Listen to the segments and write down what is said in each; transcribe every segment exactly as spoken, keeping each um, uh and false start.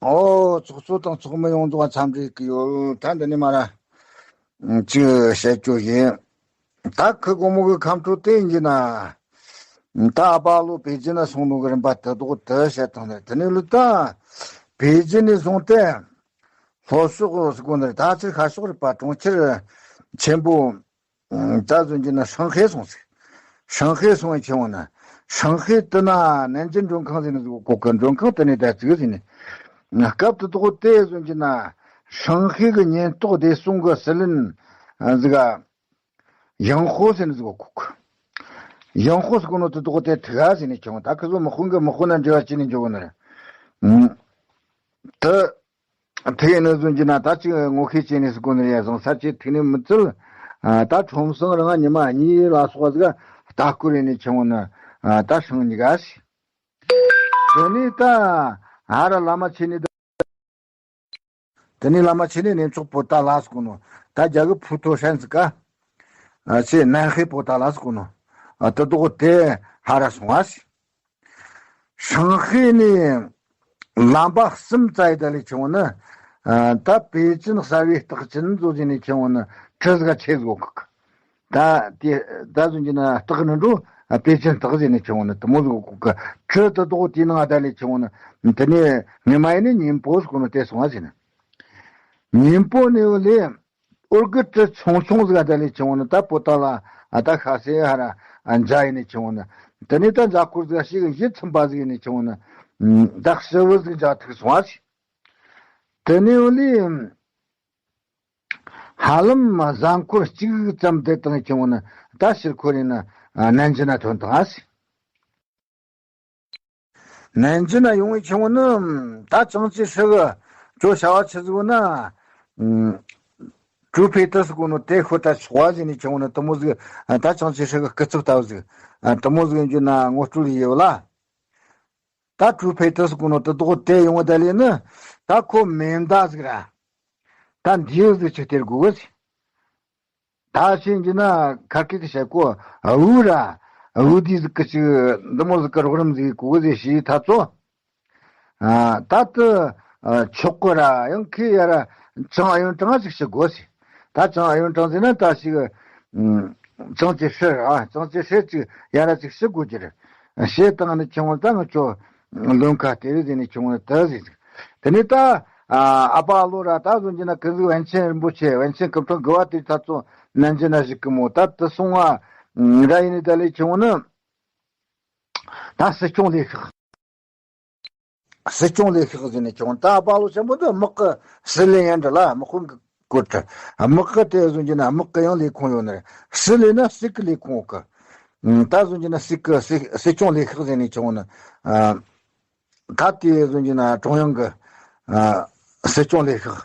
ཨོ། ཚོགས་གཙོ་དང་ཚོགས་མི་ཡོངས་རྫོགས་འཚམས་འདྲི་གི་ཡོད། ད་འདི་ནས་མ་ར་ཅིག་བཤད་རྒྱུ་ཡིན། ད་ཁུ་དགོང་མོ་གི་ཁམས་ཕྲུག་དེ་ཡིན་གྱི་ན། ད་ཨ་པ་ལོ་པེ་ཅིན་ན་སོང་ནོ་གི་རིམ་པ་དེ་དོག་དེ་བཤད་དང་ནི། དེ་ནས་ལུ་ད་པེ་ཅིན་ནས་བཟུང་སྟེ་ལྷོ་ཕྱོགས་སུ་གོ་ནི་ད་ཚིག་ཤར་ཕྱོགས་རེད་པ། གྲོང་ཁྱེར་ཆེན་པོ། ད་གཟོད་ཀྱི་ན་ཧྲང་ཧའེ་སོང་ཟིག། ཧྲང་ཧའེ་སོང་བའི་ཁྱེད་འོང་ན། ཧྲང་ཧའེ་དེ་ན་ནན་ཅིན་མགྲོན་ཁང་ཟེར་ནི་ཟིག་གོ་གི། མགྲོན་ཁང་དེ་ནས་ད་ཙིག་ཟིན་ནི། སྐབས་དེ་དོག་དེ་གཟོད་ཀྱི་ན་ཧྲང་ཧའེ་གི་ཉེན་རྟོག་བདེ་སྲུང་གི་སྲིད་བློན་ཟིག་ག། ཡང་ཧོ་ཟེར་ནི་ཟིག་གོ་གི། ཡང་ཧོ་ཟེར་གོ་ནོ་དེ་དོག་དེ་ཐི་ག་ཟེར་ནི་ཁྱེད་འོང་། ད་ཁི་ཟོ་མི་ཧུན་གི་མི་ཧུན་ན་འབྲེལ་བ་བྱེད་ནི་འཇོག་གི་ནི་རེད། དེ། དེ་ཡིན་ནོ་ཟོན་གྱི་ན་ད་ཅིག་ངོ་ཤེས་བྱས་ནས་སུ་གོ་ནི་ཡ་བཟང་ས་ཆེ་ཐིག་ནས་མི་ཚུལ། ད་ཁྲོམ་སང་རང་ཉི་མ་གཉིས་ལ་སོགས་ཟིག་ལྟ་སྐོར་ཡིན་ནས་ཁྱེད་འོང་ན། ད་ཧྲང་གཉིས་ཀ་ཞིག། དེ་ནས་ད་ཧ་ར་བླ་མ་ཆེ་ནས་ད། དེ་ནས་བླ་མ་ཆེ་ནས་གནས་མཆོག་པོ་ཏཱ་ལ་སུ་གོ་ནོ། ད་རྒྱ་གི་ཕུ་ཐོ་ཧྲན་ཟིག་ག། ཆེ་ནན་ཧེ་པོ་ཏཱ་ལ་སུ་གོ་ནོ། དེ་དོག་དེ་ཧ་ར་སོང་བ་ཞིག། ཧྲང་ཧའེ་ནས་ལམ་པ་གསུམ་བཙལ་ཡི་ད་ལས་ཁྱེད་འོང་ན། ད་པེ་ཅིན་གསར་བའི་རྟགས་ཅན་བཟོ་བྱས་ནས་ཁྱེད་འོང་ན་གྲུ་ཟིག་ཆེ་ཟིག་གོ་གི། ད་དེ་ད་ཟོན་གྱི་ན་རྟགས་ནི་འགྲོ། པེ་ཅིན་རྟགས་ཟེར་ནས་ཁྱེད་འོང་ན་དེ་མོ་ཟིག་གོ་གི། གྲུ་དེ་དོག་དེའི་ནང་ད་ལས་ཁྱེད་འོང་ན་དེ་ནས་ངེས་མ་ཡིན་ནི་ཉིན་པོ་ཟིག་གོ་ནོ་དེ་སོང་བ་ཟེར་ན། ཉིན་པོ་ནས་ལས། འོར་གི་གྲུ་ཆུང་ཆུང་ཟིག་ད་ལས་ཁྱེད་འོང་ན་ད་པོ་ཏཱ་ལ་ད་ཤ་སེ་ཧ་ར་འཇའ་ཡིན་ནས་ཁྱེད་འོང་ན། དེ་ནས་ད་འཇའ་འཁོར་ཟིག་ཞིག་གཞི་ཚིམ་པ་ཟིག་ཡིན་ནས་ཁྱེད་འོང་ན། ད་ཞི་བུ་ཟིག་འཇའ་ཐིག་སོང་བ་ཞིག། དེ་ནས་འོ་ལས་ཧ་ལམ་གཟའ་འཁོར་གཅིག་ཙམ་བསྡད་དང་ཁྱེད་འོང་ན་ད་ཕྱིར་འཁོར་ཡིན་ན་ནན་ཅིན་ན་ཐོན་དང་ཨ་ཞིག། ནན་ཅིན་ན་ཡོང་བའི་ཁྱེད་འོང་ནི་ད་ཅང་ཅི་ཧྲི་གི་ཅོ་བྱ་བ་ཆི་ཟིག་ན། ཀྲུའུ་ཕེ་ཏི་སི་གོ་ནོ་དེ་ཤོ་ད་ཆོག་བ་ཟིན་ནས་ཁྱེད་འོང་ནི་དེ་མོ་ཟིག། ད་ཅང་ཅི་ཧྲི་གི་སྐུ་ཚབ་ལྟ་བུ་ཟིག། དེ་མོ་ཟིག་ཡིན་རྒྱུ་ན་ངོ་སྤྲོད་ཡོད་ལ། ད་ཀྲུའུ་ཕེ་ཏི་སི་གོ་ནོ་དེ་དོག་དེ་ཡོང་བ་ད་ལས་ནི། ད་ཁོ་མེ་མདའ་ཟིག་ར། ད་འདིའི་ཟིག་ཆི་སྟེར་དགོས་གི། ད་ཕྱིན་གྱི་ན་ཁ་སྐད་ཀྱི་བཤད་གོ། འུ་ར། འུ་དི་ཟིག་གི་ཅིག་འདི་མོ་ཟིག་གི་རོགས་རམ་ཟིག་གོ་གི་ཟེར་ཞེས་ཐ་ཚོ། ད་དུ་ཆོག་གི་ར་ཡང་ཁི་ཡ་ར་ཅང་ཨ་ཡོན་ཀྲང་ཅིག་ཞུ་དགོས་ཟེར། ད་ཅང་ཨ་ཡོན་ཀྲང་ཟེར་ན་ད་ཞིག་ཅང་ཅི་ཧྲི་ར་ཅང་ཅི་ཧྲི་ཅིག་ཡ་ར་ཅིག་ཞུ་དགོས་ཀྱི་རེད། ཞེས་བཏང་ནས་ཁྱེད་འོང་ད་ང་ཚོ་བློན་ཁ་སྟེར་ཟེར་ནས་ཁྱེད་འོང་ད་ཟེར། དེ་ནས་ད། ཨ་པ་ལོ་ར་ད་གཟོད་ཀྱི་ན་ཀུན་གཟིགས་པཎ་ཆེན་རིན་པོ་ཆེ་པཎ་ཆེན་སྐུ་ཕྲེང་དགུ་པ་དེ་ད་ཚོ་ནན་ཅིན་ན་བཞུགས་གི་མོ། ད་དེ་སོང་བ་ར་ཡིན་ནི་ད་ལས་ཁྱེད་འོང་ནི། ད་སྲིད་སྐྱོང་ལས་ཤག། སྲིད་སྐྱོང་ལས་ཤག་ཟེར་ནས་ཁྱེད་འོང་ད་པ་ལོ་ཆེན་པོ་འདི་དམག་གི་སྲིད་བློན་ཡན་འདྲ་ལ་དམག་དཔོན་གི་སྐོར་དྲི། དམག་གི་དེ་གཟོད་ཀྱི་ན་དམག་གི་ཡང་ལས་ཁུངས་ཡོད་ནི་རེད། སྲིད་བློན་ན་སྲིད་གི་ལས་ཁུངས་ཡོད་གི། ད་གཟོད་ཀྱི་ན་སྲིད་གི་སྲིད་སྲིད་སྐྱོང་ལས་ཤག་ཟེར་ནས་ཁྱེད་འོང་ནི། ད་དེ་གཟོད་ཀྱི་ན་ཀྲུང་དབྱང་གི་སྲིད་སྐྱོང་ལས་ཤག།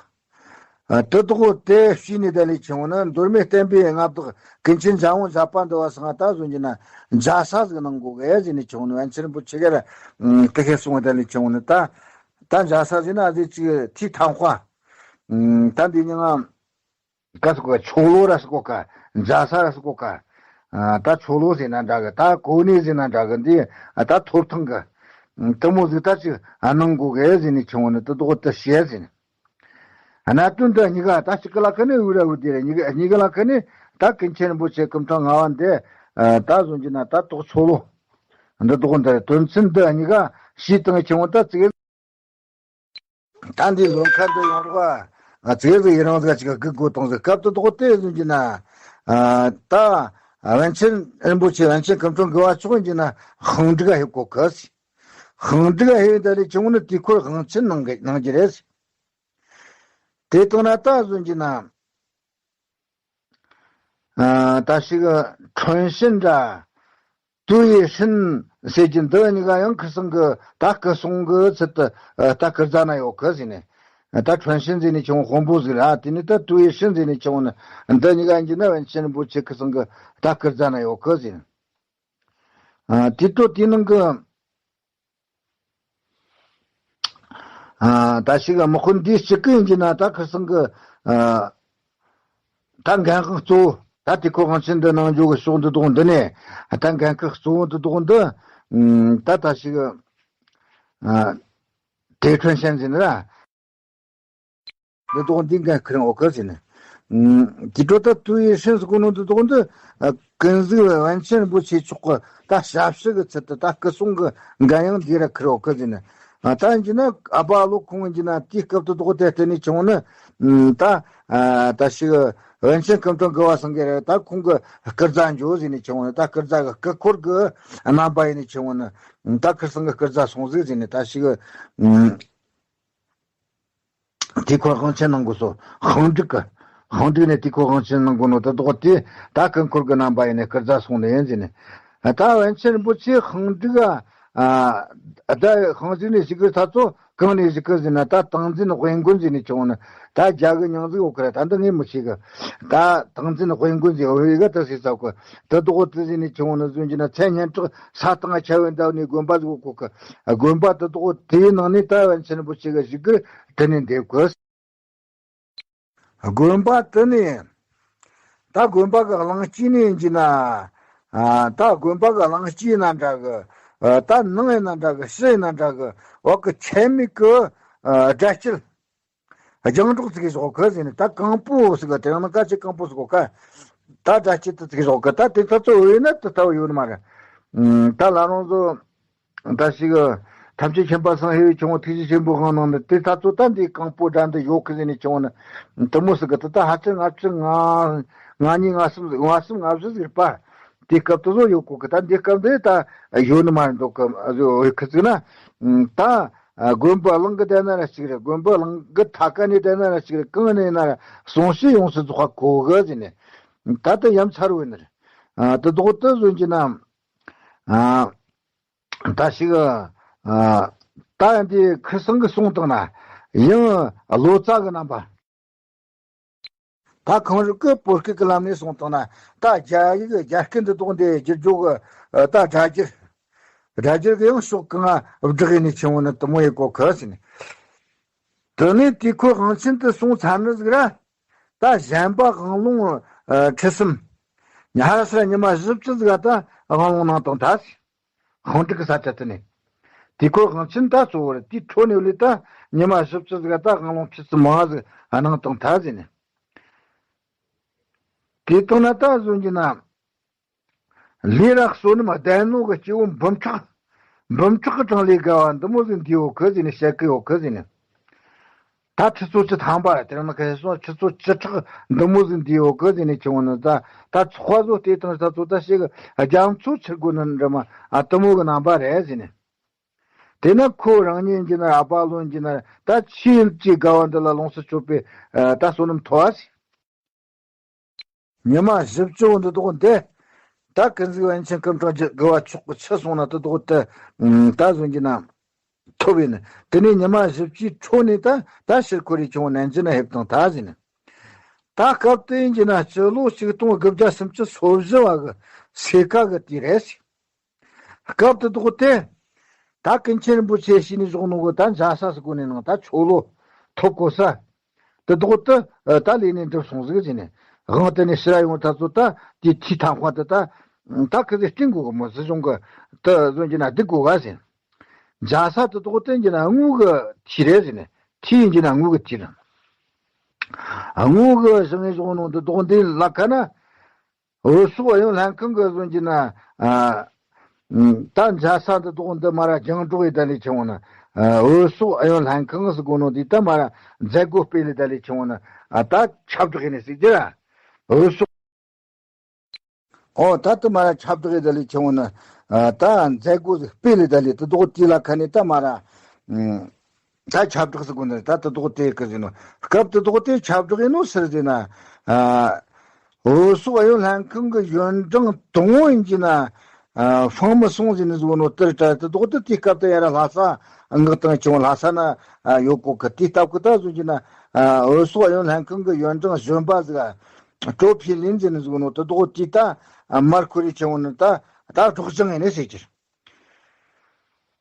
དེ་དག་དེ་ཕྱི་ནས་ད་ལས་ཁྱེད་འོང་ན་མདོ་སྨད་བསྟན་པའི་མངའ་བདག་ཀུན་མཁྱེན་འཇམ་དབྱངས་བཞད་པ་འདི་བ་སང་ད་གཟོད་ཀྱི་ན་མཇལ་ས་ཟིག་གནང་དགོས་གི་ཟེར་ནས་ཁྱེད་འོང་ན་པཎ་ཆེན་རིན་པོ་ཆེ་ག་ར་དེ་ཁས་སོང་ད་ལས་ཁྱེད་འོང་ན་ད་ད་མཇལ་ས་ཟིག་ན་ཟིག་ཅིག་ཐིག་ཐང་ཁ། ད་འདི་ཉིན་ང་ག་སུ་གོ་ཆོ་ལོ་ར་སུ་གོ་ག་མཇལ་ས་ར་སུ་གོ་ག་ད་ཆོ་ལོ་ཟེར་ན་འདྲ་གི། ད་གོ་གནས་ཟེར་ན་འདྲ་གི། འདི་ད་ཐོབ་ཐང་གི་དེ་མོ་ཟིག་ད་ཅིག་གནང་དགོས་གི་ཟེར་ནས་ཁྱེད་འོང་ན་དེ་དག་དེ་བཤད་ཟིན། གནད་དོན་འདི་གཉིས་ཀ་ད་གཅིག་གི་ལ་ཁ་ནས་འུ་ར་འུ་དེ་རེད། གཉིས་ཀ་གཉིས་ཀ་ལ་ཁ་ནས་ད་ཀུན་མཁྱེན་རིན་པོ་ཆེ་སྐུ་ཕྲེང་ལྔ་པ་འདི་ད་གཟོད་ཀྱི་ན་ད་དོག་ཆོ་ལོ་འདི་དོག་འདི་རེད། དོན་ཚན་འདི་གཉིས་ཀ་ཤེས་དང་ཁྱེད་འོང་ད་ཙིག་ད་འདི་ལོན་ཁ་འདི་ཡོང་རོགས་ཨ་ཙིག་ཟིག་ཡི་རང་ཟིག་ཅིག་གི་དགོས་དང་ཟིག་སྐབས་དེ་དོག་དེ་གཟོད་ཀྱི་ན་ད་པཎ་ཆེན་རིན་པོ་ཆེ་པཎ་ཆེན་སྐུ་ཕྲེང་དགུ་པ་མཆོག་ཡིན་གྱི་ན་ཧང་འགྲིག་ཧེ་གོ་གི་ཟིག། ཧང་འགྲིག་ཧེ་ད་ལས་ཁྱེད་འོང་ན་དེ་ཁོར་དབང་ཆེན་གནང་གི་གནང་གི་རེད་ཟིག། དེ་ལྟར་ན་ད་གཟོད་ཀྱི་ན། ཨ་ད་ཞིག་ཁྲོན་ཤིན་འདྲ། ཏུའུ་ཡེ་ཧྲིན་ཟེར་གྱི་འདི་གཉིས་ཀ་ཡང་ཁིར་སང་གི་ད་སྐུ་སྲུང་གི་ཚུལ་དུ་ཨ་ད་ཁིར་རྫ་ན་ཡོད་གི་ཟེར་ནས། ད་ཁྲོན་ཤིན་ཟེར་ནས་ཁྱེད་འོང་དཔོན་པོ་ཟིག་ར། དེ་ནས་ད་ཏུའུ་ཡེ་ཧྲིན་ཟེར་ནས་ཁྱེད་འོང་ནི་འདི་གཉིས་ཀ་ཡིན་གྱི་ན་པཎ་ཆེན་རིན་པོ་ཆེ་ཁིར་སང་གི་ད་ཁིར་རྫ་ན་ཡོད་གི་ཟེར་ནས། ཨ་དེ་ལྟོ་དེའི་ནང་གི། ཨ་ད་ཞིག་དམག་དཔོན་འདིའི་གཅིག་གི་ཡིན་གྱི་ན་ད་ཁིར་སང་གི་ཨ་ད་འགན་ཁག་གཙོ་བོ་ད་དེ་ཁོ་དབང་ཆེན་འདི་གནང་རྒྱུ་གི་ཕྱོགས་འདི་དོག་འདི་ནས་ད་འགན་ཁག་གཙོ་བོ་འདི་དོག་འདི་ཨ་ད་ད་ཞིག་ཨ་ ཏེ་ཁྲོན་ཤན་ཟེར་ནི་ར། འདི་དོག་འདི་འགན་ཁུར་འོག་གི་ཟེར་ནི། ཨུམ། དེ་འཕྲོ་ད་ཏུའུ་ཡེ་ཧྲིན་ཟེར་གོ་ནོ་འདི་དོག་འདི། ཨ། ཀུན་གཟིགས་པཎ་ཆེན་རིན་པོ་ཆེ་མཆོག་གི་ད་ཞབས་ཕྱི་གི་ཚུལ་དུ་ད་སྐུ་སྲུང་གི་འགན་ཡང་འདི་ར་ཁུར་འོག་གི་ཟེར་ནི། ཨ། ད་ཡིན་གྱི་ན་ཨ་ཕ་ཨ་ལོ་ཁོང་ཡིན་གྱི་ན་དེའི་སྐབས་དུ་དོག་དེ་བརྟེན་ནས་བྱུང་ནི། ཨུམ། ད། ཨ། ད་ཞིག་པཎ་ཆེན་སྐུ་ཕྲེང་དགུ་བ་སང་གི་རེད། ད་ཁོང་གི་སྐུ་ཚ་འཇོག་ཟེར་ནས་བྱུང་ནི། ད་སྐུ་ཚ་གི་སྐུ་འཁོར་གི་རྣམ་པ་ཡིན་ནས་བྱུང་ནི། ད་ཁུར་སང་གི་སྐུ་ཚ་སོང་ཟིག་ཟེར་ནི། ད་ཞིག་ཨུམ། དུས་འཁོར་དབང་ཆེན་གནང་དགོས་སོ། ཧང་སྒྲིག་གི། ཧང་སྒྲིག་ནས་དུས་འཁོར་དབང་ཆེན་གནང་དགོས་ནོ་དེ་དོག་དེ། ད་སྐུ་འཁོར་གི་རྣམ་པ་ཡིན་ནས་སྐུ་ཚ་སོང་ནས་ཡིན་ཟེར་ནས། ད་པཎ་ཆེན་རིན་པོ་ཆེ་ཧང་སྒྲིག་ག་ཨ། ད་ཧང་སྒྲིག་ནས་བཞུགས་གི་ད་ཚོ་གང་ནས་བཞུགས་གི་ཟེར་ན། ད་ཏིང་འཛིན་དཔལ་མགོན་ཟེར་ནས་བྱུང་ནི། ད་རྒྱ་གི་མྱིང་ཟིག་ཡོད་གི་ར། ད་འདི་ངས་མི་ཤེས་གི། ད་ཏིང་འཛིན་དཔལ་མགོན་ཟེར་འོ་ཡི་ག་ད་ཟེར་ས་གི། དེ་དོག་དེ་ཟེར་ནས་བྱུང་ནི་ཟོན་གྱི་ན་མཚན་སྙན་གྲགས་ས་དང་ཁྱབ་པའི་འདབས་ནས་དགོན་པ་ཟིག་ཡོད་གི། དགོན་པ་དེ་དོག་དེའི་ནང་ནས་ད་པཎ་ཆེན་རིན་པོ་ཆེ་གི་བཞུགས་སྒར་དེ་ནས་འདེབས་གི། དགོན་པ་དེ་ནས་ད་དགོན་པ་གི་གླིང་དཀྱིལ་ནས་ཡིན་གྱི་ན། ཨ། ད་དགོན་པ་གི་གླིང་དཀྱིལ་ཡིན་ན་འདྲ་གི། ཨ། ད་ནང་ཡིན་ན་འདྲ་གི། ཕྱི་ཡིན་ན་འདྲ་གི། འོག་གི་ཆད་མེད་གི། ཨ། སྒྲ་སྐྱེད། རྒྱང་སྒྲོག་ཙིག་གེ་ཞོག་གི་ཟེར་ནས། ད་གང་པོ་ཟིག་གི་དེ་རིང་ནི་ག་ཅིག་གང་པོ་ཟིག་གོ་ག་ད་སྒྲ་སྐྱེད་དུ་ཙིག་གེ་ཞོག་གི། ད་དེ་ཚོ་ཚོ་འོས་ན་དེ་ལྟ་བུ་ཡོད་ནི་མ་རེད། ཨུམ། ད་ལ་རང་ཚོ་ད་ཞིག་ཐམས་ཅད་མཁྱེན་པ་སངས་རྒྱས་པའི་ཆུང་ངུ་ཐུགས་རྗེ་ཆེན་པོའི་དབང་གནང་ནི་དེ་ད་ཚོ་ད་འདི་གང་པོ་སྒྲ་འདི་ཡོད་གི་ཟེར་ནས་བྱུང་ནི། དེ་མོ་ཟིག་གི་དེ་ད་ཧ་ཅང་ལྔ་བཅུ་ང་ལྔ་གཉིས་ལྔ་གསུམ་ལྔ་གསུམ་ལྔ་བཞི་ཟིག་རེད་པ། དེ་སྐབས་དུ་བཟོ་ཡོད་གོ་གི། ད་འདི་སྐབས་འདི་ད་ཡོད་ནི་མ་རེད་འདུག་གི། ཨ། ཡོད་གི་ཟེར་ན། ཨུམ། ད། ཨ། དགོན་པ་གླིང་གི་བསྡད་ན་ར་གཅིག་རེད། དགོན་པ་གླིང་གི་མཐའ་ཀ་ནས་བསྡད་ན་ར་གཅིག་རེད། གང་ནས་ན་ར་གསུང་བཤད་ཡོངས་སུ་རྫོགས་པ་གོ་གི་ཟེར་ནས། ད་ལྟ་ཡ་མཚར་བོ་ནི་རེད། ཨ། དེ་དོག་དེ་ཟོན་གྱི་ན། ཨ། ད་ཞིག་ཨ། ད་འདི་ཁུར་སང་གི་གསུང་བཏང་ན་ཡང་ལོ་ཙཱ་གི་རྣམ་པ། ད་གངས་རི་གི་བོད་སྐད་ཀྱི་ལམ་ནས་གསུངས་བཏང་ན། ད་རྒྱ་ཡིག་རྒྱ་སྐད་འདི་དོག་འདི་བསྒྱུར་རྒྱུ་གི། ཨ། ད་སྒྲ་སྒྱུར། སྒྲ་སྒྱུར་གི་ཡང་ཕྱོགས་གང་བསྒྲགས་ཡིན་ནས་ཆེན་བོ་ནི་དུ་མོ་ཡི་གོ་ཁ་ཟིན། དེ་ནས་དུས་འཁོར་དབང་ཆེན་དུ་སོང་ཚར་ནི་ཟིག་ར། ད་གཞན་པ་དབང་ལུང་། ཨ། ཁྲིད་གསུམ། ཉ་ཧ་ས་ཉི་མ་བཞི་བཅུ་ཟིག་ད་དབང་ལུང་གནང་བཏང་ད། ཧོང་ཀྲིག་གི་ས་ཆ་དེ་ནས། དུས་འཁོར་དབང་ཆེན་ད་གཙོ་བོར་དེའི་འཕྲོ་ནས་ལས་ད་ཉི་མ་བཞི་བཅུ་ཟིག་ད་དབང་ལུང་ཁྲིད་གསུམ་མང་ཟིག་གནང་བཏང་ད་ཟིན། དེ་དང་ན་ད་གཟོད་ཀྱི་ན། ལས་ར་བསོད་ནམས་ལྡན་ནོ་གི་སྐྱེ་བོ་འབུམ་ཕྲག་འབུམ་ཕྲག་གི་གྲངས་ལས་བརྒལ་བ་འདི་མོ་ཟིག་འདི་ཡོད་གི་ཟིན་ནས་བཤད་གི་ཡོད་གི་ཟིན་ནས། ད་ཁྲི་ཚོ་བཅུ་ཐམ་པ་ར་དེ་རིང་ནི་ཁ་ཤས་སོང་ཁྲི་ཚོ་བཅུ་ཕྲག་འདི་མོ་ཟིག་འདི་ཡོད་གི་ཟིན་ནས་ཆུང་ནི། ད་ད་ཚོགས་པ་བཟོ་ལྟས་དང་ད་ཚོ་ད་ཞིག་རྒྱ་མཚོ་ཆུ་དགོས་ནི་འདྲ་མ། ཨ། དུ་མོ་གི་རྣམ་པ་རེད་ཟིན་ནས། དེ་ན་ཁོ་རང་ཉིད་ཀྱི་ན་ཨ་པ་ལོན་གྱི་ན་ད་ཆོས་ཀྱི་དགའ་བ་འདི་ལ་ལོངས་སུ་སྤྱོད་པའི། ཨ། ད་བསོད་ནམས་མཐོ་བ་ཟིན། ཉི་མ་བཞི་བཅུ་འདི་དོག་འདི། ད་ཀུན་གཟིགས་པཎ་ཆེན་སྐུ་ཕྲེང་དགུ་བ་མཆོག་གི་ཆུ་སོང་ན་དེ་དོག་དེ། ད་གཟོད་ཀྱི་ན། ཐོབ་ཡིན། དེ་ནས་ཉི་མ་བཞི་བཅུའི་འཕྲོ་ནས་ད་ད་ཕྱིར་ཁོ་རའི་ཆུང་ནན་ཅི་ན་ཧེབ་དང་ད་ཟིན། ད་སྐབས་དེ་ཡིན་གྱི་ན་སྤྱི་ལོ་ཆིག་སྟོང་དགུ་བརྒྱ་སུམ་ཅུ་སོ་བཞི་བ་གི་སེ་ཀ་གི་དུས་རེད། སྐབས་དེ་དོག་དེ། ད་ཀུན་མཁྱེན་རིན་པོ་ཆེ་ཞིག་ནས་བཞུགས་ནོ་གི་ད་འཇའ་ས་སྒོ་ནས་ནང་ད་ཆོ་ལོ་ཐོབ་གོ་ས། དེ་དོག་དེ་ད་ལས་ནས་འགྲུབ་སོང་ཟིག་ཟིན་ནས། དབང་དེ་ནས་ཕྱིར་ཡོང་ད་ཚོ་ད་དེ་ཐིའི་ཐང་ཁོང་དེ་ད་ད་ཁི་ཟིག་སྟེང་གོ་གི་མོ་སྲིད་གཞུང་གི་དེ་བཟོ་གྱི་ན་སྡིག་གོ་ག་ཟིན། འཇའ་ས་དེ་དོག་དེ་གྱི་ན་དངུལ་གི་ཐིའི་རེད་ཟིན་ནས། ཐིའི་གྱི་ན་དངུལ་གི་ཐིའི་རེད། དངུལ་གི་བཞེངས་བཞུགས་ནོ་དེ་དོག་འདི་ལ་ཁ་ན། འོད་ཟེར་ཨ་ཡོན་ལྷན་ཁང་གི་བཟོ་གྱི་ན། ཨ། ད་འཇའ་ས་འདི་དོག་འདི་མ་ར་རྒྱང་སྒྲོག་ཡི་ད་ལས་ཆེ་བོ་ན། ཨ། འོད་ཟེར་ཨ་ཡོན་ལྷན་ཁང་ཟེར་གོ་ནོ་འདི་ད་མ་ར་མཛད་སྒོ་སྤེལ་ལི་ད་ལས་ཆེ་བོ་ན། ཨ། ད་ཁྱབ་བསྒྲགས་ཡིན་ནི་ཟིག་གི་ར། འོད་ཟེར། ཨོ་ད་དུ་མ་ར་ཁྱབ་བསྒྲགས་ཡི་ད་ལས་ཆེ་བོ་ན། ཨ། ད་མཛད་སྒོ་ཟིག་སྤེལ་ལི་ད་ལས་དེ་དོག་དེ་ལ་ཁ་ནས་ད་མ་ར། ཨ། ད་ཁྱབ་བསྒྲགས་ཟེར་གོ་ནི་ད་དེ་དོག་དེ་གི་ཟིན་ནོ། སྐབས་དེ་དོག་དེ་ཁྱབ་བསྒྲགས་ཡིན་ནོ་ཟེར་ཟིན་ན། ཨ། འོད་ཟེར་ཨ་ཡོན་ལྷན་ཁང་གི་ཡོན་ཀྲང་དང་པོ་ཡིན་གྱི་ན། ཨ། ཧྥང་མི་སུང་ཟེར་ནི་ཟིག་ནོ་དེར་དྲ་དེ་དོག་དེ་དེ་སྐབས་དེ་ཡ་ར་ལྷ་ས་ངག་དང་ཆུང་ལྷ་ས་ན། ཨ། ཡོད་གོ་གི་དེ་སྟབས་གི་ད་བཟོ་གྱི་ན། ཨ། འོད་ཟེར་ཨ་ཡོན་ལྷན་ཁང་གི་ཡོན་ཀྲང་གཞོན་པ་ཟིག་ཀྲོ་ཕི་ལིན་ཟེར་ནི་ཟིག་ནོ་དེ་དོག་དེ་ད་མར་ཁོ་རེ་ཆེ་བོ་ནི་ད་ད་སྒྲོག་སྦྱང་ཡིན་ནི་ཟེར་གྱི།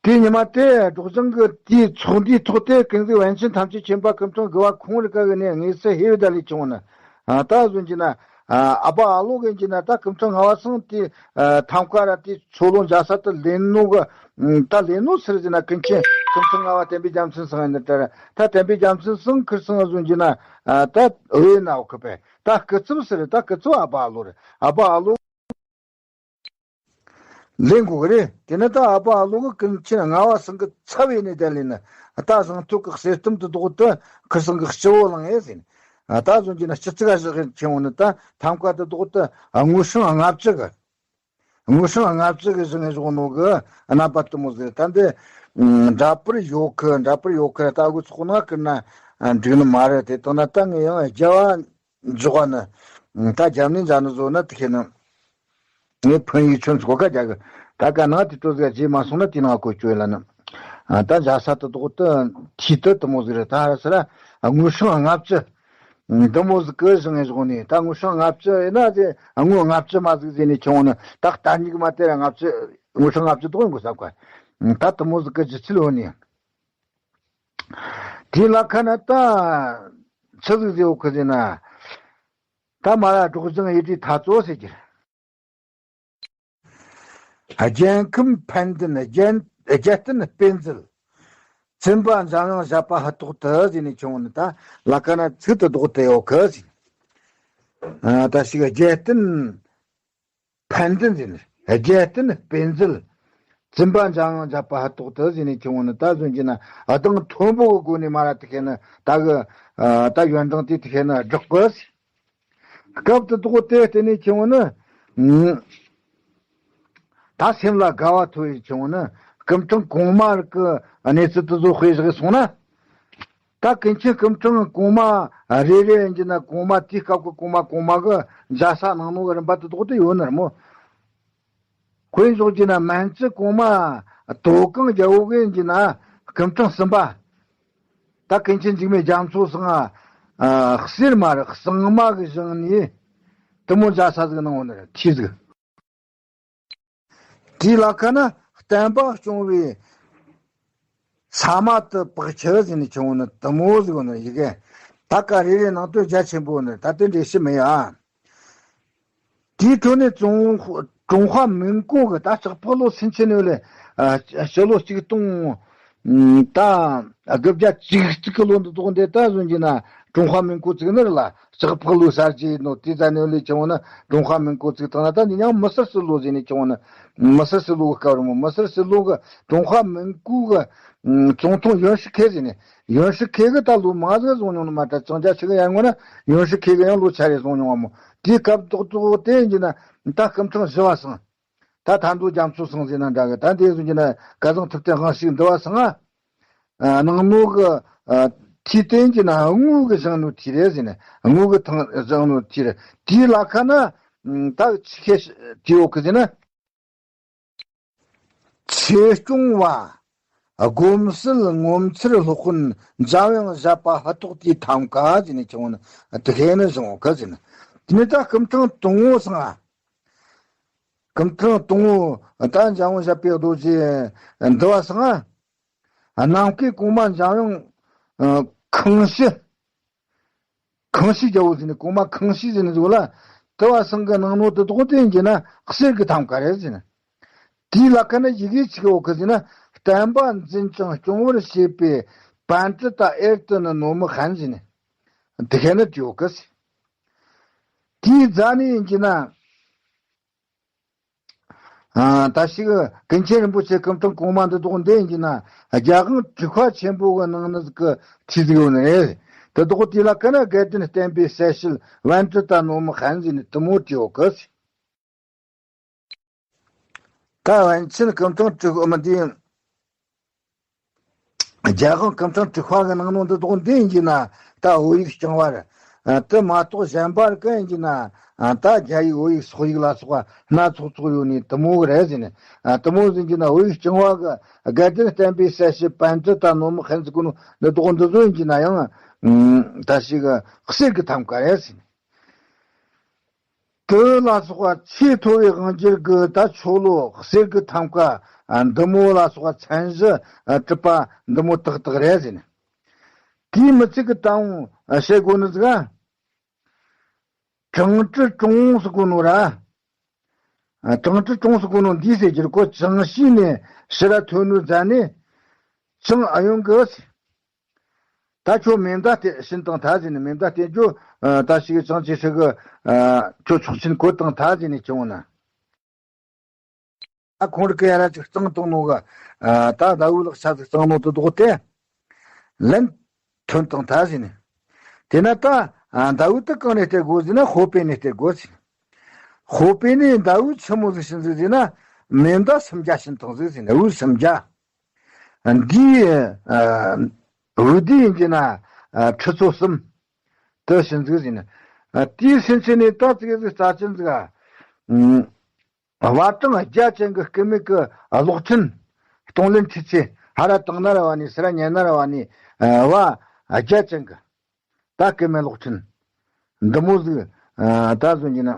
དེ་ཉི་མ་དེ་སྒྲོག་སྦྱང་གི་དེའི་ཚོགས་འདུའི་ཐོག་དེ་ཀུན་གཟིགས་པཎ་ཆེན་ཐམས་ཅད་མཁྱེན་པ་སྐུ་ཕྲེང་དགུ་བ་ཁོང་རི་ཀ་གི་ནས་དངོས་སུ་ཧེ་བི་ད་ལས་ཆུང་ན། ཨ། ད་བཟོ་གྱི་ན། ཨ། ཨ་པ་ཨ་ལོ་གི་གྱི་ན་ད་སྐུ་ཕྲེང་ལྔ་བ་སང་དེ། ཨ། ཐང་ཀ་ར་དེ་ཆོ་ལོ་འཇའ་ས་དེ་ལེན་ནོ་གི། ད་ལེན་ནོ་ཟེར་ཟིན་ན་ཀུན་མཁྱེན་ ཁྱིམ་ཚང་ལྔ་པ་བསྟན་པའི་རྒྱལ་མཚན་ཚང་ཡིན་ན་ད་ར་ད་བསྟན་པའི་རྒྱལ་མཚན་ཚང་ཁིར་ཚང་བཟུང་གྱི་ན་ད་འོས་ན་འོ་ཁི་པས་ད་སྐུ་ཚབ་ཟེར་ད་སྐུ་ཚབ་ཨ་པ་ཨ་ལོ་རེད། ཨ་པ་ཨ་ལོ། ལེན་དགོས་གི་རེད། དེ་ནི་ད་ཨ་པ་ཨ་ལོ་གི་ཀུན་མཁྱེན་ལྔ་པ་ཚང་གི་ཚབ་ཡིན་ནི་དེ་ལས་ནི་ད་ཟངས་མདོག་གི་གསེར་གཏམ་དུ་དོག་ཏུ་ཁིར་ཚང་གི་སྤྱི་བོ་ལངས་ཡས་ཟིན། ད་བཟུང་གྱི་ན་སྤྱི་ཚིག་ག་བཞག་གི་ཆེན་པོ་ནི་ད་ཐམ་ཀ་དུ་དོག་ཏུ་དངུལ་སྲང་ལྔ་བཅུ་གི་དངུལ་སྲང་ལྔ་བཅུ་གི་བཞག་ངེས་བཞག་ནོ་གི་རྣམ་པ་དུ་མོ་ཟེར། ད་འདི་འདྲ་པར་ཡོད་གི་འདྲ་པར་ཡོད་གི་ད་གི་ཚོགས་ན་ཀི་ན་འགྲིག་ནི་མ་རེད། དེ་དང་ན་ད་ངས་ཡང་རྒྱ་བ་འཇོག་པ་ནི། ད་རྒྱབ་ནས་མཛའ་ནི་བཟོ་ན་དེ་ཁེ་ནི། ངས་ཕན་ཡིག་ཚོན་ཚོགས་ཁ་རྒྱག་གི། ད་ག་ནང་དེ་ཏོ་ཟིག་རྗེས་མ་སོང་ན་དེ་ནང་བཀོད་བཅོས་ལ་ནི། ད་མཛའ་ས་དུ་དོག་ཏུ་ཐིས་དུ་དུ་མོ་ཟིག་རེད། ད་ཧ་ར་སི་ར་དངུལ་སྲང་ལྔ་བཅུ། དུ་མོ་ཟིག་གི་བཞག་ངེས་བཞག་ནི་ད་དངུལ་སྲང་ལྔ་བཅུ་ཡིན་ན་དེ་དངུལ་ལྔ་བཅུ་མ་ཟིག་ཟེར་ནས་ཁྱོང་ནི་ད་གཏན་ཉིག་མ་དེ་ར་ལྔ་བཅུ་དངུལ་སྲང་ལྔ་བཅུ་དོག་ཡིན་དགོས་ས་ཁ། ད་དུ་མོ་ཟིག་གི་ཇི་ཚིལ་ཡོད་ནི། དེ་ལ་ཁ་ན་ད་ཆི་ཟིག་ཟེར་འོ་ཁི་ཟེར་ན། ད་མ་ར་སྒྲོག་ཅང་ཡེ་དྲི་ཐ་ཚོ་ཟེར་གྱི། རྒྱལ་ཁམས་ཕན་ལྡན་རྒྱལ་རྒྱལ་བསྟན་སྤེལ་མཛད། བཙུན་པ་འཇམ་དབྱངས་བཞད་པ་ཧུ་ཏོག་ཏུ་ཟེར་ནས་ཁྱོང་ནི་ད་ལ་ཁ་ན་ཚིག་ཏུ་དོག་ཏུ་ཡོད་གི་ཟེར། ད་ཞིག་རྒྱལ་བསྟན་ཕན་ལྡན་ཟེར་ནས་རྒྱལ་བསྟན་སྤེལ་མཛད། བཙུན་པ་འཇམ་དབྱངས་བཞད་པ་ཧུ་ཏོག་ཏུ་ཟེར་ནས་ཁྱོང་ནི་ད་བཟུང་གྱི་ན་གདངས་མཐོན་པོ་གི་སྒོ་ནས་མ་ར་དེ་ཁེ་ནི་ད་གི་ད་ཡོན་ཀྲང་དེ་དེ་ཁེ་ནི་བསྒྲགས་གི་ཟེར། སྐབས་དེ་དག་དེ་བརྟེན་ནས་ཁྱེད་ངོ་ནི། ད་སེམས་ལ་དགའ་བ་ཐོབ་ཡས་ཁྱེད་ངོ་ནི། སྐུ་ཕྲེང་གོང་མ་རིགས་ཀྱི་གནས་ཚུལ་དེ་ཚོ་དཔེ་བཞག་སོང་ན། ད་ཀུན་མཁྱེན་སྐུ་ཕྲེང་གོང་མ་རེ་རེ་ཡིན་གྱི་ན་གོང་མ་དེའི་སྐབས་ཀྱི་གོང་མ་གོང་མ་གི་མཛའ་ས་གནང་ནོ་གི་རིམ་པ་དེ་དག་དེ་ཡོད་ནི་རེད་མོ། དཔེ་བཞག་གྱི་ན་མན་ཇུ་གོང་མ་དོ་གང་རྒྱལ་པོ་གི་ཡིན་གྱི་ན་སྐུ་ཕྲེང་གསུམ་པ། ད་ཀུན་མཁྱེན་འཇིགས་མེད་རྒྱ་མཚོ་ཚང་ང་གསེར་མ་རེད་གཙང་མ་གི་བཞེངས་ནས་དེ་མོ་མཛའ་ས་ཟིག་གནང་བ་ནི་རེད་ཐིས་ཟིག། དེའི་ལ་ཁ་ན་བསྟན་པ་སྐྱོང་བའི་ས་མ་དུ་བག་ཆགས་ཟིན་ནས་བྱུང་བ་ནི་དུ་མོ་ཟིག་ནི་ཡི་གེ་ད་ག་རེ་རེ་ནང་དོན་རྒྱ་ཆེན་པོ་ནི་ད་དེ་འདྲའི་ཞིག་མིན་ཡ། དེའི་ཁྲོད་ནས་ཀྲུང་ཀྲུང་ཧྭ་མིན་གོ་གི་ད་ལྕགས་ཕག་ལོ་སུམ་ཅུ་ནས་ལས་ཕྱི་ལོ་གཅིག་སྟོང་ད་དགུ་བརྒྱ་བཅུ་གཅིག་གི་ལོ་འདི་དག་འདི་ད་བཟུང་གྱི་ན་ཀྲུང་ཧྭ་མིན་གོ་བཙུགས་ནི་རེད་ལ། ལྕགས་ཕག་ལོའི་གསར་བརྗེ་ཡིན་ནོ་དེ་ཙ་ནས་ལས་བྱུང་བ་ན་ཀྲུང་ཧྭ་མིན་གོ་བཙུགས་བཏང་ན་ད་འདི་ཡང་མི་སེར་སྲིད་ལོ་ཟེར་ནས་བྱུང་བ་ན་མི་སེར་སྲིད་ལོ་གི་སྐབས་རིང་མོ་མི་སེར་སྲིད་ལོ་གི་ཀྲུང་ཧྭ་མིན་གོ་གི་ཙུང་ཐུང་ཡོན་ཧྲི་ཁེ་ཟེར་ནས་ཡོན་ཧྲི་ཁེ་གི་ད་ལོ་མང་ཟིག་བཟུང་མྱོང་ནི་མ་ད་ཅང་རྒྱ་ཆེ་གི་ཡར་ངོ་ན་ཡོན་ཧྲི་ཁེ་གི་ཡང་ལོ་ཆ་རེ་བཟུང་མྱོང་བ་མོ། དེའི་སྐབས་ཏོག་ཏོག་དེ་ཡིན་གྱི་ན་ད་སྐུ་ཕྲེང་བཞི་བ་སང་ད་ཐར་མདོ་རྒྱ་མཚོ་སང་ཟེར་ན་འདྲ་གི་ད་འདི་བཟུང་གྱི་ན་སྐལ་བཟང་ཐུབ་བསྟན་དབང་ཕྱུག་འདི་བ་སང་ང་། ཨ་ནང་ནོ་གི་ཨ་ཐིས་བསྟན་གྱི་ན་དངུལ་གི་བཞེངས་ནོ་ཐིས་རེད་ཟེར་ནས་དངུལ་གི་ཐང་བཞེངས་ནོ་ཐིས་རེད། དེའི་ལ་ཁ་ན་ད་ཆི་ཁེ་དེ་ཡོད་གི་ཟེར་ན། ཆོས་སྐྱོང་བ་སྒོམ་གསལ་ངོ་མཚར་སློབ་དཔོན་འཇམ་དབྱངས་བཞད་པ་ཧུ་ཏོག་དེའི་ཐམ་ཀ་ཟེར་ནས་ཁྱེད་ངོ་ན་དེ་ཁེ་ནི་བཞེངས་གི་ཟེར་ན། དེ་ནས་ད་སྐུ་ཕྲེང་དང་པོ་སང་ང་། སྐུ་ཕྲེང་དང་པོ་ད་འཇམ་དབྱངས་བཞད་པའི་རྡོ་རྗེ་འདི་བ་སང་ང་། ནམ་མཁའི་གོང་མ་འཇམ་དབྱངས་ཨ་ཁང་ཤི། ཁང་ཤི་རྒྱལ་པོ་ཟེར་ནས་གོང་མ་ཁང་ཤི་ཟེར་ནས་ཟེར་བ་ལ། དེ་བ་སང་གི་ནང་ནོ་དེ་དག་དེ་ཡིན་གྱི་ན་གསེར་གི་ཐམ་ཀ་རེད་ཟེར་ནས། དེའི་ལ་ཁ་ན་ཡི་གེ་ཆི་གི་ཡོད་གི་ཟེར་ན། བསྟན་པ་འཛིན་ཅིང་སྐྱོང་བར་བྱེད་པའི་པཎྜི་ཏ་ཨེར་ཏེ་ནི་ནོ་མི་ཧན་ཟེར་ནས། དེ་ཁེ་ནི་དེ་ཡོད་གི་ཟེར། དེའི་རྫ་ནས་ཡིན་གྱི་ན། ཨ་ད་ཞིག་ཀུན་མཁྱེན་རིན་པོ་ཆེ་སྐུ་ཕྲེང་གོང་མ་འདི་དག་འདི་ཡིན་གྱི་ན་རྒྱལ་དབང་དྲུག་པ་ཆེན་པོ་གི་ནང་ནས་གི་ཁྲིད་ཡོད་ནི་རེད། དེ་དག་དེ་ལ་ཀ་ན་དགའ་ལྡན་བསྟན་པའི་གསལ་བྱེད་པཎྜི་ཏ་ནོ་མི་ཧན་ཟེར་ནི་དུ་མོ་བྲིས་ཡོད་གི། ད་པཎ་ཆེན་སྐུ་ཕྲེང་དྲུག་པ་མི་འདི། རྒྱལ་དབང་སྐུ་ཕྲེང་དྲུག་པ་གི་ནང་ནང་འདི་དག་འདི་ཡིན་གྱི་ན་ད་བོད་ཡིག་རྐྱང་བ་རེད། དེ་མ་གཏོགས་གཞན་པ་རིགས་ཡིན་གྱི་ན་ད་རྒྱ་ཡིག་བོད་ཡིག་སོག་ཡིག་ལ་སོགས་པ་སྣ་ཚོགས་ཚོགས་ཡོད་ནི་དུ་མོ་གི་རེད་ཟེར་ནས། དུ་མོ་ཟིན་གྱི་ན་བོད་ཡིག་རྐྱང་བ་གི་དགའ་ལྡན་བསྟན་པའི་གསལ་བྱེད་པཎྜི་ཏ་ནོ་མི་ཧན་ཟེར་གོ་ནོ་འདི་དག་འདི་ཚོ་ཡིན་གྱི་ན་ཡང་ད་ཞིག་གསེར་གི་ཐམ་ཀ་རེད་ཟེར་ནས། དེ་ལ་སོགས་པ་ཆེས་མཐོ་བའི་དབང་སྒྱུར་གྱི་ད་ཆོ་ལོ་གསེར་གྱི་ཐམ་ཀ་འདི་མོ་ལ་སོགས་པ་མཚན་གཞི་གྲུབ་པ་འདི་མོ་ཏག་ཏག་རེད་ཟེར་ནས། དེའི་མི་ཚིག་གི་ད་འོང་བཤད་དགོས་ནི་ཟིག་ག། ཀྲང་ཀྲི་ཀྲུང་ཟེར་གོ་ནོ་ར། ཀྲང་ཀྲི་ཀྲུང་ཟེར་གོ་ནོ་འདི་ཟེར་རྒྱུར་གོ་ཅང་ཤིས་ནས་ཕྱི་ར་ཐོན་ནོ་རྫ་ནས། ཅང་ཨ་ཡོང་གི། ད་ཁྱོད་མེ་མདའ་སྟེ་བྱིན་བཏང་ཐལ་ཟེར་ནས། མེ་མདའ་སྟེ་ཇོ་ད་ཞིག་ཅང་ཅི་ཧྲི་གི་ཁྱོད་ཆོག་མཆན་བཀོད་བཏང་ཐལ་ཟེར་ནས་ཁྱེར་འོང་ན། ཨ་ཁོང་རི་ཀི་ཡ་ར་ཅིག་གཙང་བཏང་ནོ་གི། ད་ཟླ་བོའི་ལག་ཆ་ཟིག་གཙང་ནོ་དེ་དོག་དེ་ལན་ཐོན་བཏང་ཐལ་ཟེར་ནས། དེ་ན་ད་ཟླ་བོ་དེ་གང་ནས་སྟེར་དགོས་ཟེར་ན། ཧོ་པེ་ནས་སྟེར་དགོས་ཟེར་ནས། ཧོ་པེ་ནས་ཟླ་བོ་ཆི་མོ་ཟིག་བྱིན་ཟིག་ཟེར་ན། མེ་མདའ་སུམ་བརྒྱ་བྱིན་བཏང་ཟིག་ཟེར་ནས། འུ་སུམ་བརྒྱ། འདིའི་འུ་དེ་ཡིན་གྱི་ན་ཁྲི་ཚོ་གསུམ་དུ་བྱིན་ཟིག་ཟེར་ནས། དེའི་སེམས་ཅན་ནས་ད་ཙིག་ཟིག་རྩ་ཅན་ཟིག་བ་གྲངས་བརྒྱ་ཅན་གྱི་སྐུ་མེད་ཀྱི་གློག་ཕྲན་སྟོང་ལོན་ཁྲི་ཚེ་ཧ་ར་དང་ན་ར་བ་ནས་སི་ར་ཉན་ན་ར་བ་ནས་བ་བརྒྱ་ཅན་གྱི། ད་སྐུ་མེད་གློག་ཕྲན་འདི་མོ་ཟིག་ད་བཟོ་གྱི་ན་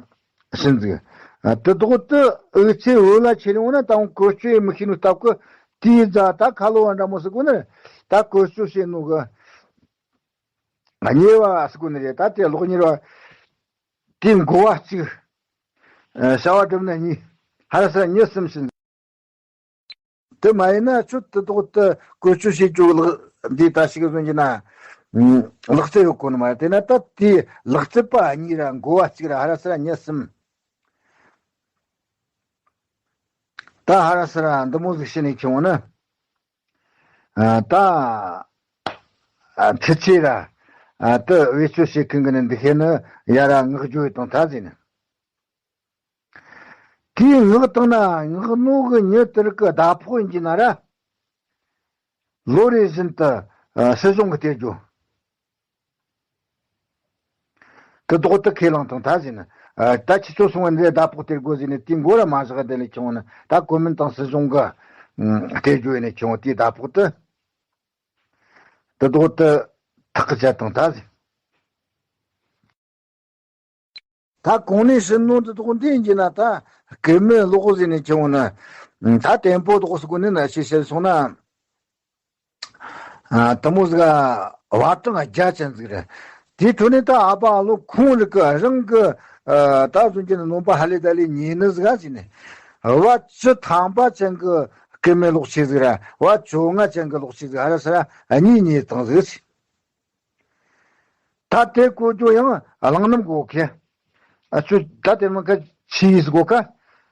ཤིན་ཟིག་དེ་དོག་དེ་འུ་ཚེ་འུ་ལ་ཁྱེར་ཡོང་ན་ད་འུ་བཀོལ་སྤྱོད་མི་ཤེས་ནོ་སྟབས་ཀྱིས། དེའི་རྫ་ད་ཁ་ལོ་བ་འདྲ་མོ་ཟིག་གོ་ནི་རེད། ད་བཀོལ་སྤྱོད་བྱེད་ནོ་གི་ཉེ་བ་ཟིག་གོ་ནི་རེད། ད་དེ་གློག་གཉེར་བ་དེའི་མགོ་བ་གཅིག་བྱ་བ་སྒྲུབ་ན་གཉིས། ཧ་ར་ས་གཉིས་གསུམ་ཤིན། དེ་མ་ཡིན་ན་ཁྱོད་དེ་དོག་དེ་བཀོལ་སྤྱོད་བྱེད་རྒྱུ་ལག་འདི་ད་ཞིག་བཟོ་གྱི་ན་ལག་རྩལ་ཡོད་གོ་ནི་མ་རེད། དེ་ན་ད་དེའི་ལག་རྩལ་པ་གཉིས་ར་མགོ་བ་གཅིག་ར་ཧ་ར་ས་ར་གཉིས་གསུམ། ད་ཧ་ར་ས་ར་འདི་མོ་ཟིག་བྱས་ནས་ཁྱེར་འོང་ན། ད་ཁྲི་ཆེ་ར་དེ་བེད་སྤྱོད་བྱེད་མཁན་གྱི་ནི་འདི་ཤེས་ནི་ཡ་ར་ངག་རྒྱུ་ཡོད་དང་ད་ཟིན། དེའི་ངག་བཏང་ན་ངག་ནོ་གི་ཉི་དེར་གི་ཟླ་ཕོགས་ཡིན་གྱི་ན་ར། ལོ་རེ་བཞིན་དུ་ཨ་སྲིད་གཞུང་གི་སྟེར་རྒྱུ། དེ་དོག་དེ་ཁས་བླངས་དང་ད་ཟིན། ཨ་ད་ཁྱེད་ཚོ་སོང་བ་འདི་ཟླ་ཕོགས་སྟེར་དགོས་ཟིན་ནས་དེའི་མགོ་ར་མ་བཞག་དེ་ལས་ཁྱོང་ནི་ད་གོ་མིན་ཏང་སྲིད་གཞུང་གི་ཨ་སྟེར་རྒྱུ་ཡིན་ནས་ཁྱོང་དེའི་ཟླ་ཕོགས་དེ། དེ་དོག་དེ་ཐག་གི་བཅད་དང་ད་ཟིན། ད་གོང་ནས་ཕྱིར་ནོར་འདི་དོག་འདི་ཡིན་གྱི་ན་ད་སྐུ་མེད་ལོག་ཟིན་ནས་ཁྱེར་འོང་ན། ད་ཏེམ་པོ་དོག་སུ་གོ་ནས་ན་ཤེས་བཤད་སོང་ན། ཨ་དེ་མོ་ཟིག་བ་གྲངས་བརྒྱ་ཅན་ཟིག་རེད། དེའི་ཁྲོད་ནས་ད་ཨ་ཕ་ཨ་ལོ་ཁོང་རིག་གི་རང་གི་ཨ་ད་བཟོ་གྱི་ན་ནོམ་པ་ཧ་ལས་ད་ལས་ཉེ་ནི་ཟིག་ཟིན་ནས། བ་བཅུ་ཐམ་པ་ཅན་གི་སྐུ་མེད་ལོག་ཆེ་ཟིག་ར་བ་བཅོ་ལྔ་ཅན་གི་ལོག་ཆེ་ཟིག་ཧ་ར་ས་ར་གཉིས་ཉེ་དང་ཟིག་ཟིན། ད་དེ་གོ་རྒྱུ་ཡང་གླེང་རྣམ་གོ་ཁེ། ཨ་ཆུ་ད་དེ་མི་ཁ་ཆི་ཡིས་གོ་ཁ།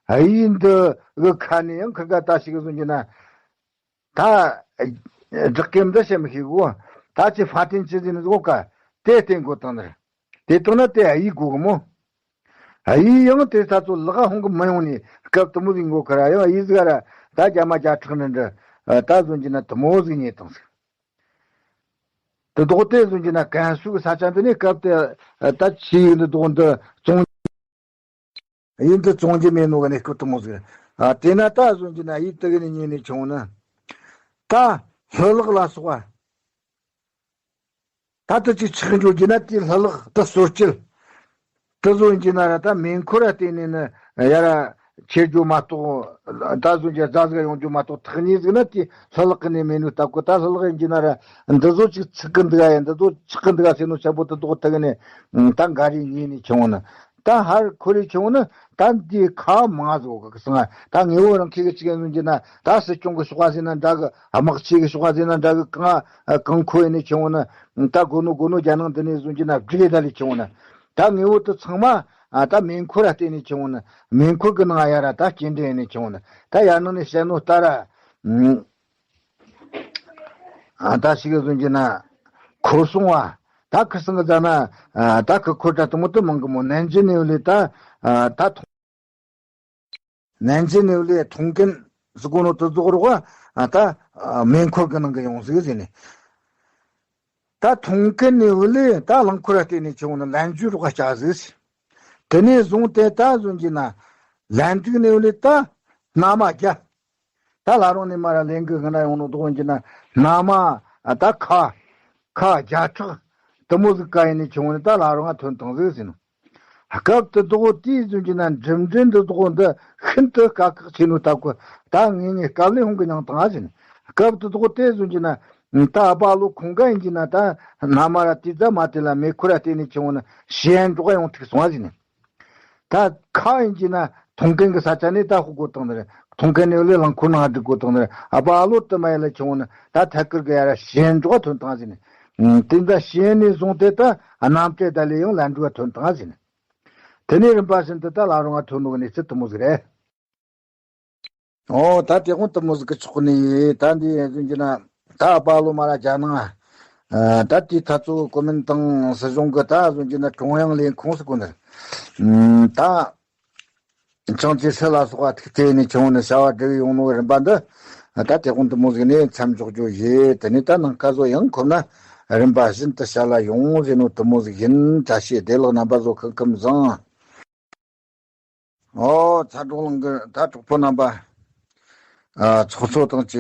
ཨ་ཡིན་འདི་གི་ཁ་ནས་ཡང་ཁིར་ག་ད་ཞིག་གི་བཟོ་རྒྱུ་ན། ད་སྦྲག་གེམ་འདི་བཤད་མི་ཤེས་གོ། ད་ཅི་ཕ་ཏིན་ཅི་ཟིན་གོ་ཁ། དེ་བསྟན་གོ་དང་ནི་རེད། དེ་དང་ན་དེ་ཨ་ཡིས་གོ་གི་མོ། ཨ་ཡིས་ཡང་དེ་ས་ཚོ་ལག་ཧོང་གི་མི་ཡོང་ནི་སྐབས་དུ་མོ་ཟིན་གོ་ཁ་ར་ཡང་ཨ་ཡིས་ཟིག་ར་ད་རྒྱ་མ་རྒྱ་ཁྲག་ནི་འདྲི་ད་བཟོ་རྒྱུ་ན་དུ་མོ་ཟིག་ཉེ་དང་ཟིག་དེ་དོག་དེ་བཟོ་རྒྱུ་ན་ཀན་སུའུ་གི་ས་ཆ་འདི་ནས་སྐབས་དེ་ད་ཆི་ཡིན་འདི་དོག་འདི་བཙོང་ཡིན་འདི་བཙོང་རྒྱུ་མེད་ནོ་ག་ནས་སྐུ་དུ་མོ་ཟིག་ཨ་དེ་ན་ད་བཟོ་རྒྱུ་ན་ཡིད་དུ་གི་ནས་ཉེ་ནས་ཆུང་ན་ད་ལྷུ་ལག་ལ་སོགས་པ་ད་དུ་ཅིག་ཆག་འཇོག་རྒྱུ་ན་དེ་ལྷུ་ལག་ད་སོར་སྐྱིལ། དེ་བཟོ་ཡིན་གྱི་ན་ར་ད་མེ་འཁོར་ར་བརྟེན་ནས་ནི་ཡ་ར་ཁྱེར་རྒྱུ་མ་གཏོགས། ད་བཟོ་རྒྱུ་རྫ་ཟིག་ཡོང་རྒྱུ་མ་གཏོགས་ཐག་ཉེ་ཟིག་ན་དེ་ལྷུ་ལག་གི་ནས་མེད་ནུས་སྟབས་ཀོ། ད་ལྷུ་ལག་ཡིན་གྱི་ན་ར་འདི་བཟོ་ཅིག་ཚིག་གི་འདུག་ཨ་ཡ་འདི་བཟོ་ཆག་གི་འདུག་ཨ་ཟེར་ནོ་ཆེན་པོ་དེ་དོག་ཐག་གི་ནས་ད་འགའ་རེ་ཉེ་ནས་ཆུང་ན་ད་ཧར་ཁོ་རེ་ཆུང་ན་ད་འདི་ཁ་མང་ཟིག་གི་སང་ད་ངེས་བོ་རང་ཁྱེད་གི་ཅིག་ཡིན་གྱི་ན་ད་སྲིད་སྐྱོང་གི་ཤོག་ཨ་ཟེར་ན་འདྲ་གི་དམག་ཆེ་གི་ཤོག་ཨ་ཟེར་ན་འདྲ་གི་གང་གང་ཁོ་ཡིན་ནས་ཆུང་ན་ད་དགོ་ནོ་དགོ་ནོ་རྒྱ་ནང་འདི་ནས་བཟོ་རྒྱུ་ན་བསྒྲིགས་ད་ལས་ཆུང་ན། ད་དངོས་པོ་དེ་ཚང་མ་ཨ་ད་མེ་འཁོར་ར་བརྟེན་ནས་བྱུང་ནི། མེ་འཁོར་གི་ནང་ཡ་ར་ད་སྐྱེལ་འདྲེན་ནས་བྱུང་ནི། ད་ཡར་ནང་ནས་བཤད་ནོ་ལྟར་ཨ་ད་ཞིག་གི་བཟོ་རྒྱུ་ན་ཁོ་སོང་བ། ད་ཁི་སང་གི་ཟ་ན་ཨ་ད་ཁི་ཁོ་ད་དུ་མོ་དུ་མང་གི་མོ་ནན་ཅི་ནེ་ལི་ད་ཨ་ད་ཐོང་ནན་ཅི་ནེ་ལི་ཐོང་ཀན་ཟི་གོ་ནོ་དུ་རྫོགས་རོགས་ཨ་ད་མེ་འཁོར་གི་ནང་གི་ཡོང་ཟིག་ཟེར་ནས། ད་ཐོང་ཀན་ནི་བུ་ལས་ད་རླངས་འཁོར་ར་བརྟེན་ནས་ཆུང་ན་ལན་ཇུ་རོགས་ཀ་བྱ་ཟིག་དེ་ནས་བཟུང་སྟེ་ད་བཟུང་གྱི་ན་ལན་ཏིག་ནི་བུ་ལས་ད་སྣ་མ་རྒྱ། ད་ལ་རོང་ནས་མ་ར་ལེན་གི་ཧི་ན་ཡོང་ནོ་དོག་གྱི་ན་སྣ་མ་ད་ཁ་ཁ་རྒྱ་ཁྲག་དུ་མོ་ཟིག་ག་ཡིན་ནས་ཆུང་ནི་ད་ལ་རོང་ང་ཐོན་བཏང་ཟིག་ཟེར་ནོ། སྐབས་དེ་དོག་དེའི་བཟུང་གྱི་ན་འགྲིམ་འགྲུལ་འདི་དོག་འདི་ཤིན་ཏུ་དཀའ་ཁག་ཆེ་ནོ་ལྟ་གོ། ད་ངེས་ངེས་སྐབས་ལས་ཧོང་གི་མྱང་དང་ཨ་ཟིན། སྐབས་དེ་དོག་དེ་བཟུང་གྱི་ན། ད་ཨ་པ་ལོ་ཁོང་ག་ཡིན་གྱི་ན་ད་སྣ་མ་ར་དེ་ཙ་མ་དེ་ལ་མེ་འཁོར་ར་བརྟེན་ནས་ཆེ་བོ་ན་ཤེས་ཡན་འགྲོགས་ཡོང་ཐུག་སོང་བ་ཟིན། ད་ཁ་ཡིན་གྱི་ན་ཐོང་ཀན་གི་ས་ཆ་ནས་ད་ཧུ་གོ་བཏང་ནི་རེད། ཐོང་ཁན་ནི་ལེ་རླངས་འཁོར་ནང་འགྲིག་གོ་དང་ནི་ཨ་པ་ཨ་ལོ་དུ་མ་ཡ་ལ་ཆུང་ནི་ད་ཐད་ཀར་གི་ཡ་ར་ཞེན་འགྲོ་ཐོན་དང་ཟིན་ནི། དེ་འདྲ་ཞེན་ནི་བཟུང་སྟེ་ད་རྣམ་བཅད་ད་ལེ་ཡང་ལན་འགྲོ་ཐོན་དང་ཟིན་ནི། དེ་ནས་རིམ་པ་བཞིན་དུ་ད་ལ་རུང་ང་ཐོན་ནོ་གི་གནས་ཚུལ་དུ་མོ་ཟིག་རེད། ཨོ་ད་དེ་ཁོང་དུ་མོ་ཟིག་གི་ཆོག་ནི་ད་འདི་ཟིན་གྱི་ན་ད་ཨ་པ་ཨ་ལོ་མ་ར་རྒྱ་ནང་ད་དེའི་ཐ་ཚོ་གོ་མིན་ཏང་སྲིད་གཞུང་གི་ད་ཟིན་གྱི་ན་ཀྲུང་དབྱང་ལས་ཁུངས་སུ་གོ་ནི་ད། ཅང་ཅེ་ཧྲི་ལ་སོགས་པ་ཐུག་དེ་ནས་ཆུང་ནས་བྱ་བ་སྒྲུབ་ཡོང་ནོ་རིམ་པ་འདི་ད་དེ་གོང་དུ་མོ་ཟིག་ནས་མཚམས་འཇོག་རྒྱུ་ཡིན། དེ་ནས་ད་ནང་ཁ་བཟོ་ཡང་ཁོ་ན་རིམ་པ་བཞིན་དུ་བྱ་ལ་ཡོང་ཟེར་ནོ་དུ་མོ་ཟིག་ཡིན། བཀྲ་ཤིས་བདེ་ལེགས་རྣམ་པ་ཚོ་ཁམས་ཁམས་བཟང་། ཨོ་ཚ་གྲོགས་ལང་གི་ད་གྲོགས་པོ་རྣམ་པ་ཚོགས་གཙོ་དང་བཅས་པ་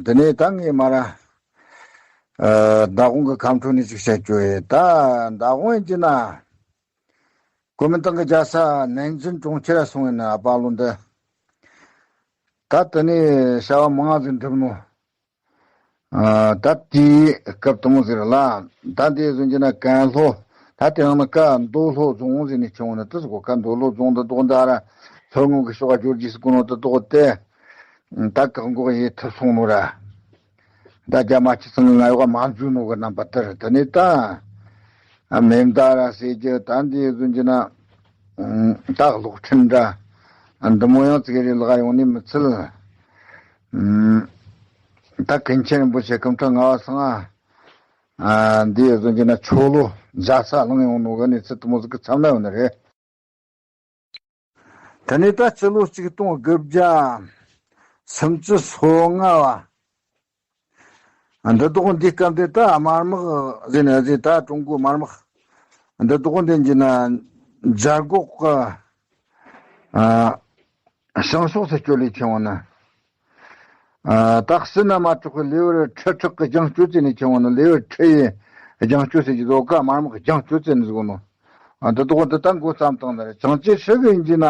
འདི་ནས་ད་ངས་མ་ར་ད་དགོང་གི་ཁམས་ཁྲོད་ནས་ཅིག་བཤད་རྒྱུ་ཡིན། ད་ད་དགོང་ཡིན་གྱི་ན། གོ་མིན་ཏང་གི་རྒྱལ་ས་ནན་ཅིན་གྲོང་ཁྱེར་སོང་ཡིན་ན་ཨ་པ་ལོ་འདི། ད་དེ་ནས་བྱ་བ་མང་ཟིག་འགྲུབ་ནོ། ད་དེའི་སྐབས་དུ་མོ་ཟིག་རེད་ལ། ད་འདི་ཟིན་གྱི་ན་ཀན་ལྷོ། ད་དེ་ཡང་ན་ཀ་མདོ་ལྷོ་རྫོང་ཟིག་ནས་ཆུང་ནི་དུ་ཟིག་གོ་ཀ་མདོ་ལྷོ་རྫོང་འདི་དོག་འདི་ཨ་ར་ལྷོ་ངོས་ཀྱི་ཕྱོགས་ཨ་ཇོར་ཇི་སི་ཀུ་ནོ་འདི་དོག་སྟེ། ད་བཀག་འགོག་ཡེ་ཐུབ་སོང་ནོ་ར། ད་རྒྱ་མ་ཆི་ཚང་གི་ང་ཡོག་མ་འཛུལ་ནོ་གི་རྣམ་པ་དེར་དེ་ནས་ད། མེ་མདའ་ར་ཟེར་རྒྱུ་ད་འདི་ཟུན་གྱི་ན། ད་གློག་འཕྲིན་འདྲ། འདི་མོ་ཡང་ཙིག་རེ་ལག་ཡོང་ནི་མི་ཚུལ། ད་ཀུན་མཁྱེན་རིན་པོ་ཆེ་སྐུ་ཕྲེང་ལྔ་བ་སང་ང་། འདི་ཟུན་གྱི་ན་ཆོ་ལོ་རྒྱ་ས་ལངས་ཡོང་ནོ་གི་གནས་ཚུལ་དུ་མོ་ཟིག་གི་མཚམས་ན་ཡོང་ནི་རེད། དེ་ནས་ད་སྤྱི་ལོ་ཆིག་སྟོང་དགུ་བརྒྱ་སུམ་ཅུ་སོ་ལྔ་བ། འདི་དོག་འདི་སྐབས་འདི་ད་དམར་དམག་ཟེར་ནས་ཟེར་ད་ཀྲུང་གོའི་དམར་དམག་འདི་དོག་འདི་འགྱིན་ན་རྒྱ་འགོག་གི་བྱང་ཕྱོགས་སུ་སྐྱོད་ལས་ཆེ་བ་ན། ད་སྲིད་ན་མ་གྲོགས་ཀྱི་ལེ་བར་ཁྲི་ཁྲག་གི་རྒྱང་སྐྱོད་ཙེ་ནས་ཆེ་བ་ན་ལེ་བར་ཁྲི་ཡི་རྒྱང་སྐྱོད་ཟེར་གྱི་བཟོ་ཀ་དམར་དམག་རྒྱང་སྐྱོད་ཙེ་ནས་བཟོ་ནོ། འདི་དོག་འདི་ད་འགོ་བརྩམས་བཏང་ནི་རེད། ཅང་ཅེ་ཧྲི་གི་ཡིན་གྱི་ན།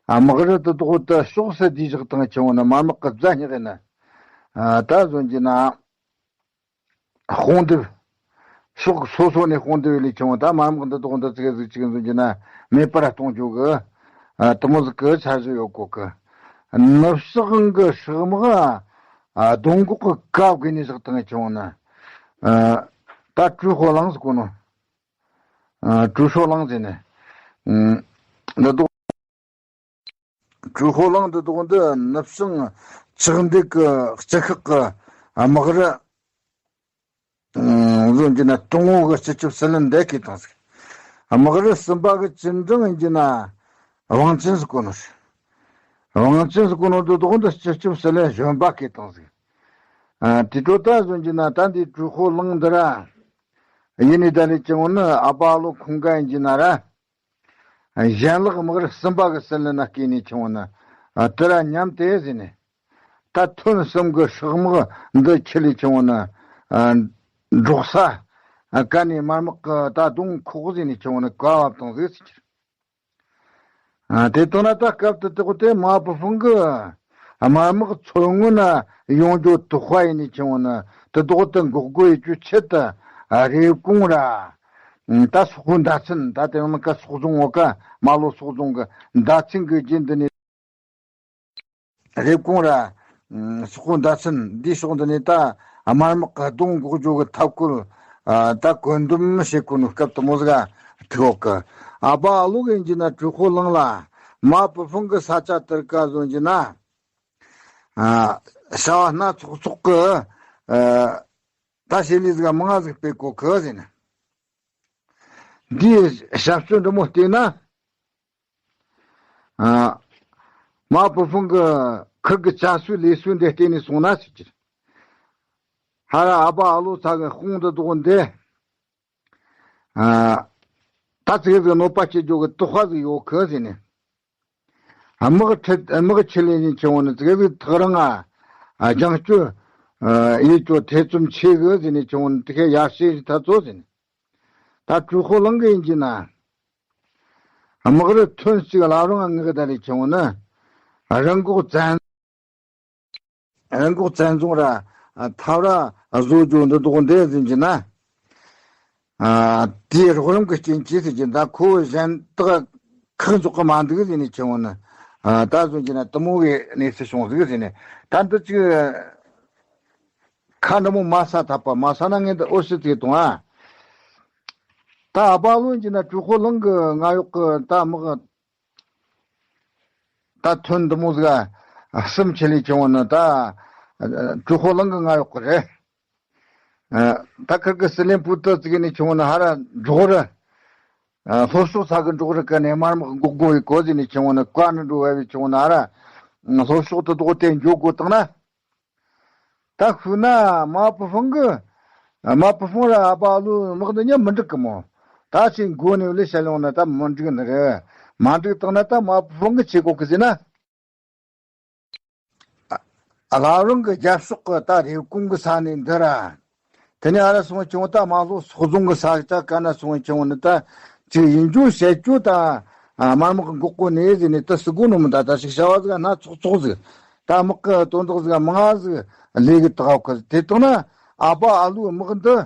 དམག་རི་དེ་དག་ཏུ་ཕྱོགས་སུ་བསྡུས་བཞག་དང་ཆུང་ནི་དམར་དམག་གི་རྫ་སྙེག་ཡིན་ན། ད་བཟོ་རྒྱུ་ན། དཔུང་སྡེབ། ཕྱོགས་སོ་སོ་ནས་དཔུང་སྡེབ་ལས་ཆུང་ད་དམར་དམག་འདི་དག་འདི་ཚིག་ཟིག་ཅིག་བཟོ་རྒྱུ་ན་མེད་པར་གཏོང་རྒྱུ་གི། དུ་མོ་ཟིག་གི་འཆར་གཞི་ཡོད་གོ་གི། ནུབ་ཕྱོགས་གི་ཧྲག་དམག་གདོང་འགོག་གི་ཀ་བགོས་ནས་བཞག་དང་ཆུང་ན། ད་ཀྲུའུ་ཧོ་ལང་ཟིག་གོ་ནོ། ཀྲུའུ་ཧོ་ལང་ཟེར་ནས། འདི་དག་ཀྲུའུ་ཧོ་ལང་འདི་དག་འདི་ནུབ་བྱང་ལྕགས་འདེགས་ཀྱི་སྤྱི་ཁག་གི་དམག་རུ་བཟོ་རྒྱུ་ན་ཀྲུང་ཨུ་གི་སྤྱི་ཁྱབ་སྲིད་བློན་འདས་ཀྱི་དང་ཟིག་དམག་རུ་གསུམ་པ་གི་ཅིན་ཀྲང་ཡིན་རྒྱུ་ན་ཝང་ཅིན་ཟིག་གོ་ནོ་ཟིག་ཝང་ཅིན་ཟིག་གོ་ནོ་འདི་དག་འདི་སྤྱི་ཁྱབ་སྲིད་བློན་གཞོན་པ་གི་དང་ཟིག་དེ་འཕྲོ་ད་བཟོ་རྒྱུ་ན་ད་འདི་ཀྲུའུ་ཧོ་ལང་འདི་ར། ཡིན་ནི་ད་ལས་ཀྱི་འོ་ནི་ཨ་པ་ཨ་ལོ་ཁོང་ག་ཡིན་གྱི་ན་ར། གཞན་ལག་དམག་རུ་གསུམ་པ་གི་སྲིད་བློན་ན་སྐྱེས་ནས་ཀྱི་འོ་ནི། དེ་ར་མཉམ་དེ་ཟིན་ནས། ད་ཐོན་གསུམ་གི་ཧྲག་དམག་འདི་ཁྱི་ལས་ཀྱི་འོ་ནི། འབྲོག་ས། ཀ་ནས་དམར་དམག་གི་ད་གདོང་ཁོག་ཟིན་ནས་ཀྱི་འོ་ནི་ག་བབ་དང་ཟིག་ཟིན་གྱི། དེ་དོན་ན་ད་སྐབས་དེ་དག་དེ་མ་པུ་ཧྥུང་གི་དམར་དམག་མཚོ་སྔོན་ན་ཡོང་རྒྱུ་དུ་དཔའ་ཡིན་ནི་ཆུང་ནི་དེ་དག་དེ་འགོག་རྒོལ་ཡེད་རྒྱུ་ཆེད་དུ་རེབ་གོང་ར་ད་སོག་པོའི་མདའ་ཚན་ད་དེ་ཡང་ན་ཀ་སོག་རྫོང་འོ་ཀ་མ་ལོ་སོག་རྫོང་གི་མདའ་ཚན་གི་རྒྱུན་འདི་ནས་རེབ་གོང་ར་སོག་པོའི་མདའ་ཚན་འདིའི་ཕྱོགས་འདི་ནས་ད་དམར་དམག་གི་གདོང་འགོག་རྒྱུ་གི་ཐབས་བཀོད་ཨ་ད་བཀོད་འདོམས་བྱེད་དགོས་ནོ་སྐབས་དུ་མོ་ཟིག་ཐུག་ཡོད་གི། ཨ་པ་ཨ་ལོ་གི་ཡིན་གྱི་ན་ཀྲུའུ་ཧོ་ལང་ལ་མ་པུ་ཧྥུང་གི་ས་ཆ་དེར་ཀ་བཟོ་ཡིན་གྱི་ན་ཨ་བྱ་བ་སྣ་ཚོགས་ཚོགས་གི་ཨ་ད་བྱེད་ལས་ཟིག་མང་ང་ཟིག་སྤེལ་གོ་གི་ཟེར་ན། འདིའི་ཞབས་ཞུ་འདི་མོ་བལྟས་ན། ཨ། མ་པུ་ཧྥུང་གི་ཁུར་གི་བྱ་སུའི་ལས་སུའི་འདི་བལྟས་ནས་སོང་ན་ཟེར་གྱི། ཧ་ར་ཨ་པ་ཨ་ལོ་ཚ་གི་དཔུང་འདི་དག་འདི། ཨ། ད་ཙིག་ཟིག་གནོད་པ་སྐྱེལ་རྒྱུ་གི་དུ་ཧ་ཟིག་ཡོད་གི་ཟེར་ནས། དམག་ཁྲིད་དམག་ཆེ་ལས་ནས་ཆེ་བོ་ནི་ཙིག་ཟིག་ཐག་རིང་ང་རྒྱང་སྐྱོད་ཡེད་རྒྱུ་ཐེ་ཚོམ་ཆེ་གི་ཟེར་ནས་ཆེ་བོ་ནི་དེ་ཁའི་ཡར་ཞེ་ཐ་ཚོ་ཟེར་ནས། ད་ཀྲུའུ་ཧོ་ལང་གི་ཡིན་གྱི་ན། དམག་རུ་ཐོན་གཅིག་ལ་རུང་ངེས་ཀྱི་ད་རེས་ཆེ་བོ་ནི། རི་འགོག་བཙན། རི་འགོག་བཙན་རྫོང་ར་ཐབ་ར་བཟོ་རྒྱུ་འདི་དག་འདི་ཟིན་གྱི་ན། དེའི་རོགས་རམ་གྱི་རྐྱེན་གྱིས་ཟེར་གྱི་ད་ཁོ་གཞན་དག་ཁག་འཇོག་གི་མ་འདུག་ཟེར་ནས་ཆེ་བོ་ནི། ཨ། ད་གཟོད་ཀྱི་ན་དུ་མོ་གི་གནས་ཚུལ་བྱུང་ཟིག་ཟེར་ནས། ད་འདི་ཅིག་ཁ་འདི་མོ་མ་ས་ཐབ་པ་མ་ས་ན་ངས་འདི་ཨོ་སི་ཚེ་དང་ཨ། ད་ཨ་བ་ལོན་གྱི་ན་ཀྲུའུ་ཧོ་ལང་གི་ང་ཡོག་གི་ད་དམག་ད་ཐོན་འདི་མོ་ཟིག་ཨ། གསུམ་ཆེ་ལས་ཆེ་བོ་ནི་ད་ཀྲུའུ་ཧོ་ལང་གི་ང་ཡོག་གི་རེད། ཨ། ད་ཁིར་གི་སི་ལེན་པུ་ཏི་ཙི་གི་ནས་ཆུང་བ་ན་ཧ་ར་འབྲོག་རི། ཨ། ལྷོ་ཕྱོགས་ས་གི་འབྲོག་རི་ཀ་ནས་དམར་དམག་འགོག་དགོས་ཡི་གོ་ཟི་ནས་ཆུང་བ་ན་ཀ་ནས་འགྲོ་བ་བའི་ཆུང་བ་ན་ཧ་ར་ལྷོ་ཕྱོགས་དུ་ལྡོག་སྟེ་འགྱོ་དགོས་བཏང་ན། ད་ཤུ་ན་མ་པུ་ཧྥང་གི་མ་པུ་ཧྥང་ར་ཨ་བ་ལུ་དམག་འདི་ཉམ་མི་འགྲིག་གི་མོ། ད་ཅིག་འགོ་ནས་ལས་བྱ་ཡོང་ན་ད་མི་འགྲིག་ནི་རེད། མ་འགྲིག་བཏང་ན་ད་མ་པུ་ཧྥང་གི་ཆེ་གོ་གི་ཟི་ན། ཨ། བླ་རུང་གི་རྒྱབ་ཕྱོགས་ཀྱི་ད་རེབ་གོང་གི་ས་ནས་འདི་ར། དེ་ནས་ཨ་ར་སོང་བྱུང་ད་མ་ལྷོ་སོག་རྫོང་གི་ས་ཆ་ཀ་ན་སོང་བྱུང་ནི་ད་ཅིག་ཡིན་རྒྱུ་བཤད་རྒྱུ་ད། ཨ། དམར་དམག་འགོག་གོ་ནས་ཟེར་ནས་ད་སི་གོ་ནོ་མི་ད་ད་ཞིག་བྱ་བ་ཟིག་སྣ་ཚོགས་ཚོགས་ཟིག་ད་དམག་གི་དོན་དག་ཟིག་མང་ཟིག་ལས་གི་ད་ག་གི་དེ་དང་ན་ཨ་བ་ཨ་ལུའི་དམག་འདི།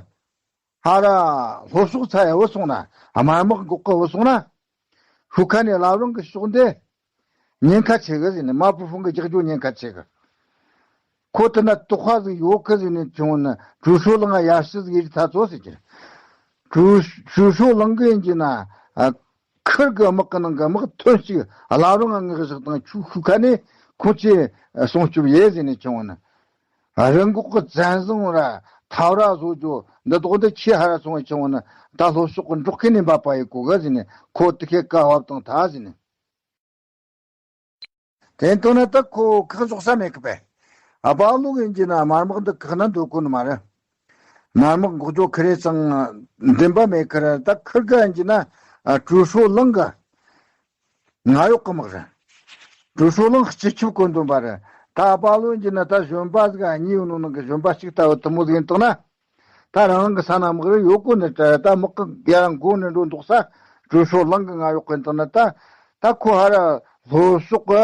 ཧ་ར་ལྷོ་ཕྱོགས་ཚ་ཡ་བུད་སོང་ན། དམར་དམག་འགོག་གི་བུད་སོང་ན། ཤུ་ཁ་ནས་བླ་རུང་གི་ཕྱོགས་འདི་ཉེན་ཁ་ཆེ་གི་ཟེར་ནས་མ་པུ་ཧྥང་གི་རྒྱག་རྒྱུ་ཉེན་ཁ་ཆེ་གི། ཁོ་དེ་ན་དོགས་པ་ཟིག་ཡོད་གི་ཟེར་ནས་བྱུང་ན་ཀྲུའུ་ཧྲོ་ལང་ཡར་ཞུ་ཟིག་ཡིད་ཚ་ཚོ་ཟེར་གྱི། ཀྲུའུ་ཀྲུའུ་ཧྲོ་ལང་གི་ཡིན་གྱི་ན། ཨ། ཁིར་གི་དམག་གི་ནང་གི་དམག་ཐོན་གཅིག་བླ་རུང་ང་ངག་བཞག་དང་ཆུ་ཤུ་ཁ་ནས་ཁོང་ཆེ་སྲུང་སྐྱོབ་ཡེ་ཟེར་ནས་བྱུང་ན། རི་འགོག་གི་བཙན་བཟུང་ར་ཐབ་ར་བཟོ་རྒྱུ་འདི་དོག་འདི་ཁྱི་ཧ་ར་སོང་བའི་ཆུང་བ་ནི་ད་ལྷོ་ཕྱོགས་ཀྱི་འབྲོག་ཁྱི་ནས་འབབ་པ་ཡི་གོ་ག་ཟིན་ནས་ཁོ་དི་ཁའི་ཀ་བབ་དང་ཐ་ཟིན་ནས། དེ་ལྟོ་ན་ད་ཁོ་ཁག་འཇོག་ས་མེད་གི་པས། ཨ་བ་ལུག་ཡིན་གྱི་ན་དམར་དམག་འདི་ཁག་ན་འདོད་གོ་ནི་མ་རེད། དམར་དམག་འགོག་རྒྱུ་ཁི་རེ་ཚང་འདེམས་པ་མེད་ཁི་རེད། ད་ཁིར་ག་ཡིན་གྱི་ན་ཀྲུའུ་ཧྲོ་ལང་གི་ང་གཡོག་གི་དམག་རེད། ཀྲུའུ་ཧྲོ་ལང་སྤྱི་ཁྱབ་བཀོད་འདོམས་པ་རེད། ད་ཨ་བ་ལུག་ཡིན་གྱི་ན་ད་གཞོན་པ་ཟིག་གཉིས་ཡོད་ནོ་ནང་གི་གཞོན་པ་གཅིག་ལྟ་བུ་དུ་མོ་ཟིག་ཡིན་བཏང་ན། ད་རང་རང་གི་ས་ན་དམག་རེ་ཡོད་གོ་ནི་ད་དམག་གི་ཡར་མགོ་ནས་འགྲོ་འདུག་ས། ཀྲུའུ་ཧྲོ་ལང་གི་ང་གཡོག་གི་འདུག་ན་ད། ད་ཁོ་ཧ་ར་ལྷོ་ཕྱོགས་གི་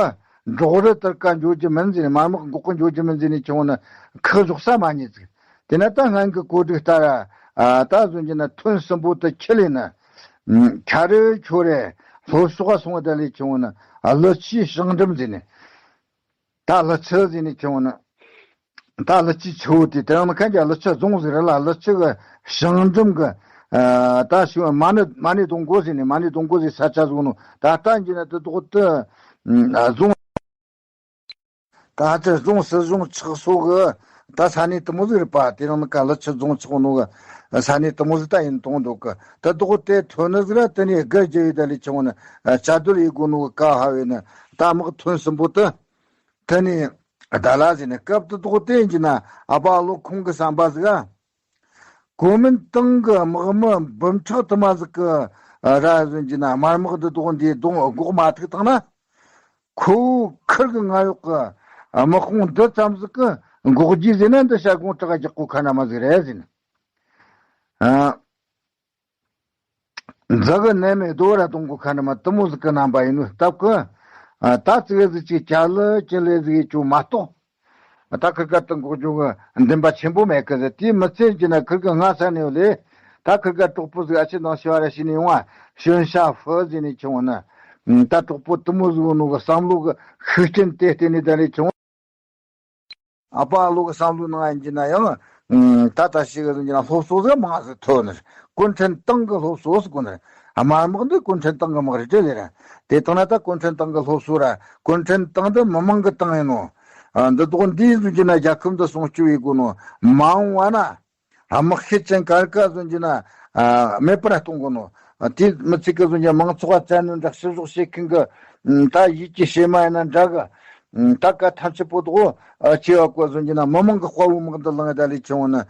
འབྲོག་རི་དར་ཀ་འཇོག་རྒྱུ་མིན་ཟེར་ནས་དམར་དམག་འགོག་གི་འཇོག་རྒྱུ་མིན་ཟེར་ནས་ཁྱོད་ནི་ཁག་འཇོག་ས་མ་རྙེད་ཟིག་དེ་ན་ད་སྔོན་གི་གོ་སྒྲིག་ལྟར་ཨ་ད་བཟོ་རྒྱུ་ན་ཐོན་སྲིན་པོ་དུ་ཁྱི་ལས་ན། ཁྱ་རེ་ཁྱོ་རེ་ལྷོ་ཕྱོགས་སོང་བ་ད་ལས་ཁྱོད་ནི་ལི་ཆི་ཞང་འགྲིམ་ཟེར་ནས། ད་ལི་ཆི་ཟེར་ནས་ཁྱོད་ནི། ད་ལི་ཆི་ཆུ་བོ་དེ་དེ་རིང་ནི་ཁ་འཇའ་ལི་ཆི་རྫོང་ཟེར་ར་ལ་ལི་ཆི་གི་ཞང་འགྲིམ་གི། ཨ་ད་ཞུ་མ་ཎི་མ་ཎི་སྡོང་མགོ་ཟེར་ནས་མ་ཎི་སྡོང་མགོ་ཟེར་ས་ཆ་བཟོ་ནོ་ད་ལྟ་འགྱེལ་ན་དེ་དོག་དེ། ཨ་རྫོང་། ད་ཧ་ཅི་རྫོང་སྲིད་གཞུང་ཆགས་སོ་གི་ད་ས་གནས་དུ་མོ་ཟིག་རེད་པ། དེ་རིང་ནི་ཀ་ལི་ཆི་རྫོང་ཆགས་ནོ་གི་ས་གནས་དུ་མོ་ཟིག་ད་ཡིན་གཏོང་འདུག་གི། དེ་དོག་དེ་ཐོན་ནི་ཟིག་ར་དེ་ནས་སྒར་རྒྱལ་བའི་ད་ལས་ཆུང་ནི་བཅའ་སྡོད་ཡི་གོ་ནོ་གི་ཀ་ཧ་བས་ནི་ད་དམག་ཐོན་སྲིན་པོ་དེ། དེ་ནས་ད་ལ་ཟེར་ནས་སྐབས་དེ་དོག་དེ་ཡིན་གྱི་ན་ཨ་བ་ལོ་ཁོང་གི་བསམ་པ་ཟིག་ཨ། གོ་མིན་ཏང་གི་དམག་མི་འབུམ་ཕྲག་དུ་མ་ཟིག་གི་ར་ཟིན་གྱི་ན་དམར་དམག་འདི་དོག་འདིའི་གདོང་སྒོག་མ་ཐུག་བཏང་ན། ཁོ་ཁིར་གི་ང་གཡོག་གི་དམག་དཔུང་འདི་ཙམ་ཟིག་གི་འགོག་རྒྱུ་ཟེར་ན་འདི་བྱ་དགོངས་དྲག་རྒྱག་གོ་ཁ་ན་མ་ཟིག་རེད་ཟེར་ནས། ཨ། འཛག་གི་ནད་མེད་རྡོ་ར་གཏོང་གོ་ཁ་ན་མ་དུ་མོ་ཟིག་གི་རྣམ་པ་ཡིན་ནོ་སྟབས་ཀི། ཨ། ད་ཙི་གེ་ཟིག་ཅིག་ཅ་ལི་ཅི་ལེ་ཟིག་ཡེ་ཅུ་མ་གཏོགས། ད་ཁིར་ཀ་དང་གོ་ཅུ་གི་འདུན་པ་ཆེན་པོ་མེད་གི་ཟེར། དེའི་མི་ཚེ་གྱི་ན་ཁིར་ཀ་ང་ས་ནས་ལས། ད་ཁིར་ཀ་གྲོགས་པོ་ཟིག་ཨ་ཆེ་དང་ཤི་བ་ར་ཤི་ནས་ཡོང་བ་ཤོན་ཤ་ཧྥི་ཟེར་ནས་ཁྱོང་ན། ད་གྲོགས་པོ་དུ་མོ་ཟིག་ནོ་གི་བསམ་བློ་གི་ཤུགས་རྐྱེན་དེ་བརྟེན་ནས་ད་རེ་ཁྱོང་། ཨ་ཕ་ཨ་ལོ་གི་བསམ་བློའི་ནང་ཡིན་གྱི་ན་ཡང་། ད་ལྟ་ཞིག་གི་ཡིན་གྱི་ན་སློབ་གསོ་ཟིག་མང་ཟིག་ཐོན་ནི། གུང་ཁྲན་ཏང་གི་སློབ་གསོ་ཟིག་གོ་ནི། དམར་དམག་འདི་གུང་ཁྲན་ཏང་གི་དམག་རེད་དྲན་ལེ་ར། དེ་དང་ན་ད་གུང་ཁྲན་ཏང་གི་སློབ་གསོ་ར། གུང་ཁྲན་ཏང་འདི་མི་མང་གི་ཏང་ཡིན་ནོ། ཨ། འདི་དོག་འདི་ཡིན་གྱི་ན་རྒྱལ་ཁབ་འདི་སྲུང་སྐྱོབ་ཡེ་དགོས་ནོ། མ་འོངས་བ་ན། དམག་ཤེད་ཅན་གར་ཀ་ཟོན་གྱི་ན། ཨ། མེད་པར་གཏོང་དགོས་ནོ། ཨ། དེ་མི་ཚིག་གི་ཟོན་གྱི་མང་ཚོགས་བཙན་གནོན་འདྲ་བཤུ་གཞོག་བྱེད་མཁན་གྱི། ཨ། ད་ཡིད་ཀྱི་བྱེ་མ་ཡིན་ན་འདྲ་གི། ཨ། ད་ག་ཐམས་ཅད་པོ་དོག་ཨ། ཆེ་བ་བཀོད་ཟོན་གྱི་ན་མི་མང་གི་དཔའ་བོའི་དམག་འདི་ལངས་ད་ལས་ཆུང་ནི།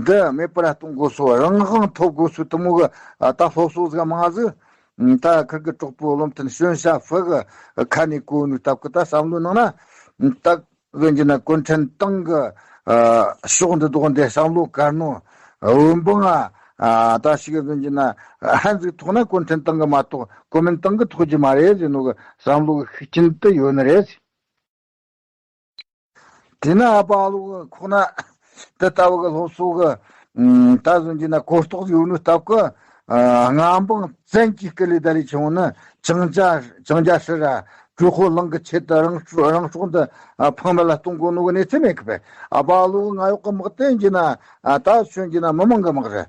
འདི་མེད་པར་གཏོང་དགོས་སོ། རང་དབང་ཐོབ་དགོས་སོ་དུ་མོ་གི། ཨ། ད་སློབ་གསོ་ཟིག་མང་ཟིག་ད་ཁིར་གི་གྲོགས་པོ་བློ་མཐུན་ཤོན་ཤ་ཧྥི་གི་ཁ་ནས་གོ་ནོ་སྟབས་ཀི་ད་བསམ་བློའི་ནང་ན། ད་ཟོན་གྱི་ན་གུང་ཁྲན་ཏང་གི། ཨ། ཕྱོགས་འདི་དོག་འདི་བསམ་བློ་དཀར་ནོ། འོན་པང་ང་། ཨ། ད་ཞིག་གི་ཟོན་གྱི་ན་ཧན་ཟིག་ཐོག་ན་གུང་ཁྲན་ཏང་གི་མ་གཏོགས་གོ་མིན་ཏང་གི་ཐོག་གི་མ་རེད་ཟེར་ནོ་གི་བསམ་བློ་གི་ཤུགས་རྐྱེན་དུ་ཡོད་ནི་རེད། དེ་ན་ཨ་ཕ་ཨ་ལོ་གི་ཁོག་ན་དེ་ལྟ་བུ་གི་སློབ་གསོ་གི། ཨ། ད་ཟོན་གྱི་ན་གོ་རྟོགས་ཡོད་ནོ་སྟབས་ཀི། ཨ། མངའ་འབངས་བཙན་གྱིས་སྐུ་ལས་ད་ལས་ཆུང་ནི་ཅང་ཅ་ཅང་ཅ་ཧྲི་ར། ཀྲུའུ་ཧྥུ་ལུང་གི་ཆེད་དུ་རང་སྲོག་རང་སྲོག་འདི་ཨ་ཕངས་མེད་ལ་གཏོང་དགོས་ནོ་གི་གནས་ཚུལ་མེད་གི་པས། ཨ་བ་ལོ་གི་ང་ཡོག་གི་དམག་དེ་ཡིན་གྱི་ན་ཨ་ད་ཤོན་གྱི་ན་མི་མང་གི་དམག་རེད།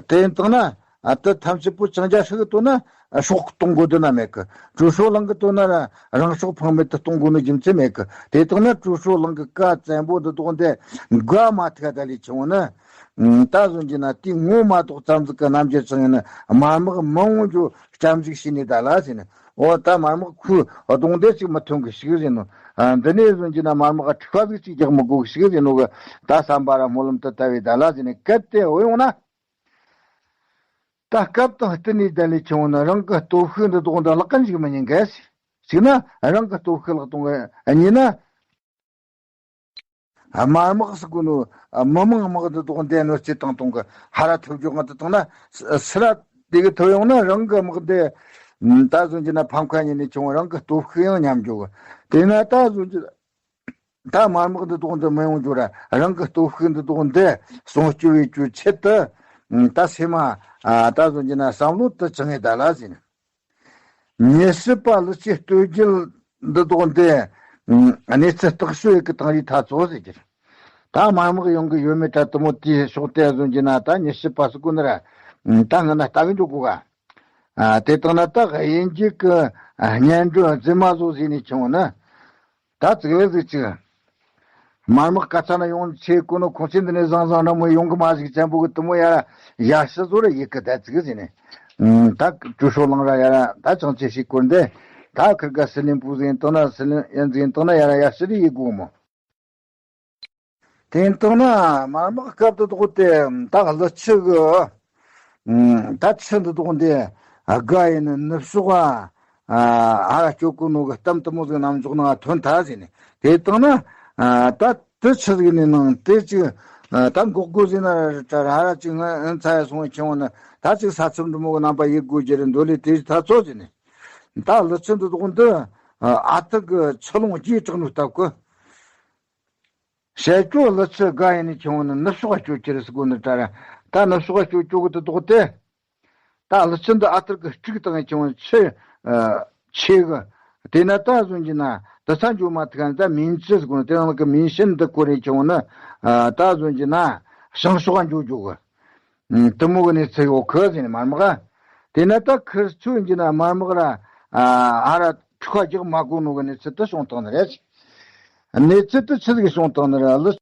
དེ་ཡིན་དང་ན་ཨ་དེ་ཐམས་ཅད་པོ་ཅང་རྒྱ་ཧྲི་གི་དོན་ན་ཨ་སྲོག་གཏོང་དགོས་དོན་ན་མེད་གི། ཀྲུའུ་ཧྲོ་ལང་གི་དོན་ན་ར་རང་སྲོག་ཕངས་མེད་དུ་གཏོང་དགོས་ནི་རྒྱུ་མཚན་མེད་གི། དེ་དང་ན་ཀྲུའུ་ཧྲོ་ལང་གི་བཀའ་བཙན་པོ་འདི་དོགས་འདི་དགའ་མ་ཐུག་ད་ལས་ཆུང་ན། ད་བཟོ་གྱི་ན་དེ་ངོ་མ་གཏོགས་ཙམ་ཟིག་གི་རྣམ་འགྱུར་ཅང་ཡིན་ན་དམར་དམག་མང་བོ་འཇོ་སྐྱབས་འཇུག་བྱས་ནས་ད་ལ་ཟེར་ནས། འོ་ད་དམར་དམག་ཁུ་གདོང་འདེད་ཅིག་མི་ཐོན་གི་ཞིག་ཟེར་ནོ། འདི་ནས་བཟོ་གྱི་ན་དམར་དམག་ཁྲི་ཁ་ཟིག་ཅིག་རྒྱག་མི་དགོས་གི་ཞིག་ཟེར་ནོ་གི། ད་བསམ་པ་ར་སྨོན་ལམ་དུ་ལྟ་བའི་ད་ལ་ཟེར་ནས་གལ་ཏེ་འོ་ཡོང་ན། ད་སྐབས་དང་བསྟུན་ནས་ད་ལས་ཆུང་ན་རང་གི་སྟོབས་ཤུགས་འདི་དོག་འདི་ལག་ག་འཇུག་མི་ཉན་གི། ཞིག་ན་རང་གི་སྟོབས་ཤུགས་ལག་གཏོང་གི་གཉིས་ན། དམར་དམག་ཟེར་གོ་ནོ་མི་མང་དམག་འདི་དོག་འདི་གནོད་འཚེ་བཏང་གཏོང་གི་ཧ་ར་ཐུབ་རྒྱུ་ང་འདི་བཏང་ན་སི་ར་དེ་གི་ཐོབ་ཡོང་ན་རང་གི་དམག་འདི་ད་བཟོ་གྱི་ན་ཕམ་ཁ་ཉིན་ནས་ཆུང་རང་གི་སྟོབས་ཤུགས་ཡང་ཉམས་འགྱོ་གི། དེ་ན་ད་བཟོ་གྱི་ད་དམར་དམག་འདི་དོག་འདི་མི་ཡོང་རྒྱུ་ར་རང་གི་སྟོབས་ཤུགས་འདི་དོག་འདི་སྲུང་སྐྱོབ་བྱེད་རྒྱུའི་ཆེད་དུ་ད་སེམས་མ་ད་བཟོ་གྱི་ན་བསམ་བློ་དུ་བཅངས་ངེས་ད་ལ་ཟིན། ཉི་ཤུ་པ་ལི་ཆེ་སྟོད་རྒྱུད་འདི་དོག་འདི་གནས་ཚུལ་རྟོག་ཞིབ་ཡེ་གི་བཏང་རིས་ཐ་ཚོ་ཟེར་གྱི་རེད། ད་དམར་དམག་ཡོང་གི་ཡོད་མེད་ད་དུ་མོ་དེའི་ཕྱོགས་དེ་བཟོ་གྱི་ན་ད་ཉི་ཤུ་པ་ཟེར་གོ་ནི་ར་ད་ང་ན་ལྟ་གི་འཇུག་གོ་ག། དེ་དང་ན་ད་དབྱིན་ཇི་གི་སྙན་སྒྲོན་རྫུན་མ་བཟོ་ཟིན་ནས་ཆུང་ན། ད་ཙིག་ལེ་ཟིག་ཅིག་དམར་དམག་ག་ཚ་ན་ཡོང་ཆེ་གོ་ནོ་ཁོང་ཚོས་འདི་ནས་བཟང་བཟང་འདྲ་མོ་ཡོང་གི་མ་ཞིག་བཙན་པོ་གི་དུ་མོ་ཡ་ཡ་ཤི་བཟོ་ར་ཡི་གི་ད་ཙིག་ཟིན་ནས། ད་ཀྲུ་ཧྲོ་ལང་ར་ཡ་ར་ད་ཅང་ཆེ་ཞིག་གོ་འདི་ད་ཁིར་ག་སི་ལིན་པུ་ཟིན་དང་ན་སི་ལིན་ཡན་ཟིན་དང་ན་ཡ་ར་ཡ་ཤི་རི་ཡི་གོ་མོ། དེ་ལྟར་ན་དམར་དམག་སྐབས་དུ་དོག་དེ་ད་ཀླུ་ཆུ་གི་ད་ཆུ་འདི་དོག་འདི་དགའ་ཡིན་ནི་ནུབ་ཕྱོགས་ཨ་ཧ་ར་སྐྱོ་གོ་ནོ་གི་གཏམ་དུ་མོ་ཟིག་ནམ་འཇོག་ནང་ཐོན་ཐལ་ཟིན་ནི། དེ་ལྟར་ན་ད་དུ་ཆུ་ཟིག་ནི་ནང་དེ་ཅིག་ད་འགོག་དགོས་ཟིན་ན་ཧ་ར་ཅིག་ང་ཚ་ཡ་སོང་བའི་ཁྱེད་འོང་ན་ད་ཅིག་ས་ཚུར་འགྲོ་མོ་གི་རྣམ་པ་ཡི་དགོས་རྒྱུ་རེད་འདོད་ལས་དེ་ཐ་ཚོ་ཟིན་ནི། ད་ཀླུ་ཆུ་འདི་དོག་འདི་ཨ་ཐུག་གི་ཆུ་ལུང་རྒྱས་དྲགས་ནོ་སྟབས་གི། བྱ་སྐྱོ་ཀླུ་ཆུ་དགའ་ཡིན་ནི་ཆུང་ནི་ནུབ་ཕྱོགས་སྐྱོ་ཁྱེར་སི་གོ་ནི་ཏྲ་ར། ད་ནུབ་ཕྱོགས་སྐྱོ་སྐྱོ་གི་དུ་དོག་སྟེ། ད་ཀླུ་ཆུ་འདི་ཨ་ཐུར་གི་དཀྲུག་དང་ཆུང་ཆུ་ཆེ་གི། དེ་ན་ད་བཟོ་གྱི་ན་དུ་ས་འཇོ་མ་ཐུག་ན་ད་མིན་ཅི་སི་གོ་ནི་དེ་རང་གི་མིན་ཤིན་འདི་གོ་རེ་ཆུང་ནི། ད་བཟོ་གྱི་ན་བྱང་ཕྱོགས་འཇོ་འཇོ་གི། དུ་མོ་གི་ནི་ཚེ་ཡོ་ཁི་ཟིན་མར་མག་དེ་ན་ད་ཁིར་ཆུ་གྱི་ན་མར་མག་ར་ཨ་ར་ཁྲུ་ཁ་རྒྱག་མ་གོ་ནོ་གི་ནི་ཚེ་དུ་བྱུང་དང་ནི་རེད། གནས་ཚུལ་དུ་ཆི་ཟིག་བྱུང་བཏང་ནི་རེད། ཀླུ་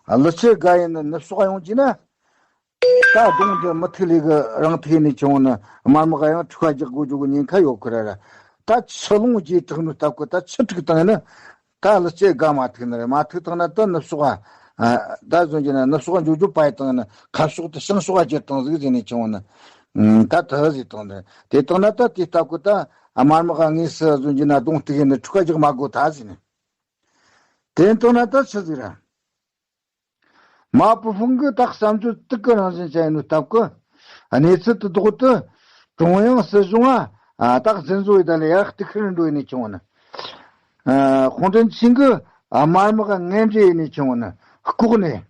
ཀླུ་ཆུ་དགའ་ཡིན་ནི་ནུབ་ཕྱོགས་ཡོང་གྱི་ན། ད་གདོང་དུ་མི་ཐུག་ལས་གི་རང་ཐུག་ནས་ཆུང་ནི་དམར་དམག་ཡང་ཁྲུ་ཁ་རྒྱག་དགོས་རྒྱུ་གི་ཉེན་ཁ་ཡོད་ཁི་ར་ར། ད་ཆུ་ལུང་རྒྱས་དྲགས་ནི་སྟབས་གི་ད་ཆུ་དཀྲུག་བཏང་ནི། ད་ཀླུ་ཆུ་དགའ་མ་ཐུག་ནི་རེད། མ་ཐུག་བཏང་ན་ད་ནུབ་ཕྱོགས་ཨ་ད་བཟོ་གྱི་ན་ནུབ་ཕྱོགས་འཇོ་རྒྱུ་པ་ཡི་བཏང་ནི་ཁ་ཕྱོགས་དུ་བྱང་ཕྱོགས་རྒྱས་བཏང་ཟིག་ཟེར་ནས་ཆུང་ནི། ད་ད་ཟིག་བཏང་ནི་དེ་བཏང་ན་ད་དེ་སྟབས་གི་ད་དམར་དམག་དངོས་སུ་བཟོ་གྱི་ན་གདོང་ཐུག་ནི་ཁྲུ་ཁ་རྒྱག་མ་དགོས་ད་ཟེར་ནི། དེ་ལྟར་ན་ད་ཆི་ཟིག་ར། མ་པུ་ཧྥུང་གི་ད་བསམ་ཚུལ་དུ་གི་རང་བཞིན་ཅན་ཡིན་ནོ་སྟབས་གི། གནས་ཚུལ་དུ་ལྡོག་ཏུ། ཀྲུང་དབྱང་སྲིད་གཞུང་ཨ་ད་འཛིན་བཟོ་ཡི་ད་ལ་ཡར་གཏུག་ཁུར་འགྲོ་ཡི་ནས་བྱུང་བ་ནི། ཧོང་ཀྲུང་ཆིང་གི་དམར་དམག་ངན་འབྲེལ་ཡི་ནས་བྱུང་བ་ནི་ལྐོག་ནས།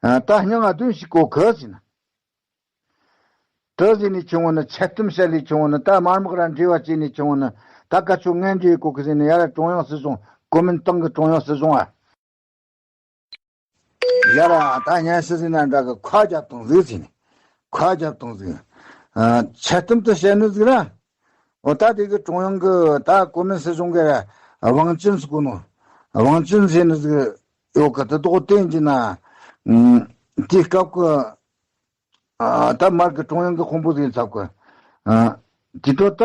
ད་སྙིང་ཨ་དོན་ཞིག་གོ་གི་ཟིན། དེ་ཟིན་ནས་བྱུང་བ་ནི་འཆལ་གཏམ་བཤད་ལས་བྱུང་བ་ནི་ད་དམར་དམག་ར་འབྲེལ་བ་བྱས་ནས་བྱུང་བ་ནི་ད་ག་ཚོད་ངན་འབྲེལ་གོ་གི་ཟིན་ནི་ཡ་ར་ཀྲུང་དབྱང་སྲིད་གཞུང་གོ་མིན་ཏང་གི་ཀྲུང་དབྱང་སྲིད་གཞུང་ཨ། ཡ་ར་ད་སྙན་ཞུ་ཟིན་ན་འདྲ་གི་ཁ་རྒྱབ་དང་ཟིག་ཟིན་ནི་ཁ་རྒྱབ་དང་ཟིག་འཆལ་གཏམ་དུ་བཤད་ནི་ཟིག་ར། འོ་ད་དེ་གི་ཀྲུང་དབྱང་གི་ད་གོ་མིན་སྲིད་གཞུང་གི་ར་ཝང་ཅིན་ཟེར་གོ་ནོ་ཝང་ཅིན་ཟེར་ནི་ཟིག་ཡོད་གི་དེ་དོག་བསྟན་གྱི་ན་དེའི་སྐབས་གི་ཨ་ད་མར་གི་ཀྲུང་དབྱང་གི་དཔོན་པོ་ཟིག་ཡིན་ཚབ་གི། ཨ་དེ་དོ་ད་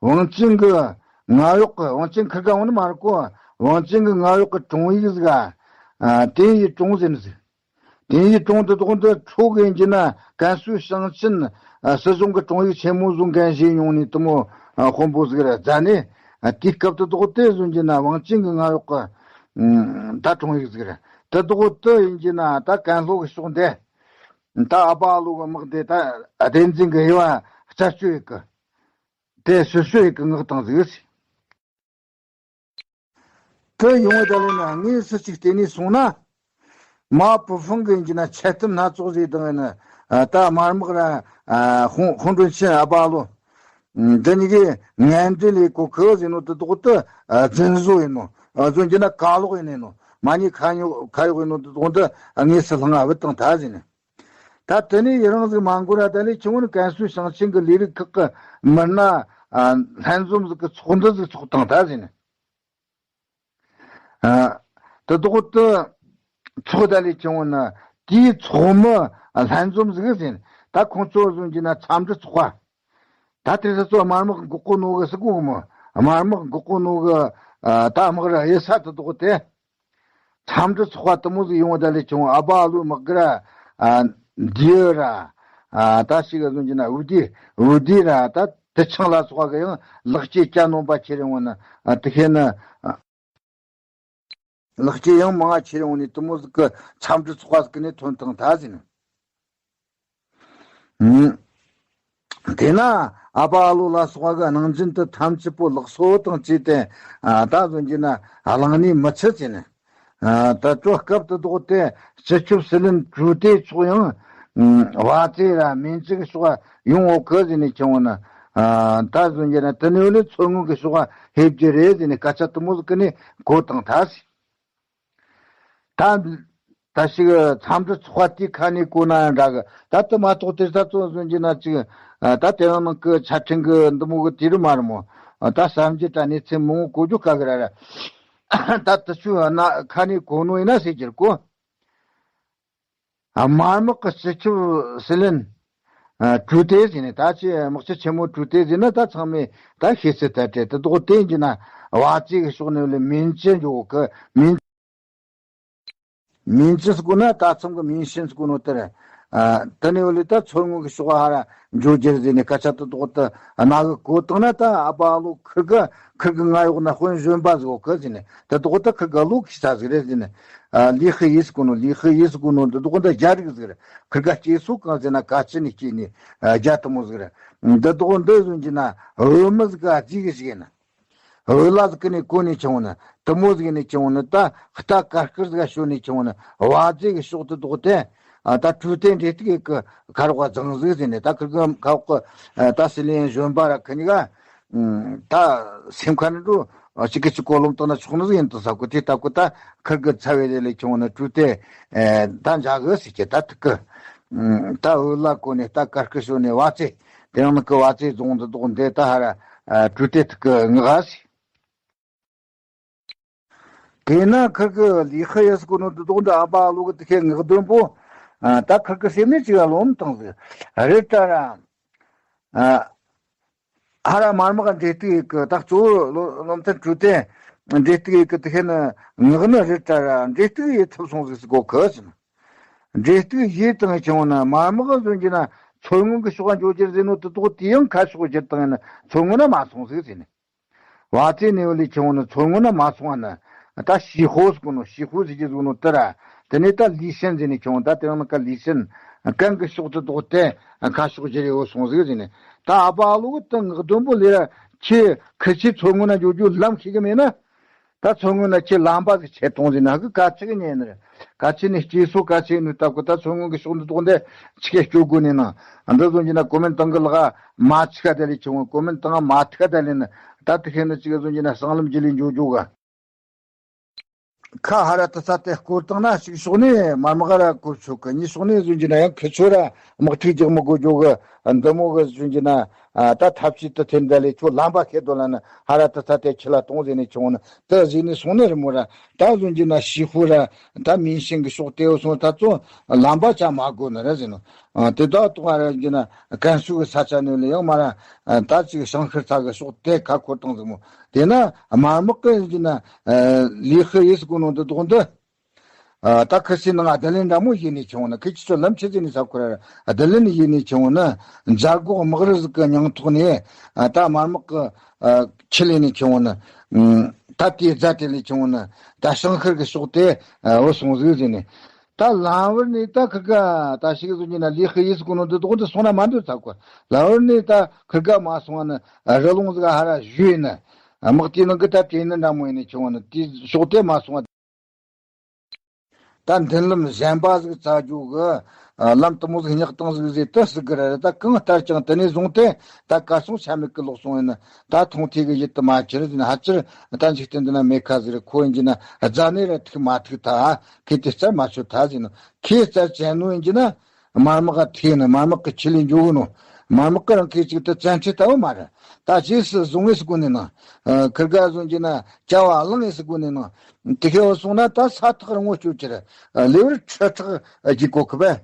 ཝང་ཅིན་གི་ངག་གཡོག་གི་ཝང་ཅིན་ཁིར་ག་འོང་ནི་མ་རེད་གོ། ཝང་ཅིན་གི་ངག་གཡོག་གི་དྲུང་ཡིག་ཟིག་ཨ། ཨ་ཏིན་ཡི་ཀྲུང་ཟེར་ནི་ཟིག་ཏིན་ཡི་ཀྲུང་དེ་དོག་འདི་ཁྲོ་གི་ཡིན་གྱི་ན་ཀན་སུའུ་ཞིང་ཆེན་ཨ་སྲིད་གཞུང་གི་དྲུང་ཡིག་ཆེན་མོ་ཟུང་འགན་བཞེས་མྱོང་ནི་དུ་མོ་ཨ་དཔོན་པོ་ཟིག་རེད་ཟེར་ནི། ཨ་དེའི་སྐབས་དེ་དོག་དེ་ཟུང་གྱི་ན་ཝང་ཅིན་གི་ངག་གཡོག་གི་ཨ་ད་དྲུང་ཡིག་ཟིག་རེད། དེ་དོག་དེ་ཡིན་གྱི་ན་ད་ཀན་ལྷོ་གི་ཕྱོགས་འདི། ད་ཨ་པ་ལོ་གི་དམག་དེ་ད་བདེན་འཛིན་གི་དབྱེ་བ་རྩད་གཅོད་ཡེ་གི། དེ་སོ་སོ་ཡེ་གི་ངག་དང་ཟིག་དེ་ཡོང་བའི་ད་ལས་ན་དངོས་སུ་ཅིག་བལྟས་ནས་སོང་ན། མ་པུ་ཧྥང་གི་ཡིན་གྱི་ན་འཆལ་གཏམ་སྣ་ཚོགས་ཟིག་དང་ཡིན་ན་ད་དམར་དམག་ར་ཧོང་ཧོང་ཀྲུང་ཆིན་ཨ་པ་ལོ། འདི་གཉིས་ཀའི་ངན་འབྲེལ་ལས་གོ་ཁུ་ཟེར་ནོ་དེ་དག་དེ་རྫུན་བཟོ་ཡིན་ནོ། བཟོ་རྒྱུ་ན་ག་ལོག་ཡིན་ནོ། མ་ཉེས་ཁ་ཉོ་ཁ་གཡོག་ཡིན་ནོ་དེ་དག་དེ་དངོས་སུ་ལྷང་ང་བུད་བཏང་ད་ཟེར་ནས། ད་དེ་ནས་ཡི་རང་ཟིག་མ་འགོར་ར་ད་ལས་ཁྱེད་ངོ་ནི་ཀན་སུའུ་ཞིང་ཆེན་གི་ལས་རིགས་ཁག་གི་མི་སྣ་ལྷན་འཛོམས་ཟིག་གི་ཚོགས་འདུ་ཟིག་ཚོགས་བཏང་ད་ཟེར་ནས། ཨ། དེ་དག་དེ་ཚོགས་ད་ལས་ཀྱང་ན་དེའི་ཚོགས་མི་ལྷན་འཛོམས་ཟིག་ཟིན། ད་ཁོང་ཚོ་བཟོ་རྒྱུ་ན་འཚམས་འདྲི་ཚོགས་པ། ད་དེ་ཚོ་དམར་དམག་འགོག་གོ་ནོ་གི་སི་གོ་མོ། དམར་དམག་འགོག་གོ་ནོ་གི་ཨ། ད་དམག་ར་ཡེ་ས་དེ་དག་དེ། འཚམས་འདྲི་ཚོགས་པ་དེ་མོ་ཟིག་ཡོང་བ་ད་ལས་ཀྱང་ཨ་བ་ཨ་ལོ་དམག་གི་ར་ཨ། འདི་ར་ཨ། ད་ཞིག་བཟོ་རྒྱུ་ན་འུ་དི་འུ་དི་ར་ད། དེ་ཆང་ལ་སོགས་པ་གི་ཡང་ལག་སྐྱེས་སྐྱ་ནོམ་པ་ཁྱེར་ཡོང་ན། ཨ། དེ་ཤེས་ན། ཨ། ལག་སྐྱེས་ཡང་མང་ང་ཁྱེར་ཡོང་ནས་དེ་མོ་ཟིག་གི་འཚམས་འདྲི་ཚོགས་པ་ཟིག་གི་ནས་ཐོན་དང་ད་ཟིན། ཨུམ། དེ་ན་ཨ་པ་ཨ་ལོ་ལ་སོགས་པ་གི་གནང་སྦྱིན་དུ་ཐམས་ཅད་པོ་ལག་སོ་དང་བཅས་ཏེ། ཨ། ད་གཟོད་ཀྱི་ན་བླངས་ནས་མི་ཚུད་ཟིན། ཨ། ད་ཅོ་སྐབས་དུ་ལྡོག་སྟེ་སྤྱི་ཁྱབ་སྲིད་བློན་ཀྲུའུ་ཏེ་མཆོག་ཡང་། ཨུམ། བ་ཙེ་ར་མིན་ཅི་གི་ཕྱོགས་ཡོང་འོག་གི་ཟིན་ནས་ཁྱེར་འོང་ན། ཨ། ད་གཟོད་ཀྱི་ན་དེ་ནས་ལས་མཚོ་སྔོན་གི་ཕྱོགས་ཕེབས་རྒྱུ་རེད་ཟིན་ནས་སྐད་ཆ་དུ་མོ་ཟིག་གི་ནས་གོ་དང་ཐལ་ཟིན། ད་ད་ཞིག་འཚམས་འདྲི་ཚོགས་པ་དེའི་ཁ་ནས་གོ་ན་ཡང་འདྲ་གི། ད་དུ་མ་གཏོགས་དེ་ས་ཚོ་གཟོད་ཀྱི་ན་ཅིག་ད་དེ་རང་ནང་གི་ཆ་འཕྲིན་གི་འདི་མོ་གི་དེ་རུ་མ་རུ་མོ། ད་བསམ་རྒྱུ་ད་གནས་ཚུལ་མང་བོ་གོ་རྒྱུ་དཀའ་གི་ར་ར། ད་དུ་ཆུ་ན་ཁ་ནས་གོ་ནོ་ཡིན་ན་ཟེར་གྱུར་གོ། དམར་དམག་གི་སྤྱི་ཁྱབ་སྲིད་བློན་ཀྲུའུ་ཏེ་ཟེར་ནས། ད་ཆེ་དམག་སྤྱི་ཆེན་མོ་ཀྲུའུ་ཏེ་ཟེར་ན་ད་ཚང་མས་ད་ཤེས་ཚད་ད་སྤྲད་དེ་རྡོག་དེ་ཡིན་གྱི་ན་བ་ཙེ་གི་ཕྱོགས་ནས་ལས་མིན་ཅི་འཇོག་གི་མིན། མིན་ཅི་སྐུ་ན་ད་ཚང་གི་མིན་ཤིན་སྐུ་ནོ་དེར། ཨ། དེ་ནས་ལས་ད་མཚོ་སྔོན་གི་ཕྱོགས་ཧ་ར་འཇོག་རྒྱུར་ཟེར་ནས་སྐད་ཆ་དུ་རྡོག་ཏུ་ན་གི་གོ་བཏང་ན་ད་ཨ་པ་ཨ་ལོ་ཁིར་གི་ཁིར་གི་ང་ཡོག་ན་དཔོན་གཞོན་པ་ཟིག་གོ་གི་ཟེར་ནས་དེ་རྡོག་ཏུ་ཁིར་གི་ལོ་ཁི་ས་ཟིག་རེད་ཟེར་ནས། ཨ། ལི་ཧི་ཡིས་སྐུ་ནོ་ལི་ཧི་ཡིས་སྐུ་ནོ་འདི་རྡོག་ཏུ་རྒྱ་རིགས་ཟིག་རེད། ཁིར་ག་སྐྱེས་སོ་གང་ཟེར་ན་ག་ཅི་ནས་སྐྱེས་ནས་རྒྱ་དུ་མོ་ཟིག་རེད། འདི་རྡོག་འདི་ཟོན་གྱི་ན་འོ་མི་ཟིག་ག་ཅི་གི་ཞིག་ཡིན་ན། འོ་ལ་ཟིག་གི་ནས་གོ་ནས་ཆུང་ནི་དུ་མོ་ཟིག་ནས་ཆུང་ནི་ད་རྟ་དཀར་དཀར་ཟིག་ཤོད་ནས་ཆུང་ནི་བ་ཙེ་གི་ཕྱོགས་དུ་རྡོག་སྟེ། ཨ། ད་ཀྲུའུ་ཏེ་འདྲེ་ཐིག་གི་ཁ་རོག་ག་ཛང་ཟིག་ཟིག་ནས་ད་ཁིར་གི་ཁ་རོག་གི་ད་སི་ལིང་གཞོན་པ་ར་ཁི་གཉིས་ཀ་ད་སེམས་ཁ་ནས་འགྲོ་གཅིག་གི་གཅིག་གོ་ལོམ་བཏང་ན་ཆོག་ནི་ཟིག་ཡིན་དུ་ས་གོ་དེ་ད་གོ་ད་ཁིར་གི་ཚ་བའི་ལས་ལས་ཆུང་ནི་ཀྲུའུ་ཏེ་ད་འཇག་གི་ཟིག་གི་ད་ཐིག་གི་ད་འོ་ལ་གོ་ནས་རྟ་དཀར་དཀར་ཤོད་ནས་བ་ཙེ། དེ་ཡང་ནི་ཀི་བ་ཙེ་རྫོང་འདི་དོག་འདི་ད་ཧ་ར་ཀྲུའུ་ཏེ་ཐིག་གི་ངག་ཟིག་གེ་ན་ཁིར་གི་ལི་ཧི་ཡེ་སི་གོ་ནོ་འདི་དོག་འདི་ཨ་པ་ཨ་ལོ་གི་དི་ཁེ་ངག་འདོན་པོ། ད་ཁིར་གི་སེམས་ནས་ཅིག་ལོམ་བཏང་ཟིག་རེད་ད་ར། ཧ་ར་དམར་དམག་འདྲེ་སྟུག་ཡེ་གི་ད་གཙོ་བོ་བློ་བློ་མཐུན་ཀྲུའུ་ཏེ་འདྲེ་སྟུག་ཡེ་གི་དི་ཁེ་ནི་ངག་ནི་རེད་ད་ར་འདྲེ་སྟུག་ཡེ་ཐུབ་སོང་ཟིག་སི་གོ་གི་ཟིན། འདྲེ་སྟུག་ཡེ་དང་ཆུང་ན་དམར་དམག་ཟོན་གྱི་ན་མཚོ་སྔོན་གི་ཕྱོགས་འགྱོ་རྒྱུར་ཟིན་ནོ་དི་དོག་དེ་ཡང་ཁ་ཕྱོགས་རྒྱུར་དང་ཡིན་ན་མཚོ་སྔོན་ན་མ་སོང་ཟིག་ཟིན། བ་ཙེ་ནེ་བ་ལི་ཆུང་ན་མཚོ་སྔོན་ན་མ་སོང་ན་ད་ཞི་ཧོ་ཟིག་ནོ་ཞི་ཧོ་ཟིག་གི་ཟིག་ནོ་དི་ར། དེ་ནས་ད་ལི་ཤན་ཟིན་ནི་ཆུང་ད་དེ་རང་ན་ཀ་ལི་ཤན་གང་གི་ཕྱོགས་དི་དོག་དེ་ཁ་ཕྱོགས་རྒྱུར་ཡོ་སོང་ཟིག་ཟིན། ད་ཨ་པ་ཨ་ལོ་གི་ཏི་ངག་འདོན་པོ་ལི་ར་ཁྱེད་ཁི་ཆེ་མཚོ་སྔོན་ན་འགྱོ་རྒྱུ་ལམ་ཤེས་གི་མེད་ན། ད་མཚོ་སྔོན་ན་ཁྱེད་ལམ་པ་ཟིག་ཆད་གཏོང་ཟིན་ན་གི་ག་ཚིག་ཉན་ནི་རེད། ག་ཚིག་ནས་སྐྱེས་སོ་ག་ཚིག་ནས་ལྟ་གོ་ད་མཚོ་སྔོན་གི་ཕྱོགས་འདི་དོག་འདི་ཆི་གེ་སྐྱོ་དགོས་ནས་ན། འདི་བཟོ་གྱི་ན་ཀོ་མེན་ཏང་གི་ལག་མ་ཆི་ཁ་ད་ལས་ཆུང་ཀོ་མེན་ཏང་མ་ཐི་ཁ་ད་ལས་ན་ད་དི་ཁེ་ནི་ཅི་ག་བཟོ་གྱི་ན་སྲང་ལམ་ཇི་ལས་འཇོ་འཇོ་ག་ཁ་ཧ་ར་ཏི་ས་དེ་སྐོར་བཏང་ན་ཞིག་ཕྱོགས་ནས་མར་མག་ར་སྐོར་ཆོག་གི་གཉིས་ཕྱོགས་ནས་བཟོ་གྱི་ན་ཡང་ཁི་ཆོ་ར་དམག་འཁྲུག་རྒྱག་མི་དགོས་འཇོ་གི་འདི་མོ་གི་བཟོ་གྱི་ན་ད་ཐབས་ཤེས་དི་ཐེར་འདི་ལས་ཆོ་ལམ་པ་ཁེ་དོ་ལ་ན་ཧ་ར་ཏི་ས་དེ་ཁྱི་ལ་གཏོང་ཟེར་ནས་ཆུང་ན་དི་ཟེར་ནས་སོང་ནི་རི་མོ་ར་ད་བཟོ་གྱི་ན་ཤི་ཧུ་ར་ད་མིན་ཤིང་གི་ཕྱོགས་དེ་བོ་སོང་ད་ཚོ་ལམ་པ་ཆ་མ་དགོས་ནི་ར་ཟེར་ནོ། ཨ། དེ་དག་ཐོག་ར་ཡིན་ན་ཀན་སུའུ་གི་ས་ཆ་ནས་ལ་ཡང་མ་ར་ཨ། ད་ཅིག་ཞང་ཤར་ཚ་གི་ཕྱོགས་དེ་ཁ་འཁོར་བཏང་ཟིག་མོ། དེ་ན་དམར་དམག་གི་ཡིན་ན་ཨ། ལི་ཧི་ཡེ་སི་གོ་ནོ་འདི་དོག་འདི། ཨ། ད་ཁི་སི་ནང་བདུན་ལན་འདྲ་མོ་ཡིན་ནས་ཆུང་ན་ཁི་ཅི་ཚོ་ལམ་ཆི་ཟིན་ནས་ས་ཁོ་ར་བདུན་ལན་ཡིན་ནས་ཆུང་ན་མཛའ་གོག་དམག་རི་ཟིག་གི་མྱང་ཐོག་ནས་ཨ། ད་དམར་དམག་གི་ཨ། ཁྱི་ལེན་ནས་ཆུང་ན་ད་དེ་རྫ་དེ་ལས་ཆུང་ན་ད་ཞང་ཤར་གི་ཕྱོགས་དེ་ཨ། བུད་སོང་ཟིག་ཟེར་ནས། ད་ལམ་བར་ནས་ད་ཁི་ག་ད་ཞིག་བཟོ་ཉིན་ན་ལི་ཧི་ཡིས་གོ་ནོ་འདི་དོག་འདི་སོང་ན་མ་འདོད་ཚ་གོ། ལམ་བར་ནས་ད་ཁི་ག་མ་སོང་ན་རི་ལུང་ཟིག་ཧ་ར་བཞུས་ན་དམག་དེའི་ནང་གི་ད་བྲེལ་ནི་འདྲ་མོ་ཡིན་ནས་ཆུང་ན་དེ་ཕྱོགས་དེ་མ་སོང་བ། ད་མདུན་ལམ་གཞན་པ་ཟིག་བཙལ་རྒྱུ་གི་ལམ་དེ་མོ་ཟིག་སྙེག་བཏང་ཟིག་ཟེར་དེ་ཟེར་གི་རེད། ད་གང་ལྟར་ཀྱང་དེ་ནས་བཟུང་སྟེ་ད་གར་སོང་ཆ་མེད་གི་ལོག་སོང་ཡིན་ན། ད་མཐོང་ཐོས་གི་ཡུལ་དུ་མ་གྱུར་ཟེར་ན། ཕལ་ཆེར་ད་འཇིག་རྟེན་འདི་ན་མེད་ཁ་ཟིག་རེད། ཁོ་ཡིན་གྱི་ན་རྫ་ནས་ར་ཐུག་མ་ཐུག་ཐལ། ཁོས་དེ་རྩད་མ་ཆོད་ཐལ་ཟེར་ནོ། ཁོས་རྩད་བཅད་ནོ་ཡིན་གྱི་ན། དམར་དམག་ག་ཐུག་ནི། དམར་དམག་གི་ཁྲིད་ལས་འགྱོ་གི་ནོ། དམར་དམག་གི་རང་ཁོས་ཅིག་ཏུ་བཙན་ཁྲིད་ལྟ་བུ་མ་རེད། ད་རྗེས་སུ་བཟུང་ངེས་སུ་དགོས་ནས་ན། ཁིར་ག་བཟུང་གྱི་ན་བྱ་བ་བླངས་ངེས་སུ་དགོས་ནས་ན། དེ་ཁེ་བ་སོང་ན་ད་ས་ཐག་རིང་བོ་སྐྱོད་ཀྱི་རེད། ལེ་བར་ཁྲི་ཕྲག་རྒྱུག་གོ་གི་བས།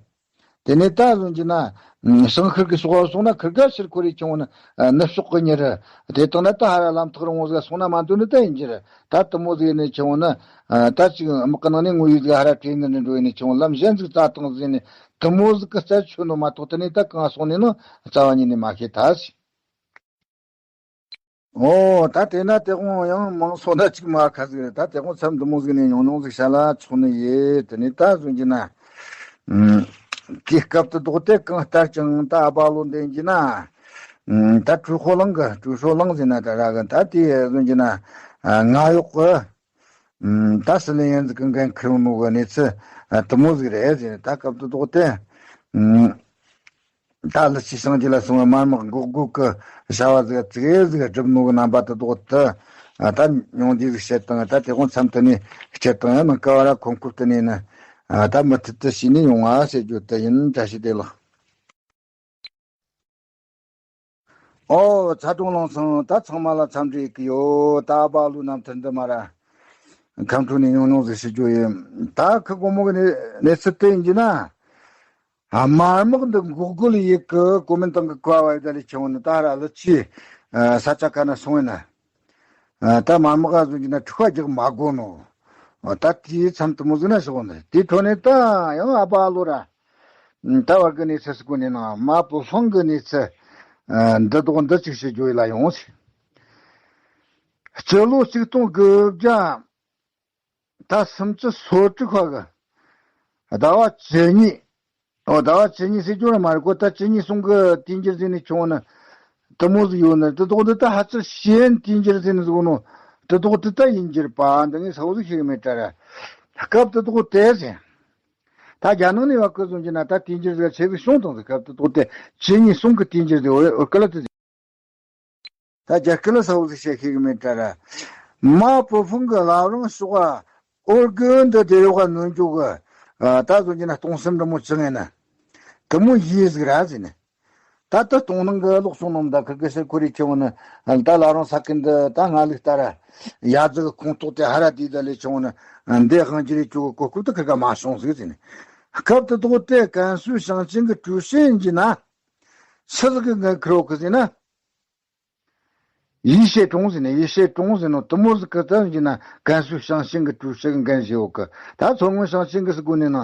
དེ་ནས་ད་བཟུང་གྱི་ན། ཤང་ཁིར་གི་ཕྱོགས་བ་སོང་ན་ཁིར་ག་ཕྱིར་ཁོ་རེ་ཁྱེར་འོང་ན། ནུབ་ཕྱོགས་གི་ཉེ་རུ། དེ་དང་ན་ད་ཧ་ར་ལམ་ཐག་རིང་བོ་ཟིག་སོང་ན་མ་འདོད་ནི་ད་ཡིན་གྱི་རེད། ད་དེ་མོ་ཟིག་ནས་ཁྱེར་འོང་ན། ད་ཅིག་དམག་གི་ནང་ནས་དངོས་ཡོད་ཟིག་ཧ་ར་བྲོས་ནི་འགྲོ་ཡིན་ནས་ཁྱེར་འོང་། ལམ་གཞན་ཟིག་བཙལ་བཏང་ཟིག་ནས་དེ་མོ་ཟིག་གི་རྩད་ཆོད་ནོ་མ་གཏོགས། དེ་ནས་ད་གང་སོང་ནས་ནོ་རྩ་བ་ཉིད་ནས་མ་ཤེས་ཐལ་ཟེར། ཨོ། ད་དེ་ན་དེ་དགོང་ཡང་མང་སོང་ན་ཅིག་མ་ཁ་ཟིག་རེད། ད་དེ་དགོང་མཚམས་འདི་མོ་ཟིག་ནས་ཉུང་ཉུང་ཟིག་བཤད་ལ་ཆོག་ནི་ཡེ། དེ་ནས་ད་བཟུང་གྱི་ན། ཨུམ། དེའི་སྐབས་དེ་དོག་དེ་གང་ལྟར་ཀྱང་ད་ཨ་བ་ལོ་འདེན་གྱི་ན། ཨུམ། ད་ཀྲུའུ་ཧོ་ལང་གི་ཀྲུའུ་ཧོ་ལང་ཟེར་ན་ད་ར་གི་ད་དེ་བཟུང་གྱི་ན། ཨ། ང་གཡོག་གི། ཨུམ། ད་སི་ལེ་ཡན་ཟིག་གི་འགན་ཁུར་ནོ་གི་གནས་ཚུལ་དེ་མོ་ཟིག་རེད་ཟེར། ད་སྐབས་དེ་དོག་དེ། ཨུམ། ད་ལི་ཆི་ཤང་ཅི་ལ་སོང་བའི་དམར་དམག་འགོག་རྒོལ་གི་བྱ་བ་ཟིག་ཙིག་ཟིག་སྒྲུབ་ནོ་གི་རྣམ་པ་དེ་དོག་དེ། ད་ཉུང་བསྡུས་ཟིག་བཤད་དང་། ད་དེ་དགོང་མཚམས་དེ་ནས་བཤད་དང་། ཡང་ནང་ཀ་བ་ར་ཁོང་ཁུབ་དེ་ནས་ནི། ད་མུ་མཐུད་དུ་བྱས་ནས་ཡོང་ང་ཟེར་རྒྱུ་དེ་ཡིན། བཀྲ་ཤིས་བདེ་ལེགས། ཨོ། ཚ་གྲོང་ལང་ཚང་ད་ཚང་མ་ལ་འཚམས་འདྲི་ཡེད་གི་ཡོད། ད་ཨ་བ་ལོ་རྣམ་ཐར་འདི་མ་ར་ཁམས་ཕྲུག་ནས་ཉུང་ཉུང་ཟིག་ཞུ་རྒྱུ་ཡིན། ད་ཁི་དགོང་མོ་གི་གནས་གནས་ཚུལ་དེ་ཡིན་གྱི་ན། ཨ། དམར་དམག་འདི་འགོག་རྒོལ་ཡེད་གི་གོ་མིན་ཏང་གི་ཀ་བ་ཡི་ད་ལས་ཁྱེར་འོང་ནི་ད་ཧ་ར་ལི་ཆི་ས་ཆ་ཁ་ན་སོང་ཡིན་ན། ད་དམར་དམག་ག་བཟུང་གྱི་ན་འཁྲུག་པ་རྒྱག་མ་དགོས་ནོ། ད་དེའི་མཚམས་དེ་མོ་ཟིག་ན་ཞོག་ནི། དེའི་འཕྲོ་ནས་ད་ཡང་ཨ་བ་ལོ་ར། ད་བར་གི་གནས་ཚུལ་ཟིག་གོ་ནས་ན་མ་པུ་ཧྥང་གི་གནས་ཚུལ་འདི་དོག་འདི་ཅིག་བཤད་རྒྱུ་ཡིད་ལ་ཡོང་ཟིག་སྤྱི་ལོ་ཆིག་སྟོང་དགུ་བརྒྱ་ད་སུམ་ཅུ་སོ་དྲུག་ཁ་གི་ཟླ་བ་བཅུ་གཉིས། ཨོ། ཟླ་བ་བཅུ་གཉིས་ཟེར་རྒྱུ་ར་མ་རེད་གོ། ད་བཅུ་གཉིས་གསུམ་གི་དུས་འགྱུར་ཟེར་ནས་ཁྱོང་ན་དེ་མོ་ཟིག་ཡོད་ན། དེ་དོག་འདི་ད་ཧ་ཅང་ཤེས་ཡོན་དུས་འགྱུར་ཟེར་ནས་ཟིག་ནོ། དེ་དོག་དེ་ད་ཡིན་གྱི་རེད་པ། འདི་ངས་གསལ་བོ་ཟིག་ཤེས་གི་མེད་དྲ་ར། སྐབས་དེ་དོག་དེ་ཟེར། ད་རྒྱ་ནང་ནས་བ་ཀི་བཟུང་གྱི་ན་ད་དུས་འགྱུར་ཟིག་ཆེ་ཟིག་བྱུང་དང་ཟིག་སྐབས་དེ་དོག་དེ་བཅུ་གཉིས་གསུམ་གི་དུས་འགྱུར་ཟིག་འོ་འོ་ཀི་ལ་དེ་ཟིག་ད་རྒྱ་སྐད་ལ་གསལ་བོ་ཟིག་བཤད་ཤེས་གི་མེད་དྲ་ར། མ་པུ་ཧྥང་གི་བླ་བྲང་ཕྱོགས་ཨོ་རྒྱན་འདི་དེ་རོགས་ག་ནོན་རྒྱུ་གི། ད་གཟོད་ཀྱི་ན་སྟོང་སེམས་འདྲ་མོ་བཅངས་ཡིན་ན། དེ་མོ་ཡིན་ཟིག་ར་ཟེར་ནས། ད་ལྟ་སྟོང་ནང་གི་ལོག་སོང་ནོ་ད་ཁིར་གི་ཕྱིར་ཁོ་རེ་ཁྱེར་འོང་ན། ད་བླ་བྲང་ས་ཁུལ་འདི་ད་ང་ལུགས་ལྟར་ཡ་ཟིག་གི་ཁོངས་གཏོགས་དེ་ཧ་ར་དེ་ད་ལས་ཁྱེར་འོང་ན། འདི་དབང་གྱུར་རེ་ཅོ་གི་གོ་སྐབས་དེ་ཁིར་ག་མ་བྱུང་ཟིག་ཟེར་ནས། སྐབས་དེ་དོག་དེ་ཀན་སུའུ་ཞིང་ཆེན་གི་ཀྲུའུ་ཞི་ཡིན་གྱི་ན། ཕྱི་ཟིག་གི་ངའི་ཁིར་འོག་གི་ཟེར་ན། ཡེ་ཤེས་ཀྲུང་ཟེར་ནས། ཡེ་ཤེས་ཀྲུང་ཟེར་ནོ་དེ་མོ་ཟིག་གི་ད་ཡིན་ན་ཀན་སུའུ་ཞིང་ཆེན་གི་ཀྲུའུ་ཞི་གི་འགན་བཞེས་ཡོད་གི། ད་མཚོ་སྔོན་ཞིང་ཆེན་གི་ཟིག་གོ་ནས་ན་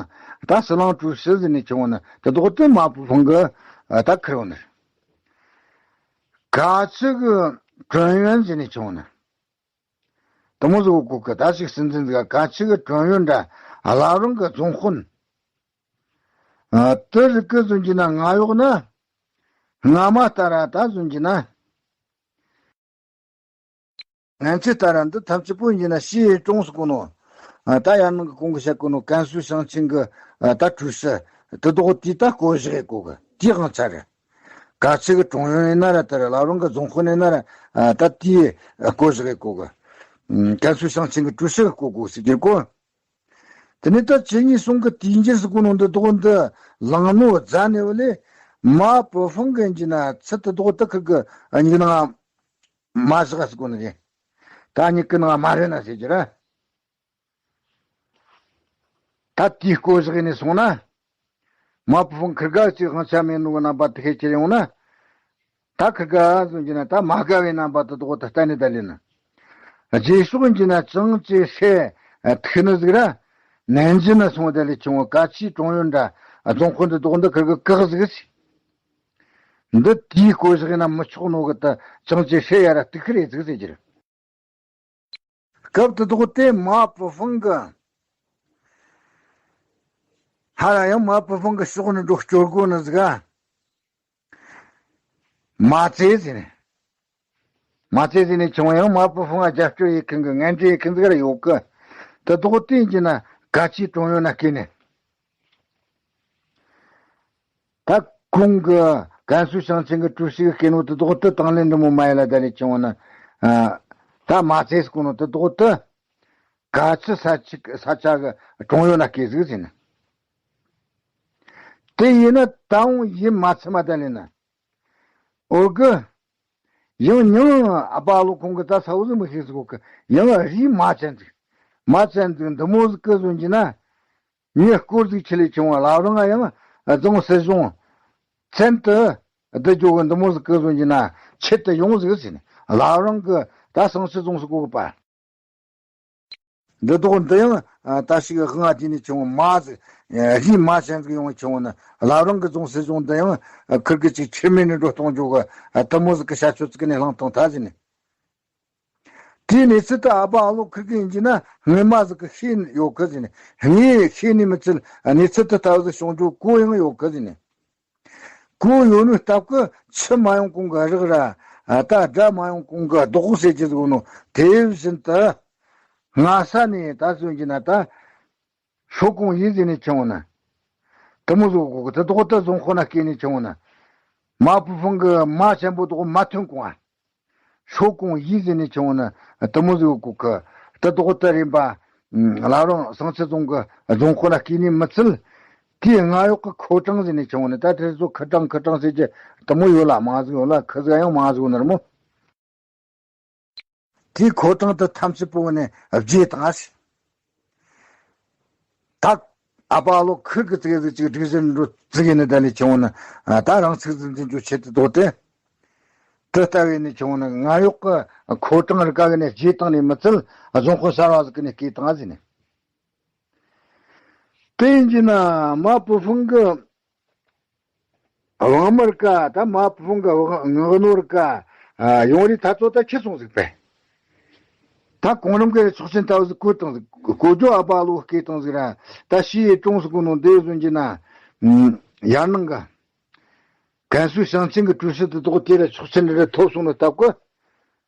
ད་ཟི་ལིང་ཀྲུའུ་ཞི་ཟེར་ནས་ཁྱེར་འོང་ན་དེ་དོག་དེ་མ་པུ་ཧྥང་གི་ད་ཁིར་འོང་ནི། ག་ཅི་གི་ཀྲུང་ཡོན་ཟེར་ནས་ཁྱེར་འོང་ན་དེ་མོ་ཟིག་གོ་གི། ད་ཞིག་སྲིད་འཛིན་ཟིག་ག་ཅི་གི་ཀྲུང་ཡོན་འདྲ་བླ་བྲང་གི་རྫོང་དཔོན། ཨ། དེ་རིགས་གི་བཟུང་གྱི་ན་ང་གཡོག་ན། སྔ་མ་ལྟར་ད་བཟུང་གྱི་ན། ང་ཚོས་ལྟར་འདི་ཐམས་ཅད་པོ་ཡིན་ན་ཤེས་ཡོན་ཀྲུང་ཟེར་གོ་ནོ། ད་ཡར་ནང་གི་གོང་གི་བཤད་གོ་ནོ་ཀན་སུའུ་ཞིང་ཆེན་གི་ད་ཀྲུའུ་ཞི་དེ་དོག་དེ་ད་བསྐོ་གཞག་ཡེད་གོ་གི་དེའི་དབང་ཆ་རེད། ག་ཅི་གི་ཀྲུང་ཡོན་ཡིན་ན་ར་དེ་ར་བླ་བྲང་གི་རྫོང་དཔོན་ཡིན་ན་ར་ད་དེའི་བསྐོ་གཞག་ཡེད་གོ་གི། ཀན་སུའུ་ཞིང་ཆེན་གི་ཀྲུའུ་ཞི་གི་བསྐོ་དགོས་ཟེར་གྱི་གོ། དེ་ནས་ད་བཅུ་གཉིས་གསུམ་གི་དུས་འགྱུར་ཟེར་གོ་ནོ་འདི་དོག་འདི་ལངས་ནོ་རྫ་ནས་བ་ལས་མ་པུ་ཧྥང་གི་ཡིན་གྱི་ན་ཚུལ་དེ་དོག་དེ་ཁིར་གི་མྱིག་ནང་མ་བཞག་ཟེར་གོ་ནི་རེད། ད་མྱིག་གི་ནང་མ་རེད་ན་ཟེར་གྱི་ར། ད་དེའི་བསྐོ་བཞག་ནས་སོང་ན། མ་པུ་ཧྥང་ཁིར་ག་ཅིག་དབང་ཆ་མེད་ནོ་གི་རྣམ་པ་དེ་ཁས་ཁྱེར་ཡོང་ན། ད་ཁིར་ག་བཟུང་གྱི་ན་ད་མ་དགའ་བའི་རྣམ་པ་དེ་དོག་ད་གཏན་ནས་ད་ལེན་ན། རྗེས་ཕྱོགས་ཡིན་གྱི་ན་ཅང་ཅེ་ཧྲེ་ཐུག་ནི་ཟིག་ར། ནན་ཅི་ན་སོང་ད་ལས་ཆུང་བ་ག་ཅི་ཀྲུང་ཡོན་འདྲ་རྫོང་དཔོན་འདི་དོག་འདི་ཁིར་གི་བཀག་ཟིག་ཟེར། འདི་དེའི་བསྐོ་བཞག་ཡིན་ན་མི་ཆོག་ནོ་གི་ད་ཅང་ཅེ་ཧྲེ་ཡ་ར་གཏུག་གི་རེད་ཟིག་ཟེར་གྱི་རེད། སྐབས་དེ་དོག་དེ་མ་པུ་ཧྥང་གི། ཧ་ར་ཡང་མ་པུ་ཧྥང་གི་ཕྱོགས་ནས་འགྲོ་སྐྱོར་དགོས་ནི་ཟིག་ག་མ་ཚད་ཟེར་ནས། མ་ཚད་ཟེར་ནས་ཆུང་ཡང་མ་པུ་ཧྥང་ང་རྒྱབ་སྐྱོར་ཡེད་མཁན་གི་ངན་འབྲེལ་ཡེད་མཁན་ཟིག་ར་ཡོད་གི། དེ་དོག་དེ་ཡིན་གྱི་ན་ ག་ཅི་གྲོང་ཡོད་ན་སྐྱེས་ནས། ད་ཁོང་གི་ཀན་སུའུ་ཞིང་ཆེན་གྱི་ཀྲུའུ་ཞི་གི་སྐྱེས་ནོ་དེ་དོག་ཏུ་དང་ལེན་འདི་མོ་མ་ཡ་ལ་ད་ལས་ཆུང་བ་ན། ད་མ་ཚེས་སྐུ་ནོ་དེ་དོག་ཏུ་ག་ཅི་ས་ཆི་ས་ཆ་གི་གྲོང་ཡོད་ན་སྐྱེས་ཟིག་ཟིན། དེ་ཡིན་ན་ད་འོང་ཡིན་མ་ཚད་མ་ད་ལས་ན། འོ་གི། ཡང་ཉང་ཨ་པ་ལོ་ཁོང་གི་ད་ས་བོ་ཟིག་མི་ཤེས་ཟིག་གོ་གི། ཡང་རིས་མ་ཅན་ཟིག་མ་ཅན་ཟིག་འདི་མོ་ཟིག་གི་བཟོ་གྱི་ན། ངས་སྐོར་ཟིག་ཆི་ལས་བྱུང་བ་ལ་རང་ང་ཡང་རྫོང་སྲིད་གཞུང་ཚན་དུ་བསྡུ་རྒྱུ་གི་འདི་མོ་ཟིག་གི་བཟོ་གྱི་ན་ཆེད་དུ་ཡོང་ཟིག་ཟིན། ལ་རང་གི་ད་སང་སྲིད་གཞུང་ཟིག་གོ་གི་པ། འདི་དོག་འདི་ཡང་ད་ཞིག་དབང་དེ་ནས་བྱུང་བ་མ་ཟིག་རིས་མ་ཅན་ཟིག་ཡོང་བ་བྱུང་བ་ན་ལ་རང་གི་རྫོང་སྲིད་གཞུང་འདི་ཡང་ཁིར་གི་ཅིག་ཁྱིམ་མི་ནས་འགྲོ་གཏོང་རྒྱུ་གི་དེ་མོ་ཟིག་གི་བྱ་སྤྱོད་ཅིག་ནས་བླངས་བཏང་ཐལ་ཟིན། དེའི་གནས་ཚུལ་དེ་ཨ་ཕ་ཨ་ལོ་ཁིར་གི་ཡིན་གྱི་ན་སྔོན་མ་ཟིག་གི་ཤེས་ཡོད་གི་ཟིན། ངས་ཤེས་ནས་མི་ཚུལ་གནས་ཚུལ་དེ་ལྟ་བུ་ཟིག་བྱུང་རྒྱུ་གོ་ཡང་ཡོད་གི་ཟིན། གོ་ཡོད་ནོ་སྟབས་གི་ཆུ་མ་ཡོང་གོང་གི་རག་ར། ད་དགྲ་མ་ཡོང་གོང་གི་རྡོག་ཟེར་གྱི་ཟིག་ནོ་དེ་བཞིན་དུ་སྔ་ས་ནས་ད་ཟོན་གྱི་ན་ད། ཤོ་ཀོང་ཡིན་ཟེར་ནས་ཆུང་བ་ན། དེ་མོ་ཟིག་གོ་གི་དེ་དོག་ད་རྫོང་ཁོ་ན་སྐྱེས་ནས་ཆུང་བ་ན། མ་བུ་ཧྥང་གི་མ་ཆེན་པོ་དོག་མ་ཐོན་གོང་ཨ། ཤོ་ཀོང་ཡིན་ཟེར་ནས་ཆུང་བ་ན་དེ་མོ་ཟིག་གོ་གི། དེ་དོག་ད་རིམ་པ། ལ་རང་སང་ཚེ་རྫོང་གི་རྫོང་ཁོ་ན་སྐྱེས་ནས་མི་ཚུལ། དེའི་སྔ་ཡོག་གི་ཁོ་ཀྲང་ཟེར་ནས་ཆུང་བ་ན་ད་དེ་ཚོ་ཁི་ཀྲང་ཁི་ཀྲང་ཟེར་གྱི་དེ་མོ་ཡོད་ལ་མང་ཟིག་ཡོད་ལ་ཁི་ཟིག་ཡང་མང་ཟིག་ཡོད་ནི་རེད་མོ། དེའི་ཁོ་ཀྲང་དུ་ཐམས་ཅད་པོ་ནས་བརྗེད་བཏང་ཨ་ཞེས། ད་ཨ་ཕ་ཨ་ལོ་ཁིར་གི་ཙིག་ཙིག་ཅིག་སྒྲིག་གཞི་འགྲོ་ཙིག་ཡིན་ནི་ད་ལས་ཆུང་བ་ན། ད་རང་ཚུགས་འཛིན་འཛིན་རྒྱུ་ཆེད་དུ་དོ་དེ། དེ་ལྟ་བས་ནི་ཆུང་བ་ན་སྔ་ཡོག་གི་ཁོ་ཀྲང་རི་ཀ་གི་ནས་བརྗེད་བཏང་ནས་མི་ཚུལ་རྫོང་དཔོན་གསར་བ་ཟིག་གི་ནས་སྐྱེས་བཏང་ཨ་ཟིན་ནས། དེ་ཡིན་གྱི་ན་མ་བུ་ཧྥང་གི་དབང་མི་རི་ཀ་ད་མ་བུ་ཧྥང་གི་དབང་ངག་ནོར་རི་ཀ་ཡོང་རི་ད་ཚོ་ད་ཁྱི་སོང་ཟིག་པས། ད་གོང་རིམ་གི་ཚོགས་ཆེན་ལྟ་བུ་ཟིག་བསྐོས་བཏང་ཟིག་བསྐོས་རྒྱུ་ཨ་ཕ་ལོ་བསྐོས་བཏང་ཟིག་ར། ད་ཤི་ཡི་ཀྲུང་ཟིག་གོ་ནོ་འདི་བཟོ་གྱི་ན་ཡར་ནང་གི་ཀན་སུའུ་ཞིང་ཆེན་གི་ཀྲུའུ་ཞི་དེ་དོག་དེ་ར་ཚོགས་ཆེན་རེ་ཐོབ་སོང་ནོ་སྟབས་གི།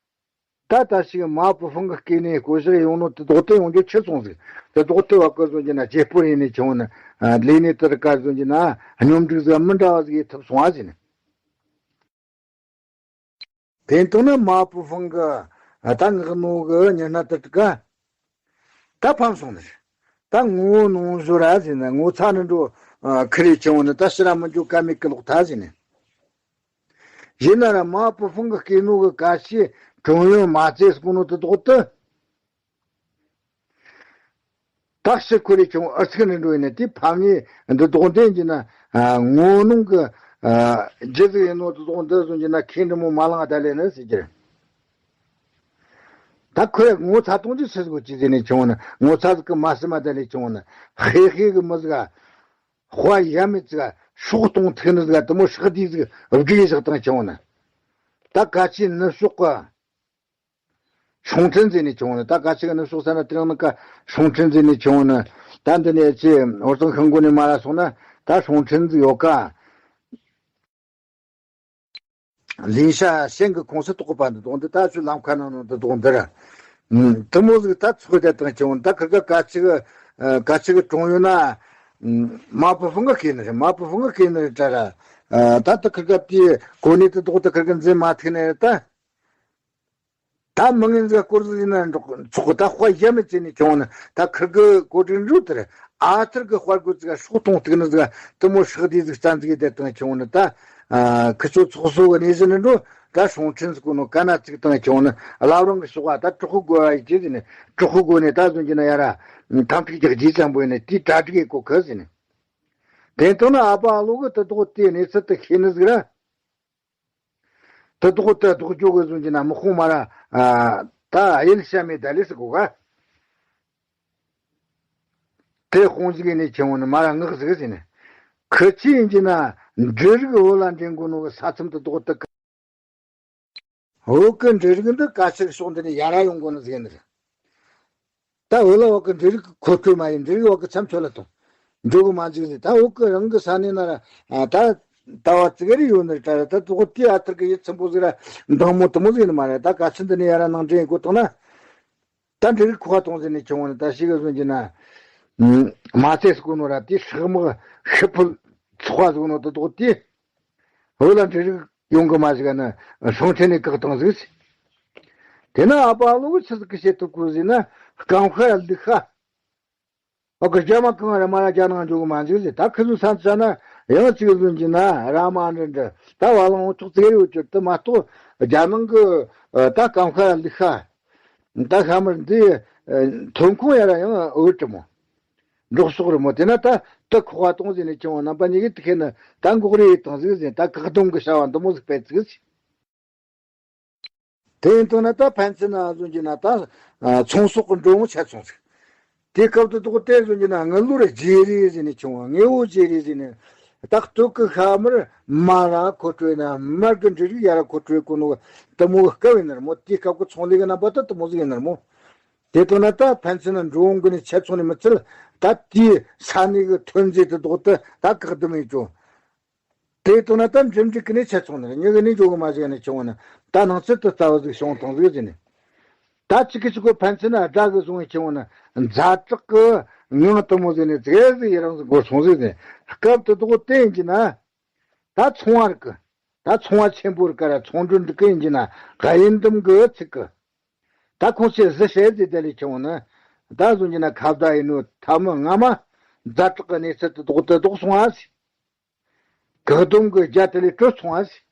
ད་ལྟ་ཞིག་མ་བུ་ཧྥང་གི་སྐེ་ནས་བསྐོ་གཞག་ཡོང་ནོ་དེ་དོག་ཏུ་ཡོང་རྒྱུ་ཆི་སོང་ཟིག་དེ་དོག་ཏུ་བ་ཀི་བཟོ་རྒྱུ་ན་རྒྱལ་པོ་ཡིན་ནས་ཆུང་ན། ལས་ནས་དེར་ཀ་བཟོ་རྒྱུ་ན་སྙོམས་སྒྲིག་ཟིག་མི་འདྲ་བ་ཟིག་ཡེ་ཐུབ་སོང་བ་ཟིན། དེ་དང་ན་མ་བུ་ཧྥང་གི་ད་ངག་ནོ་གི་ཉི་སྣ་དེར་ཀ་ད་ཕམ་སོང་ནི། ད་ངོ་བོ་ནོ་བཟོ་ར་ཟིན་ན་ངོ་ཚ་ནི་འགྲོ་ཁི་རེ་ཆུང་ནི་ད་ཕྱི་ར་མི་འཇུག་ཀ་མེད་ཀི་ལོག་ད་ཟིན་ནི། ཡིན་ན་ར་མ་བུ་ཧྥང་གི་སྐེ་ནོ་གི་ཀ་ཤི་གྲོང་ཡོན་མ་ཚེས་སྐུ་ནོ་དེ་དོག་ཏུ། ད་ཤི་ཁོ་རེ་ཆུང་ཨར་ཚིག་ནི་འགྲོ་ཡིན་ན་དེ་ཕམ་ཉེ་འདི་དོག་འདན་གྱི་ན་ངོ་ནོང་གི་རྒྱུ་ཟིག་ཡིན་ནོ་དེ་དོག་འདི་བཟུང་གྱི་ན་ཁེ་འདྲི་མོ་མ་ལང་ད་ལས་ནི་ཟེར་གྱི་རེད། ད་ཁོས་ངོ་ཚ་གཏོང་རྒྱུ་ཆི་ཟིག་གོ་ཅི་ཟེར་ནས་ཆུང་ན་ངོ་ཚ་ཟིག་གི་མ་སྲིད་མ་ད་ལས་ཆུང་ན་ཧེ་ཧེ་གི་མི་ཟིག་ག་དཔའ་ཡ་མེད་ཟིག་ག་སྲོག་གཏོང་ཐུག་ནི་ཟིག་ག་དེ་མོ་ཧྲག་དེ་ཟིག་བསྒྲིགས་བཞག་བཏང་ཆུང་ན། ད་ག་ཅི་ནི་ཤོག་ག་ཤོང་ཁྲིན་ཟེར་ནས་ཆུང་ན་ད་ག་ཅི་ག་ནི་ཤོག་ས་ན་དེ་རིང་ནི་ཀ་ཤོང་ཁྲིན་ཟེར་ནས་ཆུང་ན་ད་འདི་ནས་ཅི་ཧོར་ཚང་ཤང་སྒོ་ནས་མ་ར་སོང་ན་ད་ཤོང་ཁྲིན་ཟིག་ཡོད་ཀ་ལིན་ཤ་ཤེང་གི་ཁོངས་སུ་གཏོགས་པ་འདི་དོག་འདི་ད་ཆུ་ལམ་ཁ་ནང་ནང་འདི་དོག་འདི་ར། དེ་མོ་ཟིག་ད་ཚོགས་བསྡད་དང་ཆེ་བོ་ད་ཁིར་ག་ག་ཅི་གི་ག་ཅི་གི་གྲོང་ཡོད་ན། མ་བུ་ཧྥང་གི་སྐེ་ནི་རེད། མ་བུ་ཧྥང་གི་སྐེ་ནི་རེད་དྲ་ར། ད་ད་ཁིར་ག་དེ་གོ་ནི་དེ་དོག་ད་ཁིར་ག་འཛིན་མ་ཐུག་ནི་རེད་ད། ད་མི་ངན་ཟིག་སྐོར་ཟིག་ཡིན་ན་འགྲོ་ཚོགས་ད་དཔའ་ཡ་མེད་ཅན་ནས་བྱུང་ན་ད་ཁིར་གི་གོ་སྒྲིག་འགྲོ་དེར་ཨ་ཐུར་གི་དཔའ་རྒོད་ཟིག་སྲོག་གཏོང་ཐུག་ནི་ཟིག་དེ་མོ་ཧྲག་དེ་ཟིག་རྩ་འཛུགས་དེ་དང་བྱུང་ན་ད་ཁི་ཚོ་ཚོགས་གསོ་གི་གནས་གཞི་ནི་འགྲོ་ད་སྲོང་ཁྲིན་ཟིག་གོ་ནོ་ག་ན་ཚིག་དང་བྱུང་ན་བླ་བྲང་གི་ཕྱོགས་ད་གྲོགས་པོ་དགོས་ཡ་ཡི་ཅི་ཟིན་ནས་གྲོགས་པོ་དགོས་ནས་ད་བཟུང་གི་ན་ཡ་ར་ཐམ་ཐིག་རྒྱག་རྗེས་ཙམ་པོ་ཡིན་ནས་དེའི་གྲ་སྒྲིག་ཡེ་གོ་ཁི་ཟིན་ནས་དེ་དང་ན་ཨ་ཕ་ཨ་ལོ་གི་དེ་དོག་དེ་གནས་ཚུལ་དེ་ཤེས་ནི་ཟིག་ར། དེ་དོག་དེ་དོག་ཅོ་གི་བཟུང་གྱི་ན་མི་ཁོང་མ་ར། ད་གཡུལ་ཤ་མེད་ད་ལས་སི་གོ་ག་དེ་དཔུང་ཟིག་ནས་ཆེན་བོ་ནི་མ་ར་ངག་ཟིག་ཟིན་ནས། ཁི་ཆི་ཡིན་གྱི་ན་འབྲུ་རིགས་བོད་ལ་འདྲེན་དགོས་ནོ་གི་ས་མཚམས་དེ་དོག་དེ་ག་བོད་གི་འབྲུ་རིགས་འདི་ག་ཆི་ཕྱོགས་འདི་ནས་ཡར་ར་ཡོང་དགོས་ནི་ཟིག་ནི་རེད། ད་བོད་ལ་བ་གི་འབྲུ་རིགས་མཁོ་སྤྲོད་མ་ཡིན་འབྲུ་རིགས་བ་གི་མཚམས་ཆོད་ལ་གཏོང་། འགྲོ་གི་མ་འཇུག་ཟེར་ད་བོད་གི་རང་གི་ས་གནས་ན་ར་ད་ད་བ་ཙི་གེ་རེ་ཡོད་ནི་རེད་ད་ར་ད་དོག་དེ་ཨ་ཐུར་གི་ཡིད་ཚིམ་པོ་ཟིག་ར་འདང་མོ་དུ་མོ་ཟིག་ནི་མ་རེད་ད་ག་ཚོད་འདི་ནས་ཡར་ར་ནང་འདྲེན་དགོས་བཏང་ན། ད་འབྲུ་རིགས་མཁོ་བ་གཏོང་ཟེར་ནས་ཁྱོད་ངོ་ནི་ད་ཤི་གི་བཟོ་གྱི་ན། མ་ཚད་ཟེར་གོ་ནོ་ར་དེ་སྲེག་དམག་ཤི་ཕུད་ཚོགས་པ་ཟེར་གོ་ནོ་དེ་དག་དེ་བོད་ལ་འབྲུ་རིགས་ཡོང་གི་མ་ཞིག་ནི་ཧྲང་ཁྲེན་ནས་བཀག་བཏང་ཟིག། དེ་ན་ཨ་པ་ལོ་གི་ཆི་ཟིག་གི་བྱེད་ཐུབ་གོ་ཟེར་ན་སྐམ་ཤ་ལུག་ཤ། ཨོ་གི་རྒྱ་མ་གང་ར་མ་ར་རྒྱ་ནང་འཇོག་གི་མ་འཇུག་ཟེར། ད་ཁི་ཟུ་ས་ཆ་ན་ཡང་གཅིག་ཟུན་གྱི་ན་ར་མ་འདྲ་འདྲ་ད་བ་ལང་འོ་ཚོགས་ཙེ་རེ་འོ་ཅོར་དུ་མ་གཏོགས་རྒྱ་ནང་གི་ད་སྐམ་ཤ་ལུག་ཤ། ད་ཤ་མར་འདི་ཐོན་ཁུངས་ཡ་ར་ཡང་འོད་དྲི་མོ། འབྲོག་ཕྱོགས་རི་མོ་དེ་ན་ད་དུ་ཁོག་པ་གཏོང་ཟིན་ནས་ཁྱེད་རྣམ་པ་གཉིས་ཀྱིས་དུ་ཁེ་ན་ད་འགོག་རེ་ཡིད་དང་ཟིག་ཟིན་ད་བཀག་སྡོམ་གི་བྱ་བ་འདི་མོ་ཟིག་སྤེལ་ཚིག་ཟིག། དེ་ཡིན་དང་ན་ད་ཕན་ཚུན་ན་ཟོན་གྱི་ན་ད་ཚོང་ཟོག་གི་འགྲོ་འོང་ཆ་ཚང་ཟིག། དེ་སྐབས་དུ་དོག་དེ་ཟོན་གྱི་ན་དངུལ་ལོར་བརྗེ་རེས་ཟིན་ནས་ཁྱེད་དངོས་པོ་བརྗེ་རེས་ཟིན་ནས་ད་སྟོད་གི་ཤ་མར་མ་ར་མཁོ་སྤྲོད་ན་མར་གི་འབྲུ་རིགས་ཡ་ར་མཁོ་སྤྲོད་གོ་ནོ་དུ་མོ་གི་སྐབས་ཡིན་ནར་མོ། དེ་སྐབས་གི་ཚོང་ལས་གི་རྣམ་པ་ད་དུ་མོ་ཟིག་ཡིན་ནར་མོ། དེ་དང་ན་ད་ཕན་ཚུན་ན་འགྲོ་འོང་གི་ནི་ཆ་ཚང་ནས་མི་ཚུལ་ད་དེའི་ས་གནས་གི་ཐོན་རྫས་དུ་ལྡོག་ཏུ་ད་བཀག་སྡོམ་ཡིན་ཅོ། དེ་དང་ན་ད་འགྲིམ་འགྲིག་གི་ནི་ཆ་ཚང་ནི་ཉི་གི་ནི་འཇོག་གི་མ་བྱས་ནས་བྱུང་བ་ནི་ད་ནང་ཚུལ་དུ་ལྟ་བུ་ཟིག་བྱུང་དང་ཟིག་ཟིན་ནི། ད་གཅིག་གི་གཅིག་གོ་ཕན་ཚུན་ན་དགྲ་གི་བཟུང་བའི་ཁྱེད་ནི་ཛ་དྲག་གི་ངང་དུ་མོ་ཟིག་ནི་ཙེ་ཟིག་ཡི་རང་ཟིག་འགོར་སོང་ཟིག་ཟིན། སྐབས་དུ་ལྡོག་དེ་ཡིན་གྱི་ན། ད་ཚོང་བ་རིག་གི། ད་ཚོང་བ་ཆེན་པོ་རིག་ག་ར་ཚོང་འབྲེལ་འགྲིག་གི་ཡིན་གྱི་ན་དབྱིན་འདམ་གི་ཚིག་གི། ད་ཁོང་ཚོས་གཟི་བཤད་ཟིག་དེ་ལས་ཁྱེད་ནི། ད་བཟུང་གྱི་ན་ཁ་བརྡ་ཡིན་ནོ་ཐ་མི་སྔ་མ། ཛ་དྲག་གི་གནས་ཚུལ་དུ་ལྡོག་དུ་ལྡོག་སོང་ཨ་ཟིག། བཀག་སྡོམ་གི་རྒྱ་དེ་ལས་གྲོལ་སོང་ཨ་ཟིག།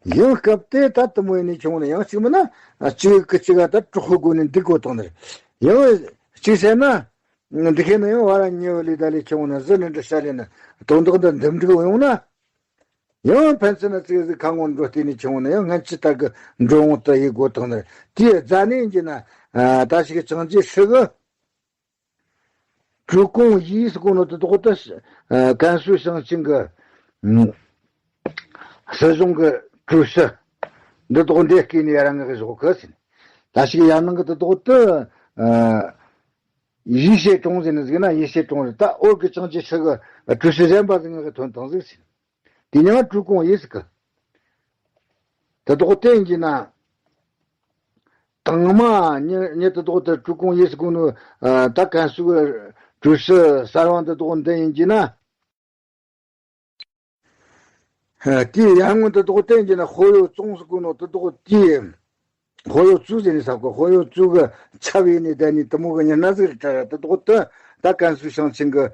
ཡང་སྐབས་དེ་ད་དུ་མོ་ཡིན་ནས་ཁྱེད་ནི་ཡང་གཅིག་མིན་ན་གཅིག་གི་གཅིག་ག་ད་གྲོགས་ཤོར་དགོས་ནས་འདུག་དགོས་དང་ནི། ཡང་གཅིག་བཤད་ན། འདི་ཁེ་ན་ཡང་བ་ར་ཉེ་བ་ལས་ད་ལས་ཁྱེད་ནི་གཟི་ནི་འདྲི་བཤད་ལས་ནི་དོན་དག་འདི་འདུམ་འགྲིག་ཡོང་ན། ཡང་ཕན་ཚུན་ན་ཙིག་ཟིག་ཁ་ངོ་འགྲོ་བལྟས་ནས་ཁྱེད་ནི་ཡང་སྔན་ཆད་ལྟར་གི་འགྲོ་འོང་དུ་ཡི་དགོས་དང་ནི། དེའི་རྫ་ནས་ཡིན་གྱི་ན། ད་ཞིག་ཅང་ཅི་ཧྲི་གི། 主攻一是工作的多的是，呃，甘肃省省个，嗯， སྲིད་གཞུང་གི་ཀྲུའུ་ཞི་འདི་དག་འདི་སྐད་ནས་རང་གི་བཞག་གི་ཟིན། ད་ཞིག་ཡང་ནང་གི་འདི་དག་ཏུ་ཨ་ཡེ་ཤེས་ཀྲུང་ཟེར་ནི་ཟིག་ན་ཡེ་ཤེས་ཀྲུང་རེད། ད་འོར་གི་ཅང་ཅི་ཧྲི་གི་ཀྲུའུ་ཞི་གཞན་པ་ཟིག་ངག་གི་ཐོན་དང་ཟིག་ཟིན། དེ་ཉང་ཀྲུའུ་ཀོང་ཡེ་ཟིག་གི་འདི་དག་བསྟན་གྱི་ན། དང་མ་ཉི་ཉི་དེ་དག་ཏུ་ཀྲུའུ་ཀོང་ཡེ་ཟིག་གོ་ནོ་ད་ཀན་སུའུ་ཀྲུའུ་ཞི་གསར་བ་འདི་དག་འདི་ཡིན་གྱི་ན། དེའི་ཡར་སྔོན་དུ་ལྡོག་སྟེ་ཡིན་གྱི་ན་ཧོ་ཡོ་ཙུང་ཟེར་གོ་ནོ་དུ་ལྡོག་དེའི་ཧོ་ཡོ་ཙུ་ཟེར་ནས་ས་གོ་ཧོ་ཡོ་ཙུ་གི་ཆབ་ཡིན་ནི་ད་ནི་དུ་མོ་གི་ཉི་ན་ཟིག་རེ་དྲ་ར་དུ་ལྡོག་ཏུ་ད་ཀན་སུའུ་ཞིང་ཆེན་གི་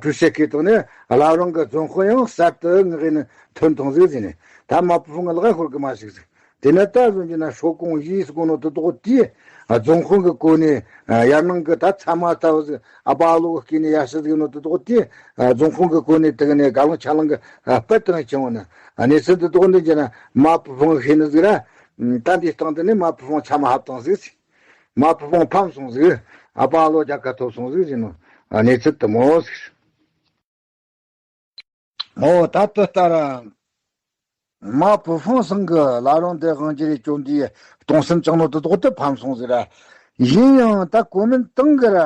ཀྲུའུ་ཞི་ཁེ་དང་ནི་བླ་བྲང་གི་རྫོང་དཔོན་ཡང་གསར་དུ་ངག་ཡིན་ཐོན་དང་ཟིག་ཟེར་ནས་ད་མ་པུ་ཧྥུང་གི་ལག་ཧོར་གི་མ་ཞིག་ཟིག། དེ་ནས་ད་གཟོད་ཀྱི་ན་ཧྲོ་ཀོང་ཡིས་དགོ་ནོ་དེ་དག་དེ་རྫོང་དཔོན་གྱི་གོ་གནས་ཡར་ནང་གི་ད་ཚ་མ་ལྟ་བུ་ཟིག་ཨ་པ་ལོ་གི་སྐེ་ནས་ཡར་ཞུ་ཟིག་ནོ་དེ་དག་དེ་རྫོང་དཔོན་གྱི་གོ་གནས་དེ་ག་ནས་དགའ་ལོང་ཆ་ལང་གི་སྤེལ་བཏང་བྱུང་བ་ན་གནས་ཚུལ་དེ་དག་འདི་ཀྱི་ན་མ་པུ་ཧྥང་ཤེས་ནི་ཟིག་ར། ད་འདི་སྟེང་དེ་ནས་མ་པུ་ཧྥང་ཆ་མ་ཧབ་བཏང་ཟིག་མ་པུ་ཧྥང་ཕམ་སོང་ཟིག་ཨ་པ་ལོ་རྒྱལ་ཁ་ཐོབ་སོང་ཟིག་ཟེར་ནོ་གནས་ཚུལ་དེ་མོ་ཟིག་ཨོ་ད་དུ་ལྟར། མ་བུ་ཧྥང་སང་གི་བླ་རུང་དེ་དབང་སྒྱུར་རེ་བཅོ་འདིའི་གཏོང་སེམས་བཅངས་ནོ་དེ་དག་དེ་ཕམ་སོང་ཟེར། ཡིན་ཡང་ད་གོ་མིན་ཏང་གི་ར།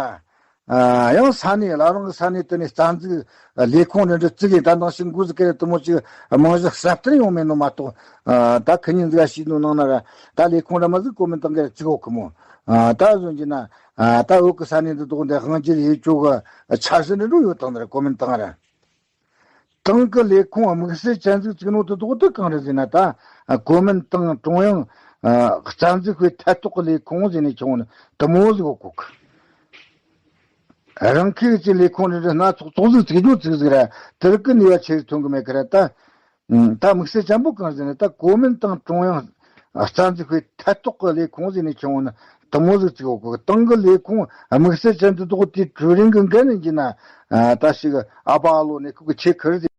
ཡང་ས་གནས་བླ་རུང་གི་ས་གནས་དེ་ནས་རྩ་འཛུགས་ལས་ཁུངས་རེ་འདྲ་བཙུགས་ཡིན་ད་ནང་བཞིན་འགོ་ཟིག་གི་རེད་དུ་མོ་ཅིག་རྨང་གཞི་གསར་བཏིང་ཡོང་མེད་ནོ་མ་གཏོགས། ད་ཁི་ཉིན་ཟིག་ཤེས་ནོ་ནང་ན་ར་ད་ལས་ཁུངས་ར་མ་ཟིག་གོ་མིན་ཏང་གི་ར་བཙུགས་ཡོད་གི་མོ། ད་བཟོ་གི་ན་ད་བོད་གི་ས་གནས་འདི་དག་འདི་དབང་སྒྱུར་ཡེ་བཅུག་གི་འཆར་གཞི་འདི་འགྲོ་ཡོད་དང་འདིར་གོ་མིན་ཏང་ར། ཏང་གི་ལས་ཁུངས་དམིགས་བསལ་ཅན་ཟིག་བཙུགས་ནོ་དེ་དག་དེ་གང་རེད་ཟེར་ན་ད་གོ་མིན་ཏང་ཀྲུང་དབྱང་རྩ་འཛུགས་པའི་ཐད་གཏོགས་ཀྱི་ལས་ཁུངས་ཟེར་ནས་ཁྱོང་ནི་དུ་མོ་ཟིག་ཡོད་གོ་གི། རང་ཁུལ་གྱི་ལས་ཁུངས་རེ་རེ་སྣ་ཚོགས་ཚོགས་ཟིག་བཙུགས་རྒྱུ་བཙུགས་ཟིག་ར་དེ་རིགས་ཀྱི་ནུས་པ་ཆེ་རུ་ཐོན་གི་མེད་ཀི་ར་ད། ད་དམིགས་བསལ་ཅན་པོ་གང་ཟེར་ན་ད་གོ་མིན་ཏང་ཀྲུང་དབྱང་རྩ་འཛུགས་པའི་ཐད་གཏོགས་ཀྱི་ལས་ཁུངས་ཟེར་ནས་ཁྱོང་ནི་དུ་མོ་ཟིག་བཙུགས་ཡོད་གི། ཏང་གི་ལས་ཁུངས་དམིགས་བསལ་ཅན་དེ་དག་དེ་ཀྲུའུ་རིན་གི་འགན་ནས་ཡིན་ན་ད་ཞིག་ཨ་པ་ཨ་ལོ་ནས་ཁུག་གི་ཆེ་ཁར་ཟིག་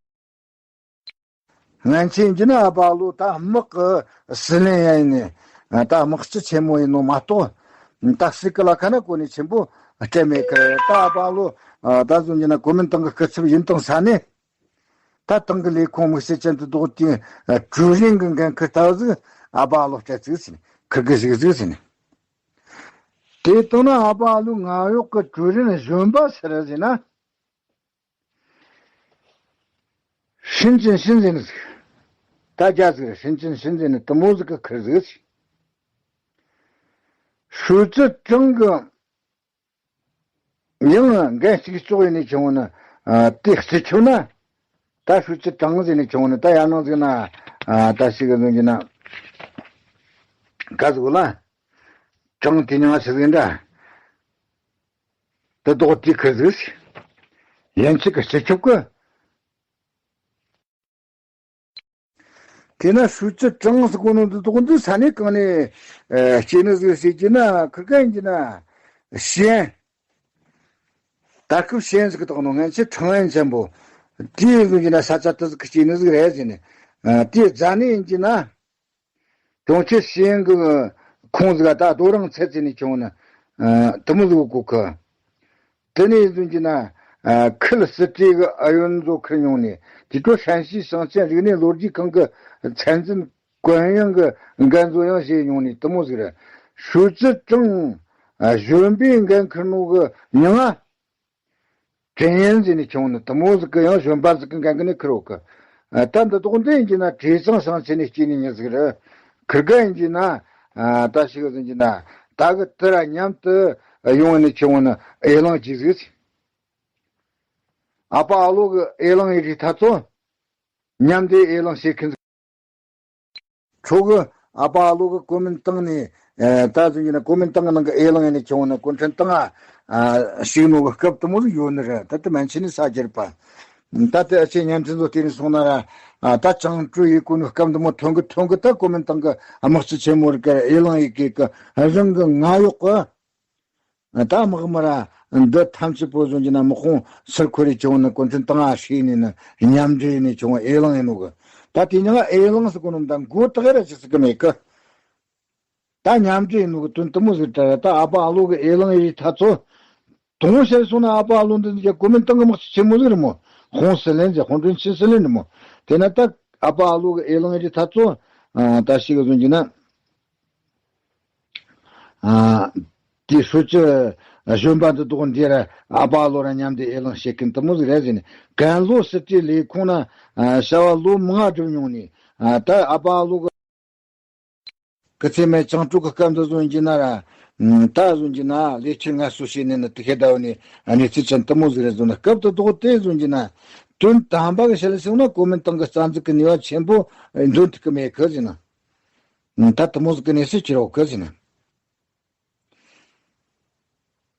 ངན་ཆེ་ཡིན་གྱི་ན་ཨ་པ་ཨ་ལོ་ད་དམག་གི་སྲིད་བློན་ཡང་ཡིན་ནས་ད་དམག་སྤྱི་ཆེན་མོ་ཡིན་ནོ་མ་གཏོགས་ད་སྲིད་གི་ལ་ཁ་ན་གོ་གནས་ཆེན་པོ་སྤྲད་མེད་ཀི། ད་ཨ་པ་ཨ་ལོ་ད་བཟུང་གྱི་ན་གོ་མིན་ཏང་གི་སྐུ་ཚབ་ཡིན་དང་ས་ནས། ད་ཏང་གི་ལས་ཁུངས་དམིགས་བསལ་ཅན་དུ་བདོག་ཅིང་ཀྲུའུ་རིན་གྱི་འགན་ཁུར་ལྟ་བུ་ཟིག་ཨ་པ་ཨ་ལོ་སྤྲད་ཟིག་ཟིན་ཁུར་གི་ཟིག་ཟིག་ཟིན། དེ་ལྟ་ན་ཨ་པ་ཨ་ལོ་ང་གཡོག་གི་ཀྲུའུ་རིན་གཞོན་པ་ཟེར་ཟིན་ན། ཧྲིན་ཅིན་ཧྲིན་ཟིན་ཟིག་ད་རྒྱ་ཟིག་ཧྲིན་ཅིན་ཧྲིན་ཟིན་ནི་དུ་མོ་ཟིག་གི་ཁུར་ཟིག་ཟིན། ཧྲུའུ་ཙི་ཀྲང་གི་ཡང་འགན་གཅིག་ལྕོགས་ཡིན་ནི་ཆུང་ན། ཨ། དེ་སྤྱི་ཁྱབ་ན། ད་ཧྲུའུ་ཅི་ཀྲང་ཟེར་ནི་ཆུང་ན་ད་ཡར་ནང་ཟིག་ན། ཨ། ད་ཞིག་གི་ཟིན་གྱི་ན། ག་ཟིག་ལ། ཀྲང་དེ་ཉང་ཞིག་ཟིན་འདྲ། དེ་དོག་དེ་ཁི་ཟིག་ཡན་ཆད་ཀྱི་སྤྱི་ཁྱབ་ཀྱི། དེས་ན་ཧྲུའུ་ཅི་ཀྲང་ཟེར་གོ་ནོ་འདི་དོག་འདི་ས་གནས་གང་ནས་ཨ་སྐྱེས་ནི་ཟིག་ཟེར་གྱི་ན། ཁིར་ག་ཡིན་གྱི་ན་ཞན། ད་སྐབས་ཞན་ཟིག་གི་དོག་ནོ་ང་ཚོ་ཁྲང་ཨན་ཆེན་པོ། དེའི་ཟིག་གྱི་ན་ས་ཆ་དེ་ཟིག་གི་སྐྱེས་ནི་ཟིག་རེད་ཟེར་ནས། ཨ། དེའི་རྫ་ནས་ཡིན་གྱི་ན། གྲོང་ཁྱེར་ཞིང་གི་ཁོངས་ཟིག་ད་རྡོ་རིང་ཚད་ཚད་ནས་བྱུང་ན། ཨ། དེ་མོ་ཟིག་གོ་ཁ། དེ་ནས་ཟུང་གི་ན། ཨ། ཁུལ་སི་ཏི་གི་ཨ་ཡོན་ཛོ་ཁུར་མྱོང་ནས་དེ་ཚོ་ཧྲན་ཞི་ཞིང་ཆེན་རིག་གནས་ལོ་རྒྱུས་ཁང་གི་ཚན་འཛིན་གོན་ཡང་གི་འགན་བཟོ་ཡང་བྱས་མྱོང་ནས་དེ་མོ་ཟིག་རེད། ཧྲུའུ་ཅི་ཀྲང་གཞོན་པའི་འགན་ཁུར་ནོ་གི་མྱིང་ང་ཀྲེང་ཡན་ཟེར་ནས་བྱུང་ནི་དེ་མོ་ཟིག་གི་ཡང་གཞོན་པ་ཟིག་གི་འགན་གི་ནས་ཁུར་ཡོད་གི། ཨ། ད་འདི་དོག་འདི་ཡིན་གྱི་ན་བྲེ་ཚང་ཞིང་ཆེན་ནས་སྐྱེས་ནི་མྱི་ཟིག་རེད། ཁིར་ག་ཡིན་གྱི་ན། ཨ། ད་ཞིག་ཟིན་གྱི་ན་ད་གི་དེ་ར་མཉམ་དུ་ཡོང་ནས་བྱུང་ནི་ཨེ་ལང་གྱི་ཟིག་ཨ་ཕ་ཨ་ལོ་གི་ཨེ་ལང་ཡི་རིགས་ཐ་ཚོ་མཉམ་དུ་ཨེ་ལང་བྱེད་མཁན་ཟིག་ཁྱོད་གི་ཨ་ཕ་ཨ་ལོ་གི་ཀོ་མེན་བཏང་ནས། ཨ། ད་ཟིན་གྱི་ན་ཀོ་མེན་བཏང་གི་ནང་གི་ཨེ་ལང་ཡིན་ནས་བྱུང་ན་ཀོན་ཁྲན་ཏང་ཨ། ཞིག་ནོ་གི་སྐབས་དེ་མོ་ཟིག་ཡོད་ནི་རེད། ད་དེ་མན་ཆད་ནས་ས་རྒྱལ་པ། ད་དེ་ཨ་ཆེ་བརྙན་འཕྲིན་ཚོ་དེ་ནས་སོང་ན་ར། ཨ། ད་ཅང་ཀྲུའུ་ཡི་གོ་ནོ་སྐབས་དེ་མོ་ཐོན་གི་ཐོན་གི་ད་ཀོ་མེན་ཏང་གི་དམག་སྤྱི་ཆེན་མོ་རིག་གི་ཨེ་ལང་ཡི་གེ་གི་རང་གི་ང་ཡོག་གི། ད་དམག་མི་ར་འདི་ཐམས་ཅད་པོ་ཟུང་གྱི་ན་དམག་དཔུང་ཟུར་འཁོར་རེ་བྱུང་ནི་ཀོན་ཁྲན་ཏང་ཨ་ཧྲི་ནས་ནི་མཉམ་འབྲེལ་ནས་བྱུང་ཨེ་ལང་ཡིན་ནོ་གི། ད་དེ་ཉིད་ཨེ་ལང་ཟེར་གོ་ནོ་ད་མགོ་ཏག་ར་ཅི་ཟེར་གི་མེད་གི། ད་མཉམ་འབྲེལ་ཡིན་ནོ་གི་དོན་དེ་མོ་ཟིག་ད་ར། ད་ཨ་ཕ་ཨ་ལོ་གི་ཨེ་ལང་ཡི་ཐ་ཚོ་དུང་ཤར་སོང་ན་ཨ་ཕ་ཨ་ལོ་འདི་འདི་ཀོ་མེན་ཏང་གི་དམག་སྤྱི་ཆེན་མོ་ཟིག་རེད་མོ། ཧོང་སི་ལན་ཟེར། ཧོང་ཀྲུང་ཆིན་སི་ལན་རེད་མོ། དེ་ན་ད་ཨ་ཕ་ཨ་ལོ་གི་ཨེ་ལང་ཡི་ཐ་ཚོ་ད་ཞིག་གི་ཟུང་གྱི་ན། ཨ། དེ་ཧྲུའུ་ཅི་གཞོན་པ་འདི་དོག་འདི་ར་ཨ་ཕ་ཨ་ལོ་ར་མཉམ་དུ་ཨེ་ལང་བྱེད་མཁན་དེ་མོ་ཟིག་རེད་ཟེར་ནས། ཀན་ལྷོ་སི་ཏི་ལས་ཁུངས་ན་བྱ་བ་ལོ་མང་བསྒྲུབས་མྱོང་ནས། ཨ། ད་ཨ་ཕ་ཨ་ལོ་གི་སྐུ་ཚེ་མེད་ཅང་ཀྲུའུ་གི་སྐབས་འདི་ཟུང་གྱི་ན་ར། ད་ཟུང་གྱི་ན་ལས་ཁྱེར་ངལ་གསོ་བྱས་ནས་ནི་དེ་ཁེ་ད་བ་ནས་གནས་ཚུལ་ཅན་དེ་མོ་ཟིག་རེད་ཟེར་ན། སྐབས་དེ་དོག་དེ་ཟུང་གྱི་ན་དོན་དམ་པ་གི་ཆ་ལ་སོང་ན་ཀོ་མེན་ཏང་གི་རྩ་འཛུགས་ཀྱི་ནུས་པ་ཆེན་པོ་འདོན་ཐུབ་ཀྱི་མེད་གི་ཟེར་ན། ད་དེ་མོ་ཟིག་གི་གནས་ཚུལ་ཅི་རོགས་གི་ཟེར་ན།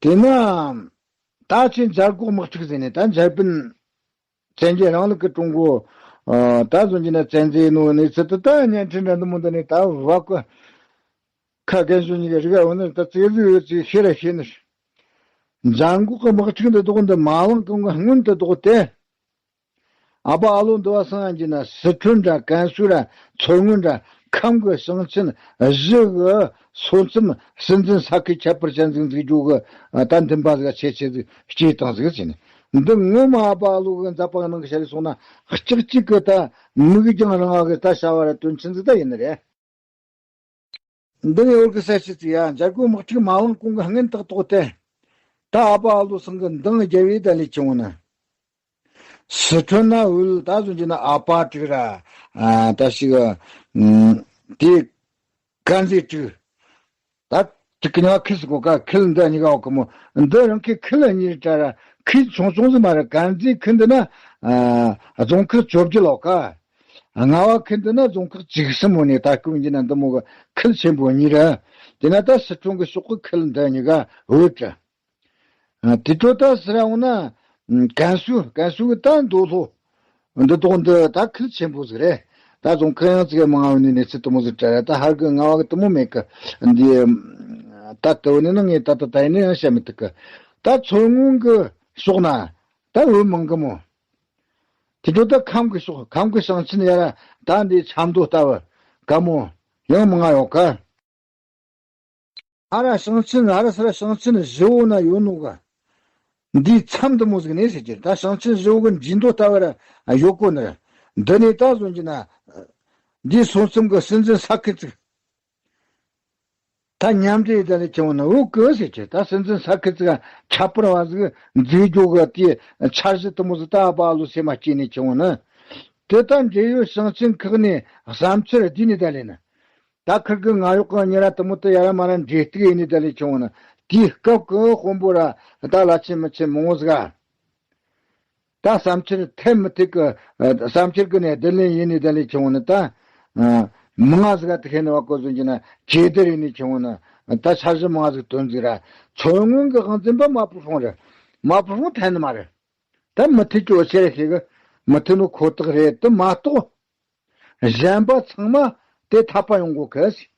དེ་ན་ད་ཆེས་མཇལ་འགོག་དམག་འཁྲུག་ཟེར་ནས་ད་འཇར་པན་བཙན་རྒྱལ་རིང་ལུགས་ཀྱི་ཀྲུང་གོ། ཨ། ད་ཟུང་གྱི་ན་བཙན་འཛུལ་ནོ་གནས་ཚུལ་དེ་ད་བརྙན་འཕྲིན་འདྲ་འདི་མོ་འདི་ནས་ད་བ་ཀོ་ཁ་རྒན་གཞོན་གཉིས་ཀྱི་རིག་འོ་ནི་ད་ཙེ་ཟིག་ཡོད་ཅིག་ཤེས་ར་ཤེས་ནི། མཇལ་འགོག་གི་དམག་འཁྲུག་འདི་དོག་འདི་མ་ལངས་གོང་གི་སྔོན་དུ་དོག་སྟེ། ཨ་ཕ་ཨ་ལོ་འདི་བ་སང་ཡང་གྱི་ན་སི་ཁྲོན་འདྲ་ཀན་སུའུ་ར་མཚོ་སྔོན་འདྲ་ཁམས་ཀྱི་ཞིང་ཆེན་བཞི་གི་སོ་མཚམས་སྲིད་འཛིན་ས་ཁུལ་ཁྱད་པར་ཅན་ཟིག་འཛུགས་རྒྱུ་གི་ད་འདུན་པ་ཟིག་ཆེ་ཆེ་ཟིག་སྐྱེས་བཏང་ཟིག་ཟེར་ནས། འདི་ངོ་མ་ཨ་ཕ་ཨ་ལོ་གི་མཛད་པ་གི་ནང་གི་ཤར་རེ་སོང་ན་ལྕགས་གཅིག་གི་ད་མིག་རྒྱང་རིང་བ་གི་ད་བྱ་བ་ར་དོན་ཆེན་ཟིག་ད་ཡིན་ནི་རེད། འདི་ནས་འོར་གི་གསལ་བཤད་ཅིག་ཡ། མཇལ་འགོག་དམག་འཁྲུག་མ་ལངས་གོང་གི་སྔོན་ཏག་ཏོག་སྟེ། ད་ཨ་ཕ་ཨ་ལོ་ཚང་གི་འདང་རྒྱབ་ཡེ་ད་ལས་བྱུང་ན། སི་ཁྲོན་ན་འུལ་ད་ཟུང་གྱི་ན་ཨ་ཕ་དྲུག་ར། ཨ། ད་ཞིག་ཨ། དེ་དཀར་མཛེས་དྲུག་ད་དྲུག་གི་ཉག་ཁིལ་སི་གོ་ཀ་ཁིལ་འདི་གཉིས་ཀ་འོག་གི་མོ། འདི་རང་ཁི་ཁིལ་གཉིས་ར་ཁིལ་ཆུང་ཆུང་ཟིག་མ་རེད། དཀར་མཛེས་ཁིལ་འདི་ན། ཨ། རྫོང་ཁག་བཅོ་བརྒྱད་ལོག་ཀ་ལྔ་བ་ཁུལ་འདི་ན་རྫོང་ཁག་བཅུ་གསུམ་མོ་ནས་ད་སྐུ་ཡིན་གྱི་ན་འདི་མོ་གི་ཁུལ་ཆེན་པོ་གཉིས་རེད། དེ་ན་ད་སི་ཁྲོན་གི་ཕྱོགས་གི་ཁུལ་འདི་གཉིས་ཀ་འོད་རེད། ཨ། དེ་འཕྲོ་ད་ཟེར་ཡོང་ན། ཀན་སུའུ་ཀན་སུའུ་གི་ད་མདོ་ལྷོ་འདི་དོག་འདི་ད་ཁུལ་ཆེན་པོ་ཟིག་རེད། ད་རྫོང་ཁག་ཡང་ཙིག་མང་བ་ནི་གནས་ཚུལ་དེ་མོ་ཟིག་རེད། ད་ཧར་གི་ལྔ་བ་གི་དེ་མོ་མེད་གི། འདི་ད་དེ་བ་ནི་ནི་ངས་ད་ད་ད་ཡིན་ན་ཡང་བཤད་མི་ཐུབ་གི། ད་མཚོ་སྔོན་གི་ཕྱོགས་ན་ད་འོད་མང་གི་མོ། དེ་འཕྲོ་ད་ཁམས་ཀྱི་ཕྱོགས། ཁམས་ཀྱི་ཞིང་ཆེན་ཡ་ར་ད་འདི་ཆབ་མདོ་ལྟ་བུ་ག་མོ་ཡང་མང་ང་ཡོད་ག་ཨ་ར་ཞིང་ཆེན་ཨ་ར་ས་ར་ཞིང་ཆེན་བཞི་བོ་ན་ཡོད་ནོ་ག་འདིའི་མཚམས་འདི་མོ་ཟིག་ནས་ཟེར་གྱི། ད་ཞིང་ཆེན་བཞི་བོ་གི་འཇིགས་མདོ་ལྟ་བུ་ར་ཡོད་གོ་ནི་ར། འདི་ནས་ད་བཟུང་གྱི་ན་འདིའི་སོ་མཚམས་གི་སྲིད་འཛིན་ས་ཁུལ་ཅིག་ད་མཉམ་འབྲེལ་ཡེད་ད་ལས་ཁྱེར་འོང་ན་འོ་གི་ཟེར་གྱི། ད་སྲིད་འཛིན་ས་ཁུལ་ཅིག་ཁྱད་པར་བ་ཟིག་འཛུགས་རྒྱུ་གི་དེ་འཆར་གཞི་དེ་མོ་ཟིག་ད་ཨ་ཕ་ཨ་ལོ་སེམས་མ་སྐྱེས་ནས་ཁྱེར་འོང་ན། དེ་ད་འབྲེལ་ཡོད་ཞིང་ཆེན་ཁག་ནས་བསམ་འཆར་བསྡུས་ནས་ད་ལས་ན། ད་ཁིར་གི་ང་ཡོག་གི་ཉེ་ར་དེ་མོ་དེ་ཡ་ར་མ་ར་འབྲེལ་གཏུག་ཡེད་ནས་ད་ལས་ཁྱེར་འོང་ན། དེའི་སྐབས་ཀྱི་དཔོན་པོ་ར་ད་ལ་ཆེ་མི་ཆེ་མང་བོ་ཟིག་ག་ད་བསམ་འཆར་འཐད་མི་འཐད་ཀྱི་ཨ་བསམ་འཆར་གྱི་ནས་བསྡུ་ལེན་ཡིན་ནས་བསྡུ་ལེན་བྱུང་བ་ནི་ད་ཨ་མང་ང་ཟིག་ག་དེ་ཁེ་ནས་བ་ཀོ་བཟོ་གྱི་ན་གྱེས་བསྡུར་ཡིན་ནས་བྱུང་བ་ནི་ད་འཆར་གཞི་མང་ང་ཟིག་བཏོན་ཟིག་ར། མཚོ་སྔོན་གྱི་དབང་འཛིན་པ་མ་པུ་ཧྲོང་རེད། མ་པུ་ཧྲོང་འཐད་ནི་མ་རེད། ད་མི་འཐད་ཀྱི་འོ་ཆེ་རེ་ཞིག་གི་མི་འཐད་ནོ་ཁོ་ཐག་རེད་དུ་མ་གཏོགས། གཞན་པ་ཚང་མ་དེ་འཐད་པ་ཡོང་གོ་གི་ཟིག་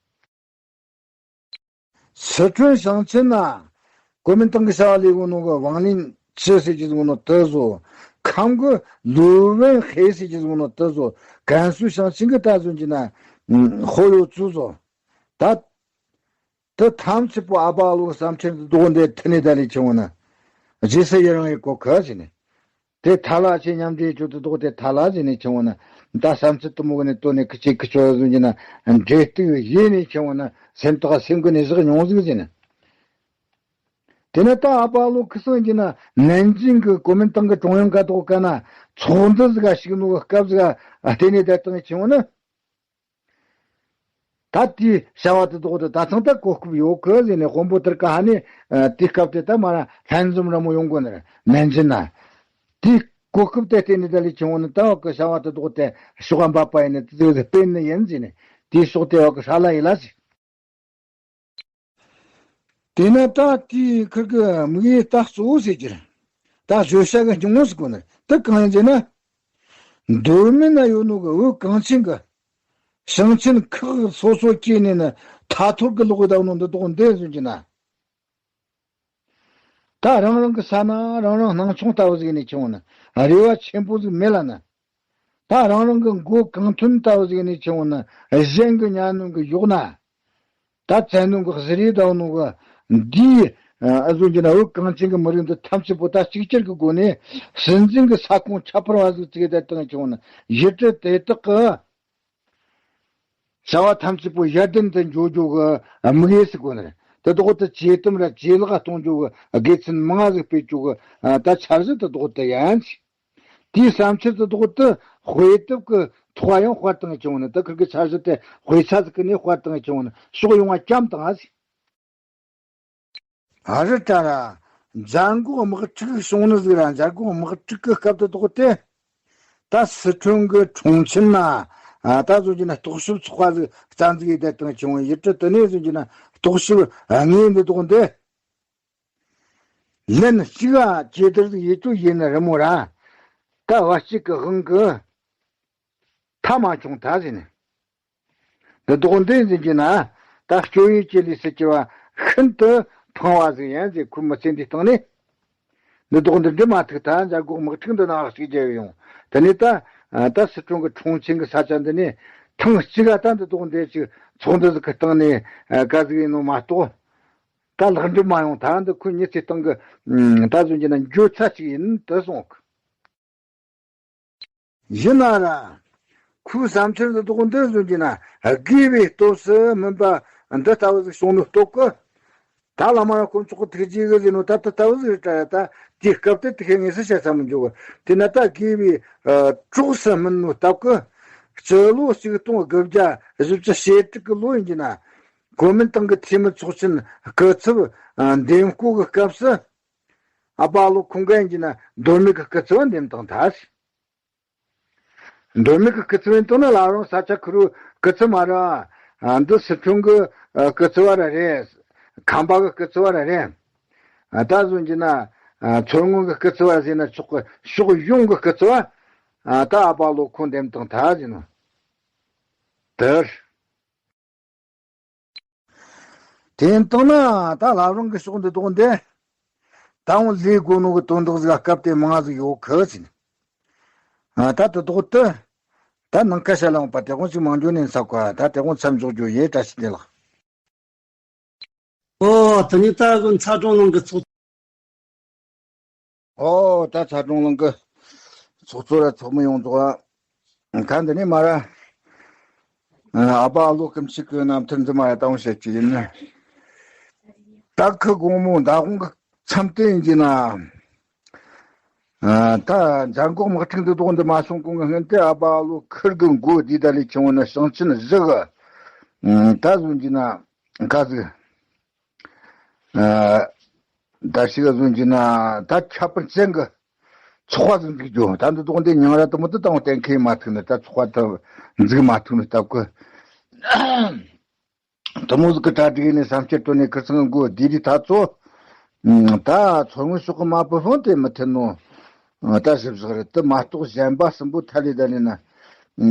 སི་ཁྲོན་ཞིང་ཆེན་ན་国民党གི་བྱ་བ་ལས་གོ་ནོ་གི་ཝང་ལིན་ཅི་ཟེར་གྱི་ཟིག་ནོ་དེ་བཟོ། ཁམས་གི་ལུའུ་ཝེན་ཧེ་ཟེར་གྱི་ཟིག་ནོ་དེ་བཟོ། ཀན་སུའུ་ཞིང་ཆེན་གི་ད་བཟོ་གྱི་ན་ཧོ་ཡོ་ཙུ་བཟོ། ད་དེ་ཐམས་ཅད་པོ་ཨ་པ་ཨ་ལོ་གི་བསམ་འཆར་འདི་དོག་འདི་ཐི་ནས་ད་ལས་ཆེ་བོ་ན་རྗེས་སུ་ཡི་རང་ཡི་གོ་ཁ་ཟེར་ནས། དེ་ཐ་ལ་ཆེ་མཉམ་འབྲེལ་ཆོག་ཏུ་དོག་དེ་ཐ་ལ་ཟེར་ནས་ཆེ་བོ་ན། ད་བསམ་ཚུལ་དུ་མོ་གི་ནས་དོ་ནས་ཁི་ཆེ་ཁི་ཆོ་ཟུན་གྱི་ན་འབྲེལ་གཏུག་ཡེ་ནས་ཆེ་བོ་ན་སེམས་ཐག་སེམས་གི་ནས་བཞག་མྱོང་ཟིག་ཟེར་ནས། དེ་ནས་ད་ཨ་པ་ཨ་ལོ་ཁི་སང་གྱི་ན་ནན་ཅིང་གི་国民党གི་ཀྲུང་དབྱང་ག་དོག་ག་ན་ཚོགས་འདུ་ཟིག་ག་ཞུགས་ནོ་གི་སྐབས་ཟིག་ག་བལྟས་ནས་ད་བཏང་ཆེ་བོ་ན། ད་དེའི་བྱ་བ་དེ་དོག་དེ་ད་ཚང་ད་གོ་སྐབས་ཡོད་གི་ཟེར་ནས་དཔོན་པོ་དེར་ཀ་ཧ་ནས་ཨ་དེའི་སྐབས་དེ་ད་མ་ར་ལྷན་འཛོམས་ར་མོ་ཡོང་གོ་ནི་རེད་ནན་ཅིན་ན། དེའི་གོ་སྐབས་དེ་བརྟེན་ནས་ད་ལས་ཆུང་བོ་ནི་ད་བ་གི་བྱ་བ་དེ་དོག་དེ་ཤོག་ག་འབབ་པ་ཡིན་ནི་དེ་དེ་སྤེལ་ནི་ཡིན་ཟེར་ནས་དེའི་ཕྱོགས་དེ་བ་གི་ཧྲ་ལ་ཡི་ལ་ཟེར། དེས་ན་ད་དེའི་ཁིར་གི་དམིགས་ཡུལ་ད་གཙོ་བོ་ཟེར་གྱི་རེད། ད་བརྗོད་བྱ་གི་སྙིང་བོ་ཟེར་གོ་ནི་དེ་གང་ཡིན་ཟེར་ན། མདོ་སྨད་ན་ཡོད་ནོ་གི་བོད་གངས་ཅན་གི་ཞིང་ཆེན་ཁག་སོ་སོ་སྐྱེས་ནས་ནི་ཐ་ཐོར་གི་ལོག་གི་བསྡད་ནོ་འདི་དོག་འདི་ཟེར་གྱི་ན། ད་རང་རང་གི་ས་ན་རང་རང་སྣང་ཆུང་ལྟ་བུ་ཟིག་ནས་ཆུང་ན། རེ་བ་ཆེན་པོ་ཟིག་མེད་ལ་ན། ད་རང་རང་གི་མགོ་གང་ཐོན་ལྟ་བུ་ཟིག་ནས་ཆུང་ན་གཞན་གི་ཉན་ནོ་གི་གཞོག་ན། ད་བཙན་གནོན་གི་གཟི་རིས་ལྡང་ནོ་གི་འདིའི་ཨ་བཟོ་གྱི་ན་བོད་གངས་ཅན་གི་མི་རིགས་འདི་ཐམས་ཅད་པོ་ད་གཅིག་གྱུར་གི་སྒོ་ནས་སྲིད་འཛིན་གི་ས་ཁོངས་ཁྱད་པར་བ་ཟིག་བརྩིས་ད་བཏང་ཆུང་ན་ཡུལ་གྲུ་དེ་དག་གི་བྱ་བ་ཐམས་ཅད་པོ་ཡར་ལྡན་དུ་འགྱོ་རྒྱུ་གི་དམིགས་ཡུལ་ཟིག་དགོས་ནི་རེད། དེ་དག་ཏུ་ཇེ་དམ་ར་ཇེ་ལེགས་གཏོང་རྒྱུ་གི་དགེ་མཚན་མང་ང་ཟིག་སྤེལ་རྒྱུ་གི་ད་འཆར་གཞི་དེ་དག་ཏུ་ཡིན། དེའི་བསམ་འཆར་དེ་དག་ཏུ་དཔེ་དེབ་ཀྱི་ཐོག་ཡང་དཔར་བཏང་བྱུང་ནི་དེ་ཁུར་གི་འཆར་གཞི་དེ་དཔེ་ཆ་ཟིག་གི་ནས་དཔར་བཏང་བྱུང་ནི་ཕྱོགས་ཡོང་བ་བཅམ་བཏང་ཟིག་ཨ་རི་ད་ར་མཛད་སྒོ་དམག་འཁྲུག་བྱུང་ནི་ཟིག་ར་མཛད་སྒོ་དམག་འཁྲུག་གི་སྐབས་དེ་དག་དེ། ད་སི་ཁྲོན་གི་ཁྲུང་ཆིན་ན་ད་བཟོ་གྱི་ན་རྟོག་ཞིབ་ཚོགས་པ་ཟིག་རྩ་འཛུགས་ཡེ་བསྡད་བཏང་བྱུང་ཡུལ་གྲུ་དེ་ནས་བཟོ་གྱི་ན་རྟོག་ཞིབ་དངོས་འདི་དག་འདི། ལན་གཅིག་ག་ཇེ་དར་ཟིག་ཡེ་ཅུ་ཡེ་ནི་རི་མོ་ར། ད་བ་གཅིག་གི་དབང་གི་མཐའ་མ་བྱུང་ད་ཟེར་ནས། འདི་དོག་འདི་འཛིན་གྱི་ན་ད་སྐྱོ་ཡི་ཅི་ལི་སི་ཅི་བ་ཤིན་ཏུ་ཕངས་བ་ཟིག་ཡིན་ཟེར་ཁོའི་མི་ཚེ་འདི་སྟེང་ནས། འདི་དོག་འདི་འདྲི་མ་ཐུག་ད་འཇར་གོག་དམག་འཁྲུག་འདི་ནང་ལ་གཅིག་རྒྱལ་ཡོང་དེ་ནས་ད་ད་སི་ཁྲོན་གི་ཁྲུང་ཆིན་གི་ས་ཆ་འདི་ནས་ཐེངས་གཅིག་ག་ད་འདི་དོག་འདི་ཅིག་ཚོགས་འདུ་ཟིག་གི་སྟེང་ནས་ག་ཟིག་ཡིན་ནོ་མ་གཏོགས་ད་ལེགས་འགྲུབ་མ་ཡོང་ད་འདི་ཁོའི་མྱི་ཚེ་སྟེང་གི་ད་བཟོ་གྱི་ན་འགྱོད་ཚ་ཅིག་ཡིན་དུ་སོང་གི་ཡིན་ན་ར། ཁོའི་བསམ་འཆར་འདི་དག་འདི་བཟོ་གྱི་ན་དགོས་པའི་སྟོབས་སུ་སྨིན་པ་འདི་ལྟ་བུ་ཟིག་བྱུང་ནོ་སྟོབས་ཀི། ད་བླ་མ་ར་དཀོན་མཆོག་གི་ཐུགས་རྗེ་གི་ཟེར་ནོ་ད་ལྟ་ལྟ་བུ་ཟིག་རེད་དྲ་ཡ་ད་དེའི་སྐབས་དེ་དེ་ཁའི་ངེས་སུ་བྱ་ས་མི་འཇོག་གི་དེ་ན་ད་དགོས་པའི་གྲོགས་སུ་སྨིན་ནོ་སྟབས་ཀི། སྤྱི་ལོ་ཆིག་སྟོང་དགུ་བརྒྱ་བཞི་བཅུ་ཞེ་དྲུག་གི་ལོ་ཡིན་གྱི་ན། གོ་མིན་ཏང་གི་འཐུས་མི་ཚོགས་ཆེན་སྐུ་ཚབ་འདེམས་བསྐོ་གི་སྐབས་སུ། ཨ་པ་ལོ་ཁོང་གན་གྱི་ན་མདོ་སྨད་ཀྱི་སྐུ་ཚབ་འདེམས་བཏང་ཐལ། མདོ་སྨད་ཀྱི་སྐུ་ཚབ་ཡིན་དང་ན་ལ་རང་ས་ཆ་ཁུ་རུ་སྐུ་ཚབ་མ་ར། ཨ་འདི་སི་ཁྲོན་གྱི་ཨ་སྐུ་ཚབ་བ་ར་རེད། ཁམས་པ་གི་སྐུ་ཚབ་བ་ར་རེད། ཨ་ད་བཟོ་གྱི་ན་ཨ་མཚོ་སྔོན་གྱི་སྐུ་ཚབ་བ་ཟེར་ན་ཆོག་གི་ཕྱོགས་ཡོངས་ཀྱི་སྐུ་ཚབ་བ། ཨ་ད་ཨ་པ་ལོ་ཁོང་འདེམས་བཏང་ཐལ་ཟེར་ནོ། དེར། དེ་ཡིན་དང་ན་ད་ལབ་རང་གི་ཕྱོགས་འདི་དོག་འདི། ད་འོང་ལས་དགོས་ནོ་གི་དོན་དག་ཟིག་སྐབས་དེ་མང་ཟིག་ཡོད་ཁི་ཟིན། ཨ་ད་དེ་དོག་ཏུ། ད་ནང་ཁ་ཤ་ལ་འོང་པ་དེ་དགོང་ཞིག་མང་འགྱོ་ནས་ས་ཁོ་ད་དེ་དགོང་མཚམས་འཇོག་རྒྱུ་ཡེ་བཀྲ་ཤིས་བདེ་ལེགས། ཨོ་ད་ནི་ད་གི་ཚ་གྲོང་ནང་གི་ཚོགས། ཨོ་ད་ཚ་གྲོང་ནང་གི་ཚོགས་གཙོ་ར་ཚོགས་མི་ཡོངས་རྫོགས་ཨ། ག་འདི་ནས་མ་ར། ཨ་པ་ཨ་ལོ་ཀུན་གཅིག་གི་རྣམ་ཐར་འདི་མ་ར་ལྟ་བུ་བཤད་ཀྱི་ཡིན། ད་ཁི་དགོང་མོ་ཟླ་དགོང་གི་མཚམས་དེ་ཡིན་གྱི་ན། ཨ་ད་འཇར་འགོག་དམག་འཁྲུག་འདི་དོག་འདི་མ་སོང་གོང་གི་སྔོན་དེ་ཨ་པ་ཨ་ལོ་ཁིར་གི་མགོ་བདེ་ད་ལས་ཆུང་བ་ན་ཞིང་ཆེན་བཞི་གི། ད་བཟོ་གྱི་ན་ག་ཟིག་ཨ། ད་ཞིག་ག་བཟོ་གྱི་ན་ད་ཁྱད་པར་ཅན་གྱི་ཚོགས་པ་ཟིག་འཛུགས་རྒྱུ། ད་འདི་དོག་འདི་ཉང་ར་དུ་མོ་དུ་དང་གཏན་འཁེལ་མ་ཐུག་ནི། ད་ཚོགས་པ་དུ་འཛུགས་མ་ཐུག་ནི་སྟབས་ཀྱིས། དུ་མོ་ཟིག་གི་གྲ་སྒྲིག་ནས་བསམ་འཆར་བཏོན་ནས་ཁིར་ཚང་གི་འགོ་དེ་རིགས་ཐག་ཚོ། ད་མཚོ་སྔོན་ཕྱོགས་གི་མ་བུ་ཧོན་དེ་མི་ཐེན་ནོ། ད་ཞིབ་བཞག་རེད། དུ་མ་གཏོགས་གཞན་པ་གསུམ་པོ་ཐ་ལི་ད་ནི་ན།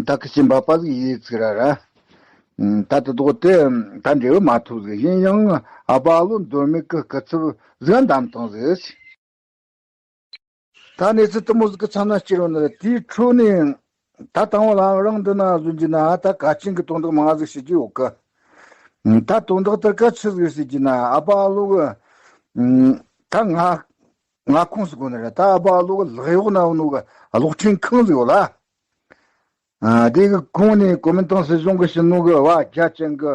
ད་ཁི་ཆེན་འབབ་པ་ཟིག་ཡིད་ཚིག་ར་ར། ད་དུ་དོག་དེ་ད་འབྲས་བུ་མ་ཐོབ་ཟིག། ཡིན་ཡང་ཨ་པ་ལོ་མདོ་སྨད་གི་སྐུ་ཚབ་ཟིག་འདམ་བཏང་ཟིག། ད་གནས་ཚུལ་དུ་མོ་ཟིག་གི་ཚབ་ན་སྐྱེ་རུང་ནི་རེད། དེའི་འཕྲོ་ནས་ད་དང་བ་ལ་རང་འདི་ན་བཟོ་རྒྱུ་ན་ད་ག་ཆེན་གི་དོན་དག་མང་ཟིག་བྱེད་རྒྱུ་ཡོད་གི། ད་དོན་དག་དེར་ག་ཆི་ཟིག་ཟེར་རྒྱུ་ན་ཨ་པ་ལོ་གི། ད་ང་ང་ཁོངས་སུ་གོ་ནི་རེད། ད་ཨ་པ་ལོ་གི་ལག་གཡོག་ན་ཡོད་ནོ་གི་གློག་འཕྲིན་ཁང་ཟིག་ཡོད་ལ། ཨ། དེ་གི་གོང་ནས་གོ་མིན་ཏང་སྲིད་གཞུང་གི་ཕྱི་ནང་གི་བ་རྒྱ་ཅན་གི་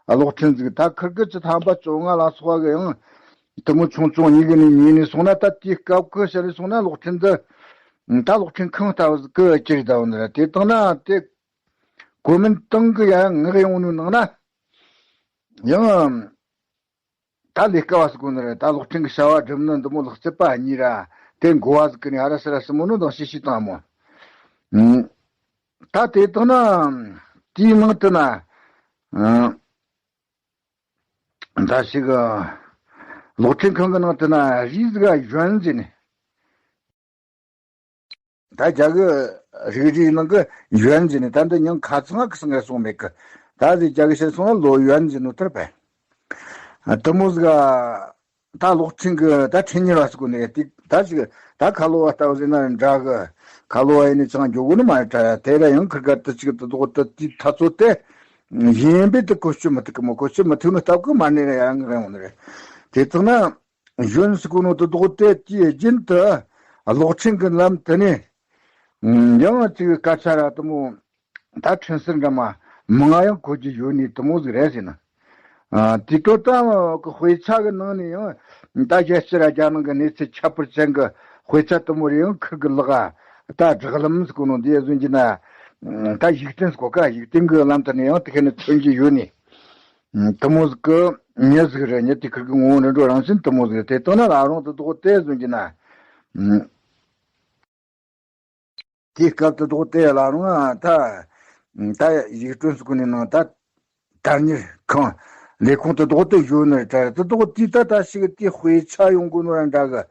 གློག་འཕྲིན་ཟིག། ད་ཁིར་གི་ཅི་ཐམ་པ་བཅོ་ལྔ་ལ་སོགས་པ་གི་ཡང་དུ་མོ་ཆུང་ཆུང་གཉིས་གི་ནས་གཉིས་ནས་སོང་ན། ད་དེའི་སྐབས་ཀི་ཤར་ནས་སོང་ན་གློག་འཕྲིན་འདི་ད་གློག་འཕྲིན་ཁང་ལྟ་བུ་ཟིག་གི་ཅི་རེད་ད་བ་ནི་ར། དེ་དང་ན་དེ་གོ་མིན་ཏང་གི་ཡང་ངག་ཡོང་ནོ་ནང་ན་ཡང་། ད་ལས་ཀ་བ་ཟིག་གོ་ནི་རེད། ད་གློག་འཕྲིན་གི་བྱ་བ་སྒྲུབ་ནི་འདི་མོ་ལག་རྩལ་པ་གཉིས་ར། དེ་འགོ་བ་ཟིག་གི་ནི་ཨ་ར་སི་ར་སི་མོ་ནི་འདང་ཤེས་ཤེས་དང་མོ། ཨུམ། ད་དེ་དང་ན་དེའི་ནང་དུ་ན། ཨུམ། ད་ཞིག་གློག་འཕྲིན་ཁང་གི་ནང་དུ་ན་རིགས་ཟིག་ག་ཡོན་ཟེར་ནི། ད་རྒྱ་གི་རིག་རིག་ནང་གི་ཡོན་ཟེར་ནི་ད་འདི་ཉིན་ཁ་ཚང་གི་སང་ག་སོང་མེད་གི། ད་ཟེ་རྒྱ་གི་ཤེས་སོང་ན་ལོ་ཡོན་ཟེར་ནོ་ཐར་པས། དུ་མོ་ཟིག་ག་ད་གློག་འཕྲིན་གི་ད་འཕྲིན་གཉེར་བ་ཟིག་གོ་ནི་རེད། ད་ཟིག་ད་ཁ་ལོ་བ་ལྟ་བུ་ཟེར་ན་འདྲ་གི། ཁ་ལོ་བ་ཡིན་ནི་ཅང་འགྱོ་གོ་ནི་མ་རེད་ད། དེ་ར་ཡང་ཁིར་ག་དུ་ཅིག་དུ་དོག་དུ་དེ་ཐ་ཚོ་དེ་ཡིན་པས་དུ་གོ་ཆོད་མི་ཐུབ་གི་མོ། གོ་ཆོད་མི་ཐུབ་ནི་སྟབས་གི་མ་ནི་ར་ཡང་ངག་ཡོང་ནི་རེད། དེ་ཐོག་ན། གཞོན་སུ་གོ་ནོ་དུ་དོག་དེ་དེའི་རྒྱུན་དུ་གློག་འཕྲིན་གྱི་ལམ་དུ་ནས་ཡང་ཅིག་སྐད་ཆ་ར་དུ་མོ་ད་འཕྲིན་ཟུར་འདྲ་མ་མང་ཡང་གོ་རྒྱུ་ཡོད་ནི་དུ་མོ་ཟིག་རེད་ཟེར་ན། དེ་ཏོ་ད་གི་དཔེ་ཆ་གི་ནང་ནས་ཡང་ད་རྒྱལ་སྤྱི་ར་རྒྱ་ནང་གི་གནས་ཚུལ་ཁྱད་པར་ཅན་གི་དཔེ་ཆ་དུ་མོ་རེ་ཡང་ཁིར་གི་ལག་ད་སྦྲག་ལམ་ཟིག་གོ་ནོ་འདི་བཟོ་རྒྱུ་ན། ད་ཡིག་རྟེན་ཟིག་གོ་ཀ་ཡིག་རྟེན་གི་ལམ་དུ་ནས་ཡང་དེ་ཁ་ནས་ཐོན་རྒྱུ་ཡོད་ནི། དུ་མོ་ཟིག་གི་མྱི་ཟིག་རེད། མྱི་དེ་ཁིར་གི་ངོ་བོ་འདྲ་འགྲོ་རང་བཞིན་དུ་མོ་ཟིག་རེད། དེ་ལྟ་ན་ལ་རུང་དུ་དོག་དེ་བཟོ་རྒྱུ་ན། དེའི་སྐབས་དུ་དོག་དེ་ལ་རུང་ད་ད་ཡིག་སྤྲོད་སུ་གོ་ནས་ནང་ད་དར་ཉེར་ཁང་ལས་ཁུངས་དུ་དོག་དེ་བཞོན་ནི་རེད། དུ་དོག་དེ་ད་ད་ཞིག་དེ་དཔེ་ཆ་ཡོང་དགོས་ནོ་ར་འདྲ་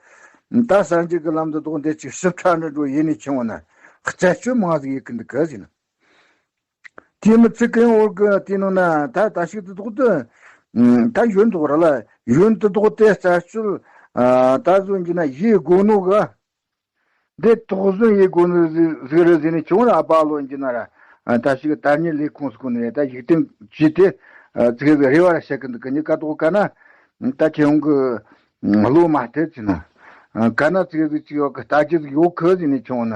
གི། ད་གསར་འགྱུར་གི་ལམ་དུ་དོག་འདི་ཅིག་ཞིབ་ཕྲ་འདྲ་འགྲོ་ཡིན་ནི་ཆུང་བ་ན་རྩད་གཅོད་མང་ཟིག་ཡེད་གི་འདུག་གི་ཟེར་ན། དེ་མི་ཚེ་གང་བོར་གི་དེ་ནང་ན་ད་ད་ཞིག་ཏུ་དོག་ཏུ། ད་ཡོན་དོག་ར་ལ་ཡོན་དུ་དོག་དེ་རྩད་གཅོད་ད་བཟོ་རྒྱུ་ན་ཡེད་དགོས་ནོ་ག། འདི་དོགས་ཟོན་ཡེད་དགོས་ནོ་ཟིག་རེད་ཟེར་ནས་ཆུང་ར་ཨ་པ་ལོ་རྒྱུ་ན་ར་ད་ཞིག་དར་ཉེ་ལས་ཁུངས་སུ་གོ་ནས་ད་ཡིག་རྟེན་བྱས་ཏེ་ཚིག་རེ་བ་ར་བཤད་གི་འདུག་གི། ཉི་ཀ་དོག་ག་ན་ད་ཁྱེད་ཡོང་གི། བློ་མ་གཏད་ཟེར་ན། ག་ན་ཙིག་ཟིག་ཅིག་ཡོད་གི་ལྟ་རྒྱུ་ཟིག་ཡོད་གི་ཟེར་ནས་ཆུང་ན།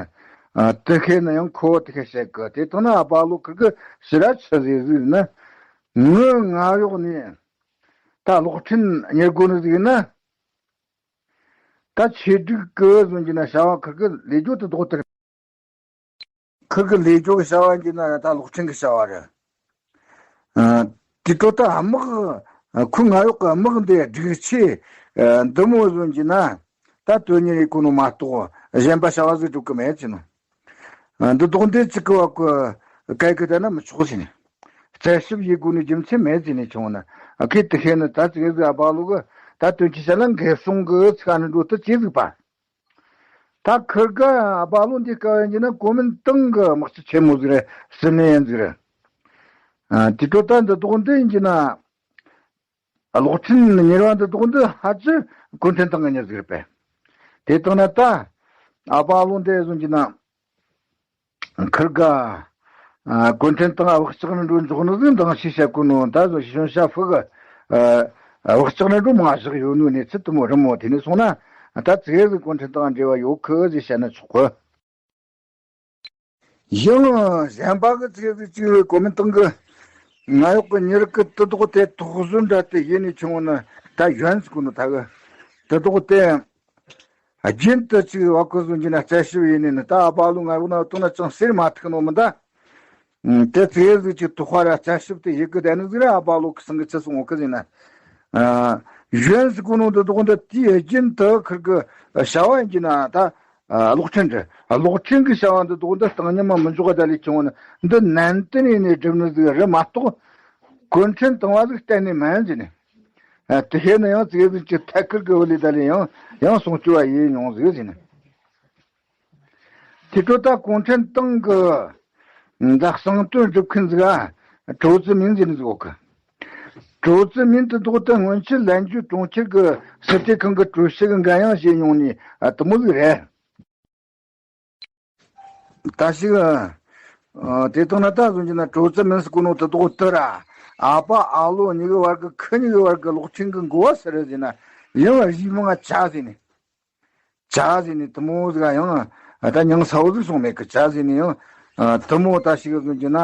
དེ་ཁས་ན་ཡང་ཁོ་དེ་ཁས་བཤད་གི། དེ་དང་ན་ཨ་པ་ལོ་ཁིར་གི་ཕྱི་ར་ཆི་ཟིག་ཟིག་ན། ངི་ང་གཡོག་ནས་ད་གློག་འཕྲིན་གཉེར་དགོས་ནི་ཟིག་ན། ད་ཆེད་སྒྲིག་གི་ཟོན་གྱི་ན་བྱ་བ་ཁིར་གི་ལས་རྒྱུ་དུ་དོག་དེར། ཁིར་གི་ལས་རྒྱུ་གི་བྱ་བ་གྱི་ན་ད་གློག་འཕྲིན་གི་བྱ་བ་རེད། ཨ། དེ་ཏོ་ད་དམག་ཁོ་ང་གཡོག་གི་དམག་འདི་སྒྲིག་ཆས་འདི་མོ་བཟོ་གྱི་ན་ད་དོན་གཉེར་ཡེད་གོ་ནོ་མ་གཏོགས་གཞན་པ་བྱ་བ་ཟིག་སྒྲུབ་གི་མེད་ཟེར་ནོ། འདི་དོག་འདི་ཅིག་གི་བ་གི་གལ་གི་ད་ན་མི་ཆོག་ཟེར་ནས། རྩད་ཞིབ་ཡེད་དགོས་ནི་རྒྱུ་མཚན་མེད་ཟེར་ནས་ཆུང་ན། ཁོས་དེ་ཤེས་ནི་ད་ཙིག་ཟིག་ཨ་པ་ལོ་གི་ད་དོན་གྱི་བྱ་ན་འགེབས་སོང་གི་ཚིག་ཨ་ནི་འགྲོ་དུ་ཅི་ཟིག་པ། ད་ཁིར་ག་ཨ་པ་ལོ་འདི་སྐབས་ཡིན་གྱི་ན་གོ་མིན་ཏང་གི་དམག་སྤྱི་ཆེན་མོ་ཟིག་རེད། སྲིད་བློན་ཡིན་ཟིག་རེད། ཨ། དེ་ཁྲོད་ད་འདི་དོག་འདི་ཡིན་གྱི་ན། གློག་འཕྲིན་གཉེར་བ་འདི་དོག་འདི་ཧ་ཅི་གུང་ཁྲན་ཏང་གི་མྱི་ཟིག་རེད་པས། དེ་དང་ན་ད་ཨ་པ་ལོ་འདི་བཟོ་གྱི་ན། ཁིར་ག་ཨ། གུང་ཁྲན་ཏང་བག་ཆགས་ནི་འགྲོ་འཇོག་ནི་ཟིག་འདང་ཞིག་བྱ་གོ་ནོ་ད་བཟོ་ཞིག་ཤོང་བྱ་ཕུ་གི། ཨ། བག་ཆགས་ནི་འགྲོ་མ་བཞག་ཡོད་ནོ་ནས་ཚུལ་དུ་མོ་རི་མོ་དེ་ནས་སོང་ན་ད་ཙིག་ཟིག་གུང་ཁྲན་ཏང་འབྲེལ་བ་ཡོད་ཁི་ཟིག་བཤད་ན་ཆོག་གི། ཡང་གཞན་པ་གི་ཚིག་ཟིག་ཅིག་གོ་མིན་ཏང་གི་ང་གཡོག་གི་མྱི་རིགས་གི་དུ་དོག་དེ་དོགས་ཟོན་འདྲ་དེ་ཡིན་ནི་ཆུང་ན་ད་གཞོན་ཟིག་གོ་ནོ་ད་གི་དུ་དོག་དེ་རྒྱུན་དུ་ཅིག་བ་གི་ཟོན་གྱི་ན་རྩད་ཞིབ་ཡིན་ནི་ནི་ད་ཨ་པ་ལོ་ང་གཡོག་ན་དོ་ན་ཅང་ཟེར་མ་ཐུག་ནོ་མི་ད། དེ་ཚིག་ཟིག་ཅིག་དོགས་པ་ར་རྩད་ཞིབ་དེ་ཡི་གི་དེ་ནི་ཟིག་ར་ཨ་པ་ལོ་གི་སང་གི་ཚེ་སོང་ངོ་གི་ཟིན་ན། ཨ། གཞོན་ཟེར་གོ་ནོ་འདི་དོག་འདི་དུས་རྒྱུན་དུ་ཁིར་གི་བྱ་བ་ཡིན་གྱི་ན་ད། ཨ། གློག་ཕྲན་འདི། གློག་ཕྲན་གི་བྱ་བ་འདི་དོག་འདི་བཏང་སྙོམས་མ་མི་འཇོག་ག་ད་ལས་ཁྱོང་ནི་འདི་ནན་ཏན་ཡིན་ནས་སྒྲུབ་ནི་ཟིག་རེད་མ་གཏོགས། གུང་ཁྲན་ཏང་བ་ཟིག་གཏན་ནས་མིན་ཟེར་ནས། ཨ། དེ་བྱས་ན་ཡང་ཙིག་ཟིག་གི་ཐད་ཀར་གི་བུ་ལི་ད་ལས་ཡང་ཡང་སྲུང་སྐྱོབ་བ་ཡིན་མྱོང་ཟིག་ཟེར་ནས། དེ་ཁྲོད་ད་གུང་ཁྲན་ཏང་གི་འདི་གསང་དོན་སྒྲུབ་མཁན་ཟིག་ཨ། ཀྲོའུ་ཙི་མིན་ཟེར་ནི་ཟིག་ཡོད་གི། ཀྲོའུ་ཙི་མིན་དེ་དོག་ད་སྔོན་ཆད་ལན་ཇུ་གྲོང་ཁྱེར་གི་སྲིད་གྲོས་ཁང་གི་ཀྲུའུ་ཞི་གི་འགན་ཡང་བཞེས་མྱོང་ནི་ཨ་དེ་མོ་ཟིག་རེད། ད་ཞིག་ཨ། དེ་དང་ན་ད་བཟུང་གྱི་ན་ཀྲོའུ་ཙི་མིན་ཟེར་གོ་ནོ་དེ་དོག་དེ་ར། ཨ་ཕ་ཨ་ལོ་གཉིས་གི་བར་གི་ཁི་གཉིས་གི་བར་གི་གློག་ཕྲན་གི་འགོ་བ་སུ་རེད་ཟེར་ན། ཡང་རིགས་མང་ང་ཆ་ཟེར་ནི། བྱ་ཟེར་ནས་དུ་མོ་ཟིག་ཡང་ད་མྱང་ས་བོ་ཟིག་སོང་མེད་གི། བྱ་ཟེར་ནས་ཡང་དུ་མོ་ད་ཞིག་ཟིག་གྱི་ན།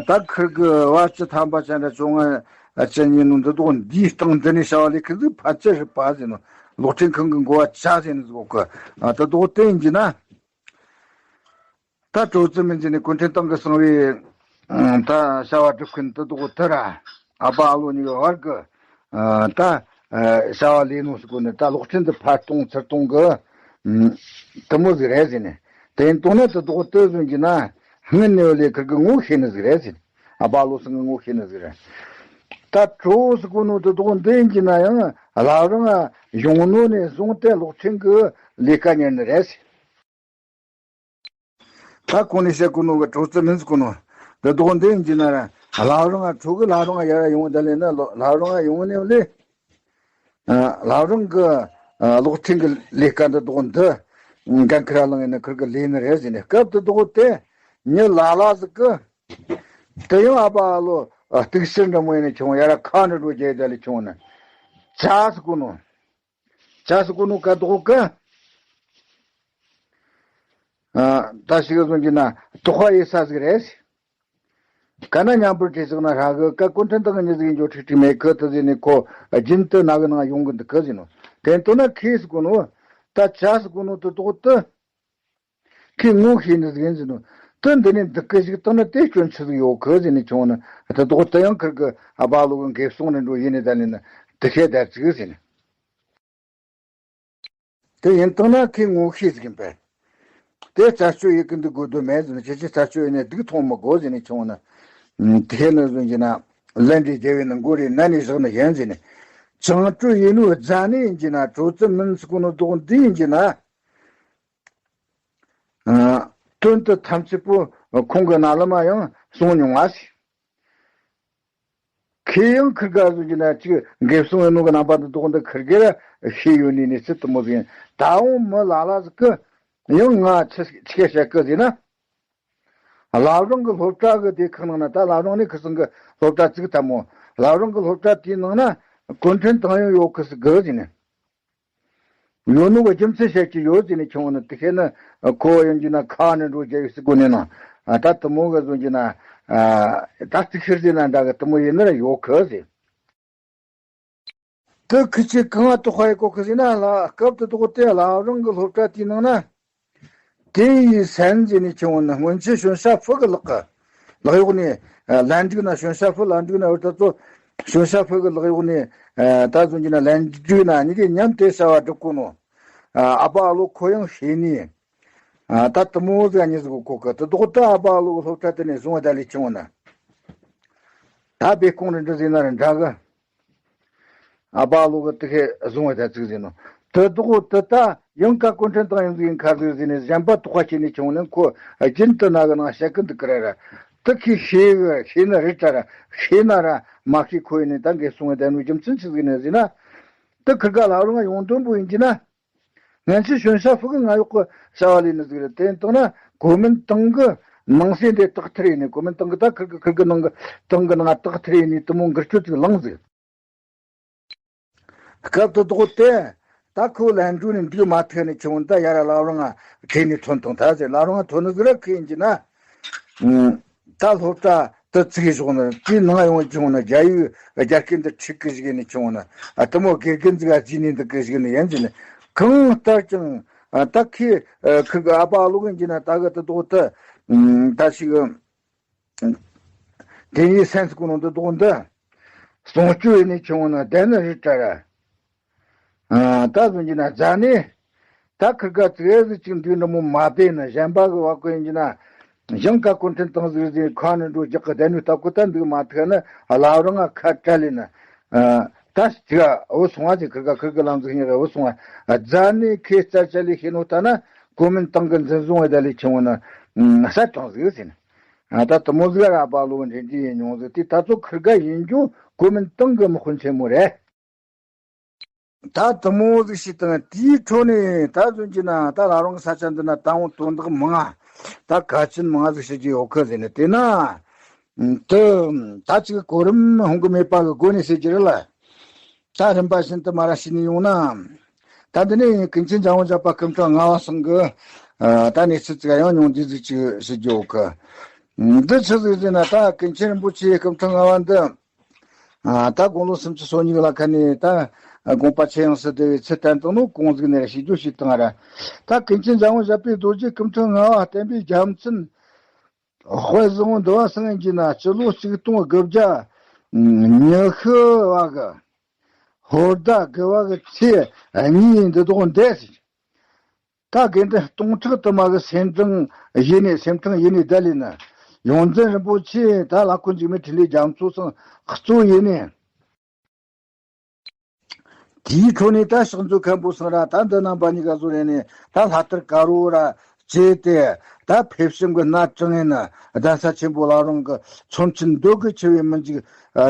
ད་ཁིར་གི་བ་བཅུ་ཐམ་པ་ཅན་དྲ་བཅོ་ལྔ་ཅན་ཡིན་ནོ་འདི་དོག་འདིའི་སྟེང་འདི་ནས་བྱ་བ་ལས་ཁི་ཟིག་ཕལ་ཆེར་རིག་པ་ཟེར་ནོ། གློག་ཕྲན་ཁང་གི་འགོ་བ་བྱ་ཟེར་ནི་ཟིག་གི། དུ་དོག་བསྟན་གྱི་ན། ད་ཀྲོའུ་ཙི་མིན་ཟེར་ནས་གུང་ཁྲན་ཏང་གི་གསང་བའི་ད་བྱ་བ་སྒྲུབ་མཁན་དུ་དོག་དེ་ར། ཨ་ཕ་ཨ་ལོ་གཉིས་ཀྱི་བར་གི་ད་བྱ་བ་ལས་ནོ་ཟེར་གོ་ནི་ད་གློག་ཕྲན་དུ་ཕར་གཏོང་ཚུར་གཏོང་གི་དུ་མོ་ཟིག་རེད་ཟེར་ནས། དེ་ཡིན་དོག་ན་དུ་དོག་དེ་བཟུང་གྱི་ན་སྔུན་ནས་ལས་ཁིར་གི་ངོ་ཤེས་ནི་ཟིག་རེད་ཟེར་ནས། ཨ་ཕ་ཨ་ལོ་ཟེར་ངོ་ཤེས་ནི་ཟིག་རེད། ད་ཀྲོའུ་ཟེར་གོ་ནོ་དུ་དོག་འདི་ཡིན་གྱི་ན་ཡང་བླ་བྲང་ཡོང་ནོ་ནས་བཟུང་སྟེ་གློག་ཕྲན་གི་ལས་ཀ་གཉེར་ནི་རེད་ཟེར། ད་གོང་ནས་བཤད་གོ་ནོ་གི་ཀྲོའུ་ཙི་མིན་ཟེར་གོ་ནོ་འདི་དོག་འདི་ཡིན་གྱི་ན་ར། བླ་བྲང་ང་ཁྲོ་གི་བླ་བྲང་ང་ཡར་ཡོང་ད་ལས་ན་བླ་བྲང་ང་ཡོང་ནས་ལས། བླ་བྲང་གི་གློག་ཕྲན་གི་ལས་ཀ་འདི་དོག་འདི་འགན་ཁིར་ར་ལངས་ཡིན་ན་ཁིར་གི་ལས་ནི་རེད་ཟེར་ནས། སྐབས་དེ་དོག་དེ་མྱི་ལ་ལ་ཟིག་གི་དེ་ཡང་ཨ་ཕ་ཨ་ལོ་གཏུག་ཕྱིར་འདྲ་མོ་ཡིན་ནས་ཁྱོང་ཡར་ར་ཁ་འདྲ་འགྲོ་རྒྱལ་ད་ལས་ཁྱོང་ནི་བྱ་ཟེར་གོ་ནོ། བྱ་ཟེར་གོ་ནོ་ག་དོག་གི། ཨ། ད་ཞིག་ག་བཟུང་གྱི་ན་དོག་པ་ཡེ་ས་ཟིག་རེད། ག་ན་མཉམ་པོར་བྲིས་ཟིག་ན་ཧྲ་གི་ཀ་གུང་ཁྲན་ཏང་གི་མྱི་ཟིག་ཡིན་འཇོག་ཁྲིག་ཁྲིག་མེད་གི་དེ་ཟིག་ནས་ཁོ་རྒྱུན་དུ་ན་གི་ནང་ཡོང་གི་འདུག་གི་ཟིག་ནོ། དེ་ལྟོས་ན་ཁེ་ཟེར་གོ་ནོ། ད་བྱ་ཟེར་གོ་ནོ་དེ་དོག་དེ། ཁོས་ངོ་ཤེས་ནི་ཟིག་ཡིན་ཟེར་ནོ། དེ་འདི་ནས་འདི་སྐད་ཞིག་བཏང་ན་དེ་སྐྱོན་ཆི་ཟིག་ཡོད་གི་ཟེར་ནས་ཁྱོང་ནི་དེ་དོག་དེ་ཡང་ཁིར་གི་ཨ་ཕ་ལོ་གི་འགེབས་སོང་ནས་འགྲོ་ཡིན་ནི་ད་ནི་ན་དེ་ཤེས་ད་ཟིག་ཟེར་ནས། དེ་ཡིན་བཏང་ན་ཁོས་ངོ་ཤེས་ཟིག་ཡིན་པས། དེ་རྩད་གཅོད་ཡེད་གི་འདུག་དགོས་དོན་མེད་ཟེར་ནས། ཁྱེད་ཀྱིས་རྩད་གཅོད་ཡེད་ནས་སྡུག་མཐོང་མི་དགོས་ཟེར་ནས་ཁྱོང་ནི། དེ་ནི་ཟོན་གྱི་ན་ལན་འདྲི་རྒྱལ་བའི་ནི་མགོ་རེ་ན་ནས་བཞག་ནི་ཡིན་ཟེར་ནས། བྱང་གྲོལ་ཡིན་ནོ་རྫ་ནས་ཡིན་གྱི་ན་ཀྲོ་ཙི་མིན་ཟེར་གོ་ནོ་དོག་འདི་ཡིན་གྱི་ན། ཨ། དོན་དུ་ཐམས་ཅད་པོ་ཁོང་གི་རྣ་ལམ་མ་ཡང་གསུངས་མྱོང་བ་ཞིག་ཁོས་ཡང་ཁིར་ག་བཟོ་གྱི་ན་ཅིག་འགེབས་སོང་ཡོད་ནོ་གི་རྣམ་པ་འདི་དོག་འདི་ཁིར་གེ་ར་ཤེས་ཡོད་ནི་ནི་ཚིག་དུ་མོ་ཟིག་ཡིན། ད་འོང་མི་ལ་ལ་ཟིག་གི་ཡང་ང་ཆི་ཆི་བཤད་གི་ཟེར་ན། བླ་བྲང་གི་སློབ་གྲྭ་གི་དེ་ཁག་ནང་ན། ད་བླ་བྲང་ནས་ཁི་སང་གི་སློབ་གྲྭ་བཙུགས་ཐལ་མོ། བླ་བྲང་གི་སློབ་གྲྭ་དེའི་ནང་ན་གུང་ཁྲན་ཏང་ཡོན་ཡོད་གི་ཟིག་གི་ཟེར་ནས། ཡོད་ནོ་གི་རྒྱུ་མཚན་བཤད་ཀྱི་ཡོད་ཟེར་ནས་ཁྱོང་ནི། དེ་བཤད་ན་ཁོ་ཡིན་གྱི་ན་ཁ་ནས་འགྲོ་རྒྱ་ཡོད་ཟེར་གོ་ནས་ན། ད་དུ་མོ་གི་བཟོ་གྱི་ན། ད་རྩིག་ཤེར་ཟེར་ན་འདྲ་གི་དུ་མོ་ཡིན་ན་ར་ཡོད་གི་ཟེར། དེ་ཁི་ཆོས་གང་ལ་དོགས་པ་ཡེད་གོ་གི་ཟེར་ན། ལ་སྐབས་དེ་དོག་དེ་བླ་བྲང་གི་སློབ་གྲྭ་དེའི་ནང་ན། ཏེ་ཡི་སན་ཟེར་ནས་ཁྱོང་ནི་སྔོན་ཆད་ཞོན་ཤ་ཧྥུ་གི་ལག་གི་ལག་གཡོག་ནས། ལན་འགྲིག་ན་ཞོན་ཤ་ཧྥུ། ལན་འགྲིག་ན་འུར་ད་ཚོ་ཞོན་ཤ་ཧྥུ་གི་ལག་གཡོག་ནས། ད་བཟོ་གྱི་ན་ལན་འགྲིག་ན་གཉིས་ཀས་མཉམ་དེ་བྱ་བ་སྒྲུབ་གོ་ནོ། ཨ་ཕ་ཨ་ལོ་ཁོ་ཡང་ཤེས་ནི། ད་དུ་མོ་ཟིག་གཉིས་ཟིག་གོ་གི། དེ་དོག་ད་ཨ་ཕ་ཨ་ལོ་གི་སློབ་གྲྭ་དེ་ནས་བཟུང་བ་ད་ལས་ཁྱོང་ནི། ད་བེ་ཁོང་རེ་འདྲ་ཟིག་ན་རེ་འདྲ་གི། ཨ་ཕ་ལོ་གི་དེ་ཁས་བཟུང་བ་ད་ཚིག་ཟིན་ནོ། དེ་དོག་དེ་ད་ཡང་ཀ་གུང་ཁྲན་ཏང་ཡོན་ཟིག་ཡིན་ཁ་ཟིག་ཟིན་ནས་གཞན་པ་དོགས་པ་བྱས་ནས་ཁྱོང་ནས་ཁོ་རྒྱུན་དུ་ན་གི་ནང་བཤད་གི་འདུག་གི་ར་ར། དེ་ཁས་ཤེས་གི། ཤེས་ན་རེད་ད་ར། ཤེས་ན་ར་མ་ཤེས་ཁོ་ཡིན་ནས་ད་འགེབས་སོང་བ་ད་ནོ་རྒྱུ་མཚན་ཆི་ཟིག་ནས་ཟིན་ན། དེ་ཁིར་ག་ལ་རུང་ཡོང་དོན་པོ་ཡིན་གྱི་ན། སྔན་ཆད་ཞོན་ཤ་ཧྥུ་གི་ང་གཡོག་གི་བྱ་བ་ལས་ནི་ཟིག་རེད། དེ་ཡིན་བཏང་ན་གོ་མིན་ཏང་གི་ནང་གསེས་འདི་དག་ཐེར་ཡིན་ནི། གོ་མིན་ཏང་གི་ད་ཁིར་གི་ཁིར་གི་ནང་གི་ཏང་གི་ནང་དག་ཐེར་ཡིན་ནི་དུ་མོ་འགུལ་སྐྱོད་ཅིག་ལངས་ཟིག་སྐབས་དེ་དོག་དེ་ད་ཁོ་ལན་འགྲོ་ནས་འདུག་མ་ཐུག་ནས་ཁྱོང་ད་ཡར་ལ་རང་ང་ཁེ་ནས་ཐོན་ཐོང་ད་ཟེར། ལ་རང་ང་ཐོན་ནི་ཟིག་ར་ཁེ་ཡིན་གྱི་ན། ད་སློབ་གྲྭ་དུ་བཙུགས་བཞག་ནི་དེའི་ནང་ཡོང་བྱུང་ན་རྒྱ་ཡུལ་རྒྱ་སྐད་འདི་ཁྲིག་གི་ཞིག་ནས་བྱུང་ན། ཨ་དུ་མོ་དགེ་རྒན་ཟིག་ཨ་བརྩིས་ནས་འདུག་གི་ཞིག་ནས་ཡིན་ཟིན་ནས། གང་ལྟར་ཀྱང་ཨ་ད་ཁོས་ཨ་ཁིར་གི་ཨ་ཕ་ཨ་ལོ་གིན་གྱི་ན་ད་གི་དུ་དོག་ཏུ་ད་ཞིག་དེ་ཡི་སེམས་སུ་ཀུན་ནང་དུ་དོག་འདི། སྲུང་སྐྱོབ་ཡེ་ནས་ཆུང་བ་ན་བསྡད་ན་རི་བྲལ་ར། ཨ། ད་གཟོད་ཀྱི་ན་རྫ་ནས་ད་ཁིར་ག་ཙིག་ཟིག་ཅིག་འདུག་འདྲ་མོ་མ་བསྡད་ན་གཞན་པ་གི་བ་ཀོན་གྱི་ན་ཞིང་ཁ་ཀུན་ཁྲན་ཏང་ཟིག་ཟིག་ཁ་ནས་འགྲོ་རྒྱག་གི་བསྡད་ནུས་སྟབས་ཀུ་ད་འདུག་མ་ཐུག་ན་ལ་རང་ང་ཁ་བྲལ་ལེ་ན། ཨ། ད་ཅིག་འུ་སོང་བ་ཅིག་ཁིར་ག་ཁིར་གི་ལམ་ཟིག་ཉེ་གི་འུ་སོང་བ། རྫ་ནས་ཁའི་རྩར་ཆ་ལས་ཤེས་ནོ་ད་ན་གོ་མིན་ཏང་གི་འཛིན་བཟུང་བའི་ད་ལས་ཆུང་བ་ན་གསར་དྲངས་ཟིག་ཟེར་ན། ཨ། ད་དུ་མོ་ཟིག་ར་པ་ལོ་འདྲེ་འདྲེ་ཡིན་མྱོང་ཟིག་དེ་ད་ཚོ་ཁིར་ག་ཡིན་རྒྱུ་གོ་མིན་ཏང་གི་དམག་དཔོན་ཆེན་མོ་རེད། ད་དུ་མོ་ཟིག་ཞིག་དང་དེའི་འཕྲོ་ནས་ད་གཟོད་ཀྱི་ན་ད་ལ་རང་གི་ས་ཆ་འདི་ན་ད་འོང་དོན་དག་མང་ང་། ད་གལ་ཆེན་མང་ང་ཟིག་བཤད་རྒྱུ་ཡོད་གི་ཟེར་ནས་དེ་ན། དུ་ད་ཅིག་གོ་རིམ་ཧོང་གི་མེད་པ་གི་སྒོ་ནས་ཟེར་རྒྱུ་རེད་ལ། ད་རིམ་པ་བཞིན་དུ་མ་ར་ཤི་ནས་ཡོང་ན། ད་འདི་ནས་ཀུན་མཁྱེན་འཇམ་དབྱངས་བཞད་པ་སྐུ་ཕྲེང་ལྔ་པ་ཚང་གི་ཨ། ད་གནས་ཚུལ་ཅིག་ཡང་ཉུང་བསྡུས་ཟིག་ཅིག་ཞུ་རྒྱུ་ཡོད་གི། འདི་ཆི་ཟིག་ཟེར་ན་ད་ཀུན་མཁྱེན་རིན་པོ་ཆེའི་སྐུ་ཕྲེང་ལྔ་པ་འདི། ཨ། ད་དགུང་ལོ་སུམ་ཅུ་སོ་གཉིས་ལ་ཁ་ནས་ད་དགོངས་པ་ཆེ་ཡང་སུ་བདེ་བའི་ཚུལ་བསྟན་བཏང་ནོ་གོང་ཟིག་ནས་ཞུ་རྒྱུ་ཞིག་བཏང་ར། ད་ཀུན་མཁྱེན་འཇམ་དབྱངས་བཞད་པའི་རྡོ་རྗེ་སྐུ་ཕྲེང་ལྔ་པ་བསྟན་པའི་རྒྱལ་མཚན། དཔལ་བཟང་པོ་འདུལ་བ་སེང་གེ་ན་སྤྱི་ལོ་ཆིག་སྟོང་དགུ་བརྒྱ་ཉི་ཤུ་བ་གི་ཧོར་ཟླ་དགུ་བ་གི་ཚེས་གཉིས་འདི་དག་འདས་ཟེར། ད་དགེ་འདུན་སྟོང་ཕྲག་དུ་མ་གི་སེམས་ཁྲང་ཡེ་ནས་སེམས་ཁྲང་ཡེ་ནས་བསྡད་ལས་ན། ཡོངས་འཛིན་རིན་པོ་ཆེ་ད་ལ་ཁོ་འཇིགས་མེད་འཕྲིན་ལས་རྒྱ་མཚོ་སང་གཙོ་ཡེ་ནས། དེའི་འཕྲོ་ནས་ད་ཕྱག་མཛོད་མཁན་པོ་ཚང་ར་ད་འདི་རྣམ་པ་གཉིས་ཀ་བཟོ་རེ་ནས་ད་ལྷ་དར་དཀར་པོ་ར་བཅས་ཏེ། ད་ཕེབས་བྱུང་གི་སྣ་དྲངས་ཡིན་ན་གདན་ས་ཆེན་པོ་ལ་རང་གི་ཚོམས་ཆེན་འདོད་དགུ་ཆེ་བའི་མི་འཇིགས་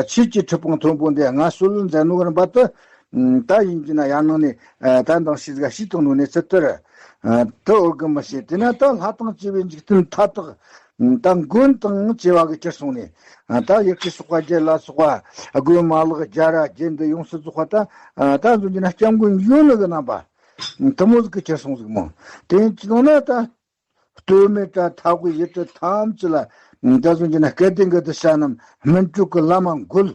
ཆོས་ཀྱི་ཁྲི་སྤང་མཐོན་པོ་འདི་ང་གསོལ་མཛད་ནོ་རིམ་པ་དུ། ད་ཡིན་གྱི་ན་ཡར་ནང་ནས་ད་འདང་ཞིག་ག་ཞིག་བཏང་ནོ་ནས་ཚུལ་ལྟར་དུ་འོར་གི་མི་ཤེས། དེ་ན་ད་ལྷ་དང་བཅས་པའི་འཇིག་རྟེན་མཐའ་དག་ད་མགོན་དང་བཅས་པ་གི་གྱུར་སོང་ནས། ད་ཡི་གེ་སོགས་པ་རྒྱལ་ལ་སོགས་པ་དགོན་མ་ལག་རྒྱ་ར་རྒྱན་འདི་ཡོངས་སུ་རྫོགས་པ་ད། ད་འཛོམས་ཀྱི་ན་སྐྱབས་མགོན་ཡོད་ནི་གི་རྣམ་པ་དུ་མོ་ཟིག་གི་གྱུར་སོང་ཟིག་མོ། དེ་ཡིན་གྱི་ན་ད་སྟོད་སྨད་དྲ་མཐའ་དབུས་ཡུལ་གྲུ་ཐམས་ཅད་ལ་ད་འཛོམས་ཀྱི་ན་སྐལ་ལྡན་གྱི་གདུལ་བྱ་རྣམས་སྨིན་གྲོལ་གྱི་ལམ་མ་འགོད།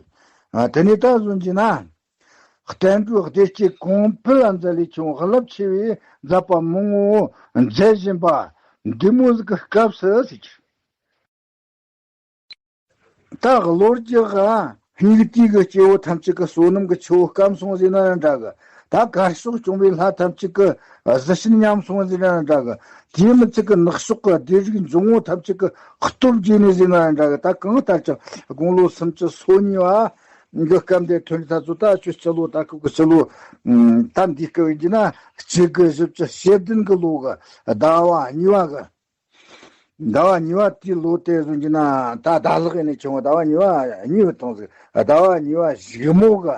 དེ་ནས་ད་འཛོམས་ཀྱི་ན། བསྟན་འགྲོའི་བདེ་སྐྱིད་གོང་འཕེལ་ལ་མཛད་ལས་ཆུང་རླབས་ཆེ་བའི་མཛད་པ་མང་པོ་མཛད་བཞིན་པ་འདི་མོ་ཟིག་གི་སྐབས་སུ་ཟེར་གྱི། ད་གློ་རྒྱག་ག་སྙིགས་དུས་ཀྱི་སྐྱེ་བོ་ཐམས་ཅད་ཀྱི་བསོད་ནམས་ཀྱི་ཆུ་བོ་སྐམ་སོང་ཟེར་ན་ཡང་འདྲ་གི། ད་དཀར་ཕྱོགས་སྐྱོང་བའི་ལྷ་ཐམས་ཅད་ཀྱི་གཟི་བྱིན་ཉམས་སོང་ཟེར་ན་ཡང་འདྲ་གི། དེའི་མི་ཚད་ཀྱི་ནག་ཕྱོགས་ཀྱི་སྡེ་རིགས་འབྱུང་བོ་ཐམས་ཅད་ཀྱི་སྟོབས་རྒྱས་ནས་ཟེར་ན་ཡང་འདྲ་གི། ད་གང་ལྟར་ཀྱང་དགུང་ལོ་སུམ་ཅུ་སོ་གཉིས་པ། གི་སྐབས་འདིར་ཐོན་ད་ཚོ་ད་ཆུ་སྤྱི་ལོ་ད་ཁུ་གི་སྤྱི་ལོ། ད་འདི་སྐབས་ཡིན་གྱི་ན་གཅིག་དགུ་བཞི་བཅུ་ཞེ་བདུན་གི་ལོ་གི་ཟླ་བ་གཉིས་པ་གི། ཟླ་བ་གཉིས་པ་དེའི་ལོ་དེ་བཟུང་གྱི་ན་ད་ཟླ་ལྷག་ཡིན་ནས་བྱུང་བ་ཟླ་བ་གཉིས་པ་གཉིས་པ་དང་ཟིག་ཟླ་བ་གཉིས་པ་གཞུག་མོ་གི་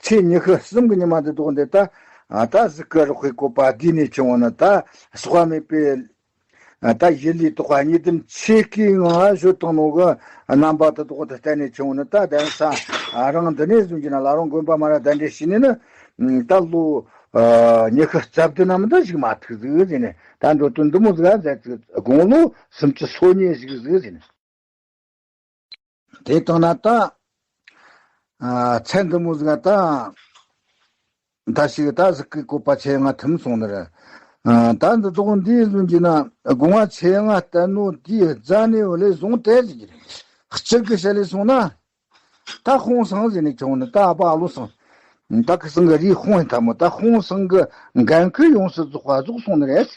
ཚེས་ཉི་ཤུ་གསུམ་གི་ཉི་མ་འདི་དག་འདི་ད་ད་གཟིག་གི་རོགས་ཁོས་བཀོད་པ་དེ་ནས་བྱུང་བ་ན་ད་ཟག་པ་མེད་པའི། ད་ཡུལ་ལས་བཏགས་པ་གཉིས་ལྡན་ཆོས་སྐུའི་ངང་བཞུགས་བཏང་ནོ་གི་རྣམ་པ་དེ་དག་དེ་བསྟན་ནས་བྱུང་ནི་ད་གདན་ས་རང་འདི་ནས་བཟུང་གྱི་ན་ལ་རང་དགོན་པ་མ་ར་གདན་འདྲེན་བྱས་ནས་ནི་ད་ལོ་ཉི་ཤུ་རྩ་བདུན་ནམ་ད་ཞིག་མ་ཐུག་ཟིག་ཟེར་ནས་ད་འགྲོ་དོན་འདི་མོ་ཟིག་ཨ་མཛད་ཟིག་དགུང་ལོ་སུམ་ཅུ་སོ་གཉིས་ཞིག་ཟིག་ཟེར་ནས། དེ་ལྟར་ན་ད། ཨ། ཚེ་འདི་མོ་ཟིག་ད། ད་ཞིག་ད་ཟིག་གི་བཀོད་པ་ཆེ་ང་ཐིམ་སོང་ནི་རེད། ཨ། ད་འདི་དག་འདིའི་བཟུང་གྱི་ན་དགོངས་པ་ཆེ་ང་བསྟན་ནོ་དེའི་རྫ་ནས་བ་ལས་བཟུང་སྟེ་ཟིག་གི་རེད། སྤྱིར་གི་བཤད་ལས་སོང་ན། ད་ཧོང་སང་ཟེར་ནས་བྱུང་ནི་ད་ཨ་པ་ཨ་ལོ་སང་། ད་གི་སང་གི་རིའི་ཧོང་ཡིན་ཐ་མོ་ད་ཧོང་སང་གི་འགན་ཁུར་ཡོངས་སུ་རྫོགས་པ་རྫོགས་སོང་ནི་རེད།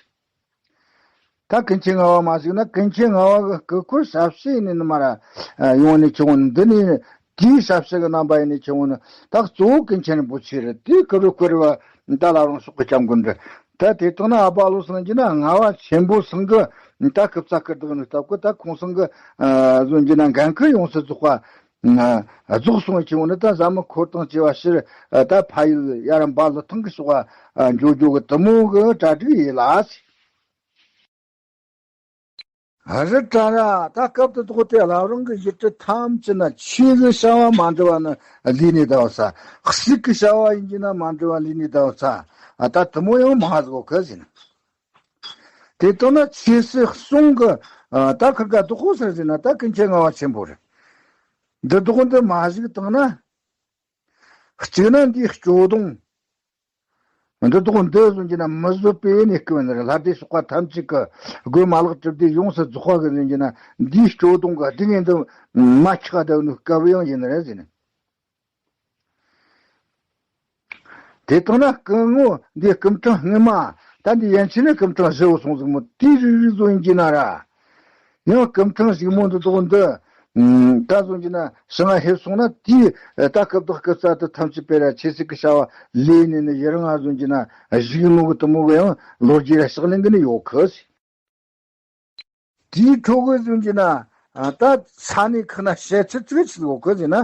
ད་ཀུན་མཁྱེན་ལྔ་པ་མ་གཞིགས་ན་ཀུན་མཁྱེན་ལྔ་པ་གི་སྐུ་འཁོར་ཞབས་ཕྱི་ཡིན་ནི་ནི་མ་ར་ཡོང་ནས་བྱུང་འདི་ནི་དེའི་ཞབས་ཕྱི་གི་རྣམ་པ་ཡིན་ནས་བྱུང་ནི་ད་གཙོ་བོ་ཀུན་མཁྱེན་རིན་པོ་ཆེ་རེད། དེའི་སྐུ་རུ་བསྐོར་བ་ད་ལ་རང་ཕྱོགས་ཀྱི་སྐྱབས་མགོན་རེད། ད་དེ་དག་ན་ཨ་པ་ལོ་སང་གྱི་ན་ལྔ་པ་ཆེན་པོ་སང་གི་ད་སྐུ་བཙག་སྐུ་བདག་ནི་སྟབས་ཀྱི་ད་ཁོང་སང་གི་བཟུང་གྱི་ན་འགན་ཁུར་ཡོངས་སུ་རྫོགས་པ་རྫོགས་སོང་བྱུང་ནི་ད་བཟའ་མི་འཁོར་དང་བཅས་པ་ཕྱིར་ད་ཕ་ཡུལ་ཡ་ར་འབའ་ལི་ཐང་གི་ཕྱོགས་པ་འགྱོ་རྒྱུ་གི་དུ་མོ་གི་གྲ་སྒྲིག་ཡིན་ལ། རི་བྲག་ར་ད་སྐབས་དེ་དག་དེ་བླ་རུང་གི་ཡུལ་གྲུ་ཐམས་ཅད་ན་ཆོས་ཀྱི་བྱ་བ་མ་འགྲུབ་པ་ནི་ལུས་ནས་ད་བ་ས། སྲིད་ཀྱི་བྱ་བ་ཡིན་གྱི་ན་མ་འགྲུབ་པ་ལུས་ནས་ད་བ་ས། ད་དུ་མོ་ཡང་མ་ཟིག་གོ་གི་ཟིན། དེ་ལྟར་ན་ཆོས་སྲིད་གསུམ་གྱི་ད་ཁིར་ག་དུ་ཁོ་སར་ཟིན་ན་ད་ཀུན་མཁྱེན་ལྔ་པ་ཆེན་པོ་རེད། འདི་དག་འདི་མ་གཞིག་བཏང་ན། གཅིག་ན་འདིའི་སྐྱོ་གདུང་། འདི་དག་འདི་ཟུང་གྱི་ན་མི་བཟོད་པའི་ནས་སྐུ་བ་ནི་རེད། ལྷ་སྡེ་སོགས་པ་ཐམས་ཅད་ཀྱི་དགོན་མ་ལག་གྲུབ་སྡེ་ཡོངས་སུ་རྫོགས་པ་གི་ཟུང་གྱི་ན་འདིའི་སྐྱོ་གདུང་གི་སྡུག་བསྔལ་འདི་མ་ཆགས་བསྡད་ནི་སྐབས་ཡང་ཡིན་ནི་རེད་ཟེར་ནས། དེ་དང་ན་སྐུ་ངོ་འདི་སྐུ་ཕྲེང་སྔོན་མ། ད་འདི་ཡན་ཆད་ནས་སྐུ་ཕྲེང་བཞི་བོ་སོང་ཟིག་མོ། དེའི་རིགས་རིགས་བཟོ་ཡིན་གྱི་ན་ར། ཡང་སྐུ་ཕྲེང་གཞུག་མོ་འདི་དག་འདི། ད་བཟོ་གྱི་ན་ཞིང་ང་ཧེབ་སོང་ན་དེའི་ད་སྐབས་དག་སྐུ་རྩ་དུ་ཐམས་ཅད་པེ་ར་ཆེ་སྲིད་ཀྱི་བྱ་བ་ལས་ནས་ནི་ཡི་རང་ང་བཟོ་གྱི་ན་གཞུག་མོ་གི་དུ་མོ་གི་ཡང་ལོ་རྒྱུས་ར་ཕྱག་ལེན་གི་ནི་ཡོད་ཁི། དེའི་ཁྲོད་གི་བཟོ་གྱི་ན་ད་ས་གནས་ཁག་ན་བཤད་ཚུལ་ཚིག་ཅིག་ཡོད་ཁི་ཟེར་ན།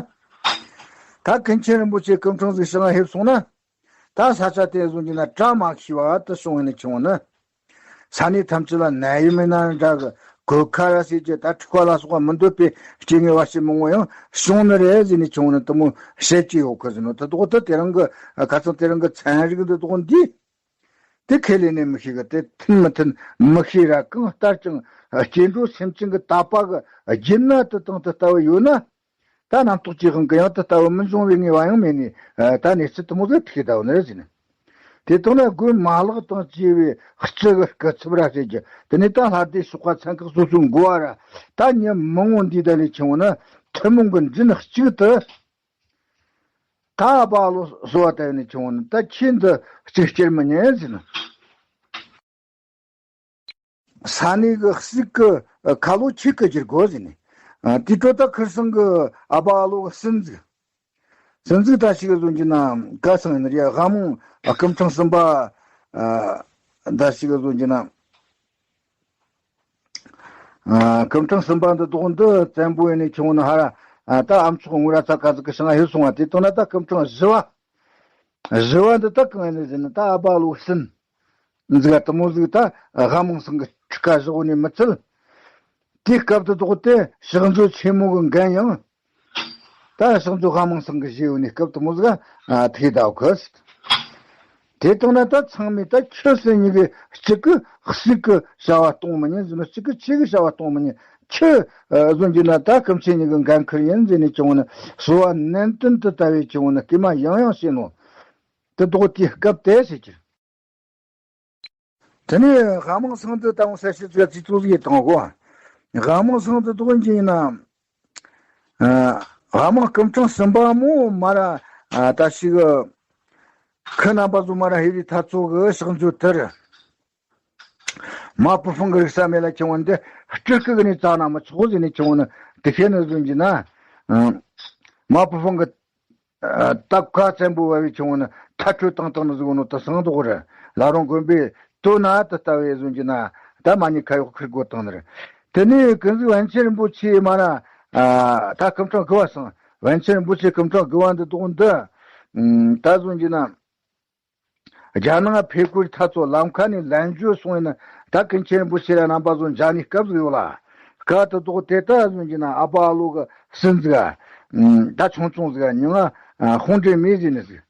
ད་ཀུན་མཁྱེན་རིན་པོ་ཆེ་སྐུ་ཕྲེང་ཟིག་ཞིང་ང་ཧེབ་སོང་ན། ད་ས་ཆ་དེ་བཟུང་གྱི་ན་བཀྲ་མ་ཤིས་པ་དུ་བྱུང་བའི་ནི་བྱུང་ནི། ས་གནས་ཐམས་ཅད་ལ་ནད་ཡམས་མེད་ན་འདྲ་གི་གོད་ཁ་ར་ཟེར་གྱི་ད་འཁྲུག་པ་ལ་སོགས་པ་མི་འདོད་པའི་སྐྱེ་དངོས་བ་ཞིག་མང་བོ་ཡང་བྱུང་ནི་རེད་ཟེར་ནས་བྱུང་ནི་དུ་མོ་བཤད་ཀྱི་ཡོད་ཁི་ཟེར་ནོ། དུ་དོག་དུ་དེ་རིང་གི་ཁ་སང་དེ་རིང་གི་ཚན་རིག་འདི་དོག་འདི། དེ་ཁས་ལེན་ནས་མི་ཤེས་གི། དེ་མཐུན་མི་མཐུན་མི་ཤེས་ར། གང་ལྟར་ཀྱང་སྐྱེ་འགྲོ་སེམས་ཅན་གྱི་དད་པ་གི་རྒྱུད་ན་དུ་དང་དུ་ལྟ་བུ་ཡོད་ན། ད་རྣམ་རྟོག་ཅི་གང་གི་ཡང་དུ་ལྟ་བུ་མི་འབྱུང་བའི་ངེས་པ་ཡང་མེད་ནས། ད་གནས་ཚུལ་དུ་མོ་ཟིག་ཐུག་གི་ད་བུ་ནི་ཟིན། དེ་དང་ན་དགོན་མ་ལག་དང་བཅས་པའི་སྤྱི་གི་སྐུ་ཚབ་ར་བྱེད་རྒྱུ་དེ་ནས་ད་ལྷ་སྡེ་ཤོག་ཁ་ཚན་ཁག་སོ་སོའི་འགོ་བ་ར། ད་ཉིན་མང་བོ་འདི་ད་ལས་ཆུང་བོ་ན་ཐུན་མོང་གི་མགྲིན་གཅིག་ཏུ། ད་ཨ་པ་ལོ་གསོལ་བ་བཏབ་ནས་བྱུང་ནི་ད་ཁྱེད་འདི་གཅིག་སྐྱེར་མི་ཉན་ཟེར་ན། ས་གནས་གི་གསུག་གི་ཁ་ལོ་ཆིག་གི་བསྒྱུར་དགོས་ཟེར་ནས། དེ་གྲོ་ད་ཁིར་སང་གི་ཨ་པ་ལོ་གི་སུན་ཟིག་སུན་ཟིག་ད་ཞིག་གི་བཟོ་གྱི་ན་ག་སང་ཡིན་རེད། ཧ་མོང་སྐུ་ཕྲེང་གསུམ་པ་ད་ཞིག་གི་བཟོ་གྱི་ན། སྐུ་ཕྲེང་གསུམ་པ་འདི་དོག་འདི་བཙན་པོ་ཡིན་ནས་ཆུང་ན་ཧ་ར། ད་ཨ་མཆོག་ངུ་ར་ཚ་ཀ་ཟིག་གི་ཞིང་ང་ཧེ་སོང་བ་དེ་དང་ན་ད་སྐུ་ཕྲེང་བཞི་བ། བཞི་བ་འདི་ད་གང་ཡིན་ཟེར་ན་ད་ཨ་པ་ལོ་སུན་ཟིག་ག་དུ་མོ་ཟིག་ད་ཧ་མོང་སང་གི་ཁྲི་ཀ་བཞག་ནས་མི་ཚུལ། དེའི་སྐབས་དུ་དོག་དེ་ཕྱག་མཛོད་ཆེན་མོ་གི་འགན་ཡང་། ད་ཕྱག་མཛོད་ཧ་མོང་སང་གི་བཞེས་ཡོད་ནས་སྐབས་དུ་མོ་ཟིག་ཐུག་ད་གོ། དེ་དང་ན་ད་ཚང་མས་ད་ཁྱོད་སེམས་ཉིད་ཀྱི་གཅིག་གི་གཅིག་གི་བྱ་བ་གཏོང་མི་ཉན་ཟེར་ན་གཅིག་གི་ཆེ་གི་བྱ་བ་གཏོང་མི་ཉན། ཁྱོད་བཟོ་རྒྱུ་ན་ད་སྐུ་མཆེད་ཉིད་ཀྱི་འགན་ཁུར་ཡིན་ཟེར་ནས་བྱུང་ནི་གསོལ་བ་ནན་ཏན་དུ་བཏབ་པས་བྱུང་ནི་སྐུལ་མ་ཡང་ཡང་བྱས་ནོ། དེ་དོག་དེའི་སྐབས་དེ་ཟེར་གྱི། དེ་ནས་ཧ་མོང་སང་དུ་ད་འོང་ས་ཤི་ཚོད་ཅི་ཚོད་ཟིག་ཡེ་དང་གོ། ཧ་མོང་སང་དུ་དོག་ཡིན་གྱི་ཡིན་ན། ཨ། ཧ་མོང་སྐུ་ཕྲེང་གསུམ་པ་མོ་མ་ར། ཨ། ད་ཞིག་ཁོ་རྣམ་པ་ཚོ་མ་ར་ཧེ་བི་ཐ་ཚོ་གི་ཕྱག་མཛོད་དེར། མ་བུ་ཧྥང་གི་རིག་ས་མེད་ལ་ཁྱེད་འོན་ཏེ་སྤྲུལ་སྐུ་གི་ནི་རྩ་ན་མི་ཆོག་ཟེར་ནས་ཁྱེད་འོན་དེ་ཤེས་ནི་བཟོ་གྱི་ན། ཨ། མ་བུ་ཧྥང་གི་ད་ཁ་བཙན་པོ་བ་བའི་ཆུང་ངུ་ནི་ཐ་ཆུ་བཏང་བཏང་ནི་ཟིག་ནོ་དུ་སང་དོག་རེད། ལ་རོང་དགོན་པའི་སྟོད་ན་དུ་ལྟ་བའི་བཟོ་གྱི་ན་ད་མ་ཉི་ཁ་གཡོག་ཁིར་སྒོ་བཏང་ནི་རེད། དེ་ནས་ཀུན་གཟིགས་པཎ་ཆེན་རིན་པོ་ཆེ་མ་ར། ད་སྐུ་ཕྲེང་དགུ་བ་སང་པཎ་ཆེན་རིན་པོ་ཆེ་སྐུ་ཕྲེང་དགུ་བ་འདི་དོག་འདི། ད་བཟོ་གྱི་ན། རྒྱ་ནག་ཕེ་ཁུར་ཐ་ཚོ་ལམ་ཁ་ནས་ལན་བརྗོད་སོང་ཡིན་ན་ད་ཀུན་མཁྱེན་རིན་པོ་ཆེ་ར་རྣམ་པ་ཚོ་མཇལ་ནས་སྐབས་ཟིག་ཡོད་ལ། སྐབས་དུ་དོག་དེ་ལྟ་བཟོ་གྱི་ན་ཨ་པ་ཨ་ལོ་གི་སུན་ཟིག་ད་ཆུང་ཆུང་ཟིག་མྱིང་ང་ཧོང་འདྲེ་མེ་ཟེར་ནི་ཟིག་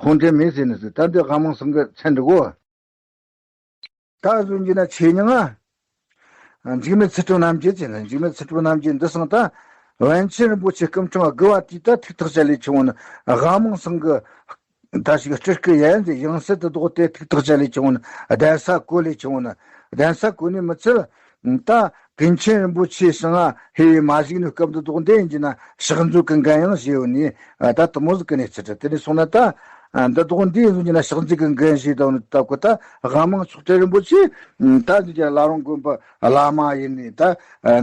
ཧོང་འདྲེ་མེ་ཟེར་ནི་ཟིག་ད་འདི་ཧ་མོང་སང་གི་མཚན་འདི་གོ། ད་བཟོ་གྱི་ན་ཆེ་མྱིང་ང་འཇིགས་མེད་ཚུལ་ཁྲིམས་རྣམ་རྒྱལ་ཟེར་ནི། འཇིགས་མེད་ཚུལ་ཁྲིམས་རྣམ་རྒྱལ་འདི་སང་ད་པཎ་ཆེན་རིན་པོ་ཆེ་སྐུ་ཕྲེང་དགུ་བ་དེ་ད་ཐུགས་ཐག་བཅད་ལས་ཆུང་ནི་ཧ་མོང་སང་གི་ད་ཞིག་སྤྲུལ་སྐུ་ཡན་ཟེར་ཡང་སྲིད་དུ་དོག་དེ་ཐུགས་ཐག་བཅད་ལས་ཆུང་ནི་གདན་ས་བཀོད་ལས་ཆུང་ནི། གདན་ས་བཀོད་ནི་མི་ཚད་ད་ཀུན་མཁྱེན་རིན་པོ་ཆེ་ཞིང་ང་ཧེ་མ་བཞུགས་ནི་སྐབས་དུ་དོག་འདི་ཡིན་གྱི་ན་ཕྱག་མཛོད་ཀྱི་འགན་ཡང་བཞེས་ཡོད་ནི་ད་དུ་མོ་ཟིག་གི་ནས་ཚུལ་ཁྲིམས་དེ་ནས་སོང་ན་ད་འདི་དོག་འདི་ཡིན་གྱི་ན་ཕྱག་མཛོད་ཀྱི་འགན་བཞེས་དང་ནི་ད་གོ་ད་ཧ་མོང་ཕྱོགས་སྤྲུལ་རིན་པོ་ཆེ་ད་འདི་ཀྱི་ལ་རོང་དགོན་པ་བླ་མ་ཡིན་ནི་ད་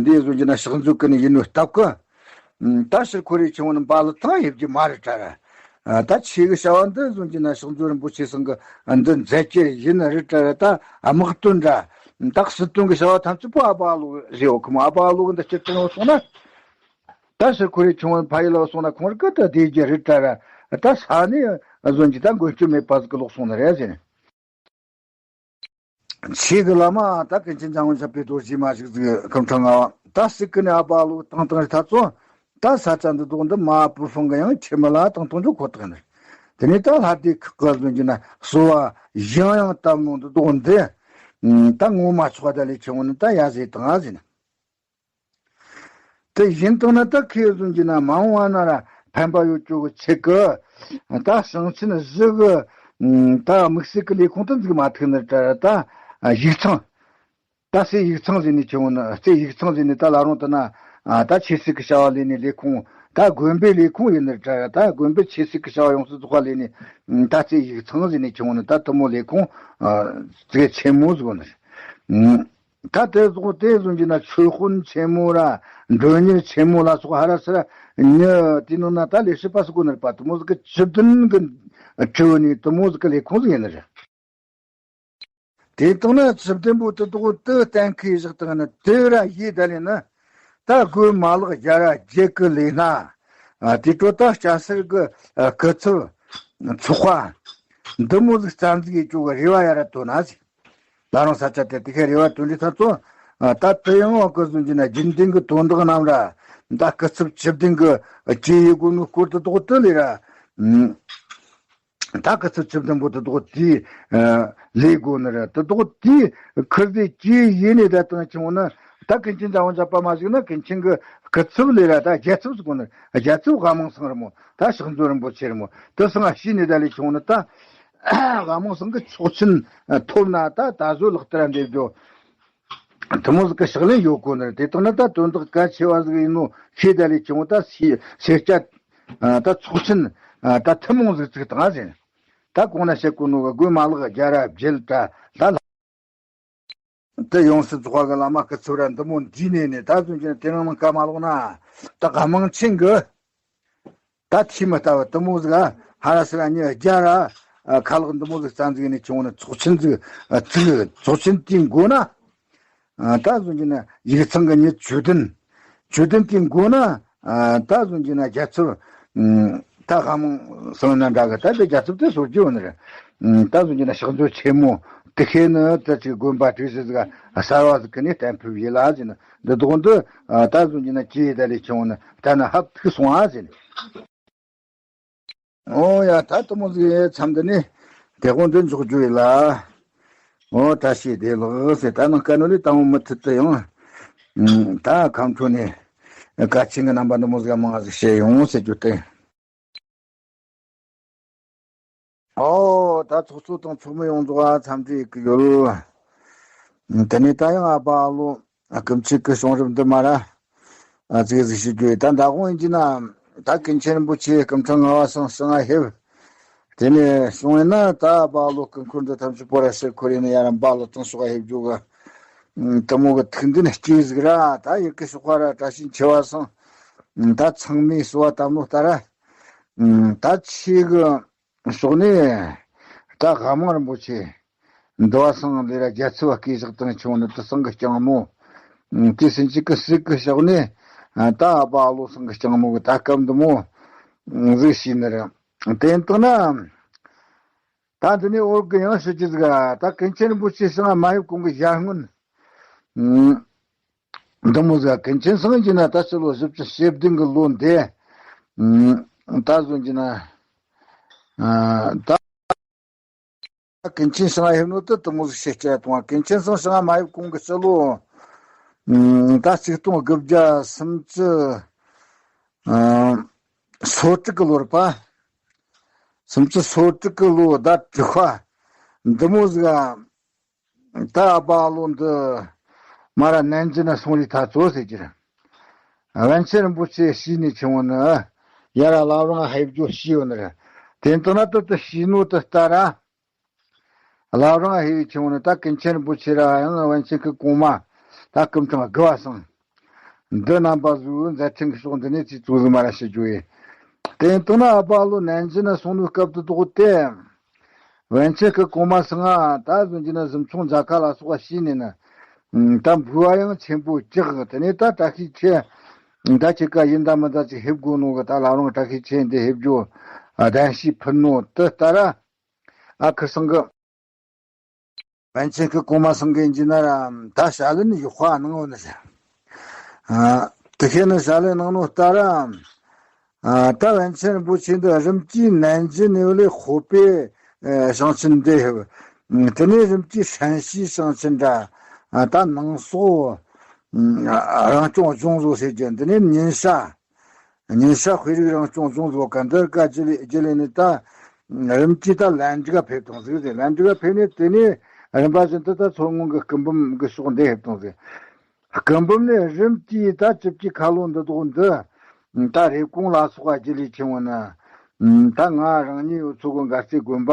འདི་ཡིན་གྱི་ན་ཕྱག་མཛོད་ཀྱི་ནི་ཡིན་ནོ་སྟབས་ཀྱི། ད་ཕྱིར་ཁོ་རེ་ཆུང་ནི་འབའ་ལི་ཐང་ཡིབ་ཀྱི་མ་རེད་དྲ་ར། ད་ཆེ་གི་བྱ་བ་འདི་བཟུང་གྱི་ན་ཕྱག་མཛོད་རིན་པོ་ཆེ་ཚང་གི་འདི་མཛད་རྒྱུ་ཡིན་རེད་དྲ་ར། ད་དམག་དོན་འདྲ་ད་སྲིད་དོན་གི་བྱ་བ་ཐམས་ཅད་པོ་ཨ་པ་ལོ་རེད། འོ་ཁོ་མོ་ཨ་པ་ལོ་གི་འདི་སྤྱིར་བཏང་ཡོད་སོང་ན། ད་ཕྱིར་ཁོ་རེ་ཆུང་ཕ་ཡི་ལ་སོང་ན་ཁོང་རི་ཀ་ད་བསྡད་རྒྱུ་རེད་དྲ་ར། ད་ས་ནས་བཟུང་གྱི་ད་མགོན་སྐྱོབ་མེད་པ་ཟིག་གི་ལོག་སོང་ནི་རེད་ཟེར། ཆོས་ཀྱི་བླ་མ་ད་ཀུན་མཁྱེན་འཇམ་དབྱངས་བཞད་པའི་རྡོ་རྗེ་མ་ཞིག་ཟིག་སྐུ་ཕྲེང་ལྔ་བ་ད་སྲིད་ཀྱི་ནས་ཨ་པ་ལོ་བཏང་བཏང་རེ་ཐ་ཚོ་ད་ས་ཆ་འདི་དོག་འདི་མ་བུ་ཧྥང་གི་ཡང་ཁྱིམ་མི་ལ་བཏང་བཏང་རྒྱུ་ཁོ་ཐག་ཡིན། དེ་ནས་ད་ལྷ་སྡེ་ཁག་གི་བཟུང་གྱི་ན་གསོལ་བ་ཡང་ཡང་བཏབ་ནོ་འདི་དོག་འདི་ད་ངོ་མ་ཆོག་ད་ལས་ཆེ་བོ་ནི་ད་ཡ་ཟེར་དང་ཨ་ཟེར་ན། དེ་ཡིན་དང་ན་ད་ཁོས་བཟུང་གྱི་ན་མ་འོངས་བ་ན་ར་ཕན་པ་ཡོད་ཅོག་གི་ཆེད་ཀྱི་ད་ཞིང་ཆེན་བཞི་གི་ད་དམིགས་བསལ་གྱི་ལས་ཁུངས་དུ་འཛུགས་མ་ཐུབ་ནི་ད་ད་ཡིག་ཚང་ ད་རྩེ་ཡིག་ཚང་ཟེར་ནས་ཁྱེར་འོང་ན། རྩེ་ཡིག་ཚང་ཟེར་ནས་ད་ལ་རུང་དུ་ན། ཨ། ད་ཆོས་སྲིད་ཀྱི་བྱ་བ་ལས་ནས་ལས་ཁུངས། ད་དགོན་པའི་ལས་ཁུངས་ཡིན་ནི་འདྲ། ད་དགོན་པའི་ཆོས་སྲིད་ཀྱི་བྱ་བ་ཡོངས་སུ་རྫོགས་པ་ལས་ནས། ཨ། ད་རྩེ་ཡིག་ཚང་ཟེར་ནས་ཁྱེར་འོང་ན། ད་དེ་མོ་ལས་ཁུངས། ཨ། ཙིག་གེ་ཆེན་མོ་ཟིག་ཡོད་ནི་རེད། ཨ། ད་དེ་ཟོག་དེ་ཟུང་གི་ན་ཆོས་དཔོན་ཆེན་མོ་ར་མགྲོན་གཉེར་ཆེན་མོ་ལ་སོགས་ཧ་ར་སི་ར་ཉི་དེ་ནང་ན་ད་ལས་བྱེད་པ་ཟིག་གོ་ནི་རེད་པ། དེ་མོ་ཟིག་གི་བཅུ་བདུན་གི་དྲུལ་ནས་དེ་མོ་ཟིག་གི་ལས་ཁུངས་ཟིག་ཡིན་ནི་རེད། དེ་དང་ན་བཅུ་བདུན་པོ་དེ་དག་དེ་གཏན་འཁེལ་བཞག་དང་ནི་དེ་ར་ཡེ་ད་ལས་ན། ད་དགོན་མ་ལག་བརྒྱ་ར་བརྒྱད་གི་ལས་སྣ། ཨ། དེ་ཚོ་ད་སྐྱ་སེར་གི། ཨ། སྐུ་ཚབ། ཚོགས་པ། འདི་མོ་ཟིག་རྩ་འཛུགས་ཡེ་རྒྱུ་གི་རེ་བ་ཡ་ར་བཏོན་ན་ཟེར། ད་རུང་ས་ཆ་དེ་དེ་ཁའི་རེ་བ་བཏོན་དུས་ད་ཚོ། ཨ། ད་དེ་ཡང་བ་ཀུན་གསུམ་གྱི་ན་རྒྱུན་ལྡན་གྱི་དོན་དག་རྣམས་ར། ད་སྐུ་ཚབ་བཅུ་བདུན་གྱི་གྲོས་ཡེ་དགོས་ནོ་སྐོར་དེ་དག་དེ་ལས་ར། ཨ། ད་སྐུ་ཚབ་བཅུ་བདུན་པོ་དེ་དག་དེ། ཨ། ལས་དགོས་ནི་ར་དེ་དག་དེ་ཁུར་དེ་གྲོས་ཡེ་ནས་ད་བཏང་ཁྱེར་འོང་ན། ད་ཀུན་མཁྱེན་ཚང་མ་འཇག་པ་མ་ཞིག་ན། ཀུན་མཁྱེན་གྱི་སྐུ་ཚབ་ལས་ར་ད་རྒྱལ་ཚབ་ཟེར་གོ་ནི། རྒྱལ་ཚབ་དབང་མང་སེང་ར་མོ། ད་ཕྱག་མཛོད་རིན་པོ་ཆེ་ར་མོ། དེ་སང་ཞུས་ནས་ད་ལས་ཁྱེར་འོང་ན། ད་དབང་མང་སེང་གི་ཆོག་མཆན་ཐོབ་ན། ད་ད་གཟོད་ལག་བསྟར་འདེབས་རྒྱུ། དེ་མོ་ཟིག་གི་ཕྱག་ལེན་ཡོད་གོ་ནི་རེད། དེ་དག་ནི་ད་དོན་དག་གལ་ཆེ་བ་ཟིག་ཡིན་ནོ་ཤེས་ད་ལས་ཁྱེར་འོང་ད་སེར་སྐྱ། ཨ། ད་ཚོགས་ཆེན། ཨ། ད་ཐུན་མོང་ཟིག་བཙུགས་བཏང་ཟེར། ད་གོང་ན་བཤད་གོ་ནོ་གི་དགོན་མ་ལག་བརྒྱ་ར་བརྒྱད་ད་ད་ལ། དེ་ཡོངས་སུ་རྫོགས་པ་གི་བླ་མ་སྐུ་ཚབ་ར་འདི་མོ་འདུས་ནས་ནས། ད་ཟུང་གི་དེ་རིང་ནང་ཀ་མ་ལོག་ན། ད་ག་མང་ཆེན་གི། ད་ཐོས་མི་ལྟ་བུ་དེ་མོ་ཟིག་ཧ་ར་སི་ར་ཉི་བརྒྱ་ར་ཁ་ལག་འདི་མོ་ཟིག་རྩ་འཛུགས་ནས་ཁྱེར་འོང་ན། ཚོགས་ཆེན་ཟིག་བཙུགས། ཚོགས་ཆེན་དེའི་མགོ་ན། ཨ། ད་ཟུང་གི་ན་ཡིག་ཚང་གི་ཉི་བཅུ་བདུན། བཅུ་བདུན་དེའི་མགོ་ན། ཨ། ད་ཟུང་གི་ན་རྒྱལ་ཚབ། ཨ། ད་དབང་མང་སེང་ན་འདྲ་གི། ད་དེ་རྒྱལ་ཚབ་དེ་བཟོ་རྒྱུ་ཡོད་ནི་རེད། ཨ། ད་ཟུང་གི་ན་ཕྱག་མཛོད་ཆེན་མོ་དེ་ཁའི་ནི་ད་ཅིག་དགོན་པ་གྲོས་གཞི་ཟིག་གསར་བ་ཟིག་གི་ནས་གཏན་ཕབ་ཡེ་ལ་ཟེར་ནི། འདི་དག་འདི། ཨ། ད་ཟུང་གི་ན་ཅི་ཡེ་ད་ལས་ཁྱེར་འོང་ན། ད་ནི་ཧབ་ཐུག་སོང་ཨ་ཟེར་ནི། ཨོ་ཡ། ད་དེ་མོ་ཟིག་ཡེ་མཚམས་འདི་ནས་དེ་དགོང་འདི་འཇོག་རྒྱུ་ཡིན་ལ། ཨོ། བཀྲ་ཤིས་བདེ་ལེགས་ཟེར། ད་ནངས་ཀ་ནོ་ལི་དང་པོ་མུ་མཐུད་དུ་ཡང་། ཨ། ད་ཁམས་ཕྲོ་ནས་གལ་ཆེན་གྱི་རྣམ་པ་འདི་མོ་ཟིག་མང་ཟིག་བཤད་ཡོང་ཟེར་རྒྱུ་སྟེ། ཨོ། ད་ཚོགས་གཙོ་དང་ཚོགས་མི་ཡོངས་རྫོགས་འཚམས་འདྲི་ཡེ་གི་ཡོད། དེ་ནས་ད་ཡང་ཨ་ཕ་ཨ་ལོ་སྐུ་མཆེད་ཀྱི་གསུང་རབ་འདི་མ་ར། ཨ། ཙིག་ཟིག་ཞུ་རྒྱུ་ཡིན། ད་མདང་དགོང་ཡིན་གྱི་ན། ད་ཀུན་མཁྱེན་རིན་པོ་ཆེ་སྐུ་ཕྲེང་ལྔ་པ་སང་ཞིང་ཨ་ཕེབས། དེ་ནས་སོང་ཡིན་ན། ད་ཨ་ཕ་ཨ་ལོ་སྐུ་འཁོར་འདི་ཐམས་ཅད་པོ་ར་ཕྱིར་འཁོར་ཡིན་ན། ཡར་ར་འབའ་ལོ་ཏང་ཤོག་ཨ་ཕེབས་རྒྱུ་གི། ཨ། དེ་མོ་གི་ཐུགས་འདུན་སྐྱེས་ཟིག་ར། ད་ཡི་གེ་ཤོག་པ་ར་བཀྲ་ཤིས་ཆེ་བ་སང་། ད་ཚང་མས་གསོལ་བ་བཏབ་ནོ་ལྟར་ར། ཨ། ད་ཆེ་གི་ཕྱོགས་ནས་ད་དབང་མང་རིན་པོ་ཆེ་འདི་བ་སང་ལས་ར་རྒྱལ་ཚབ་བ་སྐུ་བཞག་དང་། ཁྱེར་འོང་ན་དེ་སང་གི་སྐྱིང་མོ། ཨ། དེ་སུན་ཅི་གི་སྲིད་གི་ཕྱོགས་ནས། ཨ། ད་ཨ་ཕ་ཨ་ལོ་སང་གི་སྐྱིང་མོ་གི་ད་སྐབས་འདི་མོ། ཨ། ཟིག་བྱས་ནི་རེད། དེ་ལྟ་ན། ད་འདི་ནས་འོག་གི་ཡང་ཞུ་རྒྱུ་ཟིག་ད་ཀུན་མཁྱེན་རིན་པོ་ཆེ་ཞིང་ཨ་མ་ཡི་གོང་གི་ཞལ་སྔོན། ཨ། འདི་མོ་ཟིག་ཀུན་མཁྱེན་སང་གི་ན་ད་ཕྱི་ལོ་བཞི་བཅུ་ཞེ་བདུན་གི་ལོ་འདི། ཨ། ད་ཟུང་གི་ན། ཨ། ད་ཀུན་མཁྱེན་ཞིང་ཨ་ཕེབས་ནོ་དེ་དེ་མོ་ཟིག་བཤད་རྒྱུ་ཡོད་དང་། ཀུན་མཁྱེན་སང་ཞིང་ཨ་མ་ཡི་གོང་གི་ཕྱི་ལོ། ཨ། ད་ཆིག་སྟོང་དགུ་བརྒྱ་སུམ་ཅུ། ཨ། སོ་དྲུག་གི་ལོ་རེད་པ། སུམ་ཅུ་སོ་དྲུག་གི་ལོ་ཟླ་དྲུག་པ་འདི་མོ་ཟིག་ད་ཨ་ཕ་ཨ་ལོ་འདི་མ་ར་ནན་ཅི་ན་སོང་རི་ཐ་ཚོ་ཟེར་གྱི་རེད། པཎ་ཆེན་རིན་པོ་ཆེ་ཤི་ནས་ཁྱེར་འོང་ན། ཡར་ར་བླ་བྲང་ཕེབས་རྒྱུ་ཞུས་ཡོད་ནི་རེད། དེ་ལྟ་ན་དེ་དེ་ཤི་ནོ་དེ་ལྟར་ར། བླ་བྲང་ཕེབས་ཁྱེར་འོང་ན་ད་ཀུན་མཁྱེན་རིན་པོ་ཆེ་ར་ཡང་པཎ་ཆེན་གྱི་གོང་མ། ད་སྐུ་ཕྲེང་དགུ་པ་སང་འདི་རྣམ་པ་ཟིག་མཛད་འཕྲིན་གྱི་ཕྱོགས་འདི་ནས་ཅིག་ཙུག་ཟིག་མ་ར་ཞུ་རྒྱུ་ཡིན། དེ་ལྟ་ན་ཨ་ཕ་ཨ་ལོ་ནན་ཅི་ན་སོང་ནོ་སྐབས་དེ་དག་དེ། པཎ་ཆེན་གྱི་གོང་མ་སང་ང་ད་ཟུང་གི་ན་གཟིམ་ཆུང་མཛད་ཁ་ལ་སོགས་པ་ཤི་ནས་ན། ད་འབུལ་བ་ཡང་ཆེན་པོ་རྒྱག་དེ་ནས་ད་བཀྲ་ཤིས་ཆེ། ད་ཁྱེད་ཀ་ཡིན་ད་མིན་ད་ཅིག་ཕེབས་དགོས་ནོ་གི། ད་བླ་བྲང་བཀྲ་ཤིས་ཆེ་འདི་ཕེབས་རྒྱུ་གདན་ཞུ་ཕུལ་ནོ་དེ་ལྟར་ར། ཨ་ཁུ་སང་གི། པཎ་ཆེན་གྱི་གོང་མ་སང་གི་ཡིན་གྱི་ན་ར། ད་ཞལ་ལན་ཡག་པ་གནང་ཡོད་ནི་ཟེར། ཨ། དེ་ཁའི་ནི་ཞལ་ལན་གནང་ནོ་ལྟར་ར། ཨ། ད་པཎ་ཆེན་རིན་པོ་ཆེ་འདི་རིམ་གྱིས་ནན་ཅི་ནས་ལས་ཧོ་པེ་ཞིང་ཆེན་འདི་ཕེབས། དེ་ནས་རིམ་གྱིས་ཧྲན་ཤིས་ཞིང་ཆེན་འདྲ། ཨ། ད་ནང་སོག་ཨ། རང་སྐྱོང་ལྗོངས་བཟོ་ཟེར་གྱི། འདི་ནས་ཉིན་ཤ། ཉིན་ཤ་དཔོན་རིགས་རང་སྐྱོང་ལྗོངས་བཟོ་ག་འདི་ཀ་རྒྱུ་ལས་རྒྱུ་ལས་ནི་ད་རིམ་གྱིས་ད་ལན་ཇི་ག་ཕེབས་དང་ཟིག་ཟེར། ལན་ཇི་ག་ཕེབས་ནས་དེ་ནས་ རིམ་པ་བཞིན་དུ་ད་མཚོ་སྔོན་གྱི་སྐུ་འབུམ་གྱི་ཕྱོགས་འདི་ཕེབས་བཏང་ཟིག་སྐུ་འབུམ་ནས་རིམ་གྱིས་ད་ཆིབས་ཀྱི་ཁ་ལོ་འདི་དོག་འདི། ད་རེབ་གོང་ལ་སོགས་པ་རྒྱུ་ལས་ཆེན་བོ་ན། ད་ང་རང་ཉིད་ཡོད་ཚོ་གི་མགར་རྩེ་དགོན་པ།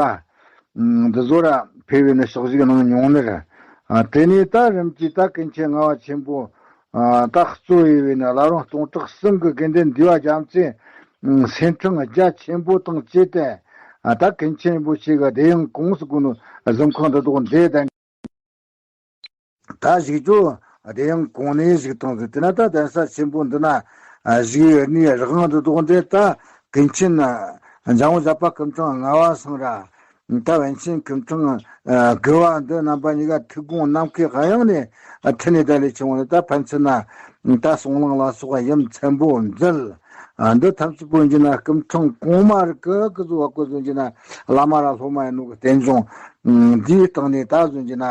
འདི་ཚོ་ར་ཕེབས་པའི་ནི་ཕྱག་ཞུ་གནང་མྱོང་ནི་རེད། དེ་ནས་ད་རིམ་གྱིས་ད་ཀུན་མཁྱེན་ངག་དབང་ཆེན་པོ། ད་གཙོ་ཡིན་པའི་ནི་བླ་རུང་སྟོང་ཕྲག་གསུམ་གྱི་དགེ་འདུན་འདུས་པ་རྒྱ་མཚོའི་སེམས་ཁྲང་རྒྱ་ཆེན་པོ་དང་བཅས་ཏེ། ད་ཀུན་མཁྱེན་རིན་པོ་ཆེ་གི་བདེ་ཡང་གོང་ཟེར་གོ་ནོ་གཟིམ་ཁང་འདི་དོག་འདི་དང་། ད་བཞུགས་རྒྱུ་བདེ་ཡང་གོང་ནས་བཞུགས་བཏང་ཟིག་དེ་ན་ད་གདན་ས་ཆེན་པོ་འདི་ན་བཞུགས་ཡོད་ནི་རི་དབང་འདི་དོག་འདི་ད་ཀུན་མཁྱེན་འཇམ་དབྱངས་བཞད་པ་སྐུ་ཕྲེང་ལྔ་པ་ཚང་ར། ད་པཎ་ཆེན་སྐུ་ཕྲེང་དགུ་པ་འདི་རྣམ་པ་གཉིས་ཀ་ཐུགས་དགོངས་ནམ་མཁའི་དབྱིངས་ནས་ཐིམ་ནས་ད་ལས་ཆེན་བོ་ནི་ད་ཕན་ཚུན་ན་ད་གསུང་གླེང་ལ་སོགས་པ་ཡ་མཚན་པོ་མཛད། འདི་ཐམས་ཅད་པོ་ཡིན་གྱི་ན་སྐུ་ཕྲེང་གོང་མ་རིགས་ཀྱི་ཀྱི་བཟོ་བ་ཀོ་བཟོ་གྱི་ན་བླ་མ་ར་སློབ་མ་ཡིན་ནོ་གི་རྟེན་འབྱུང་འདིའི་སྟེང་ནས་ད་བཟོ་གྱི་ན་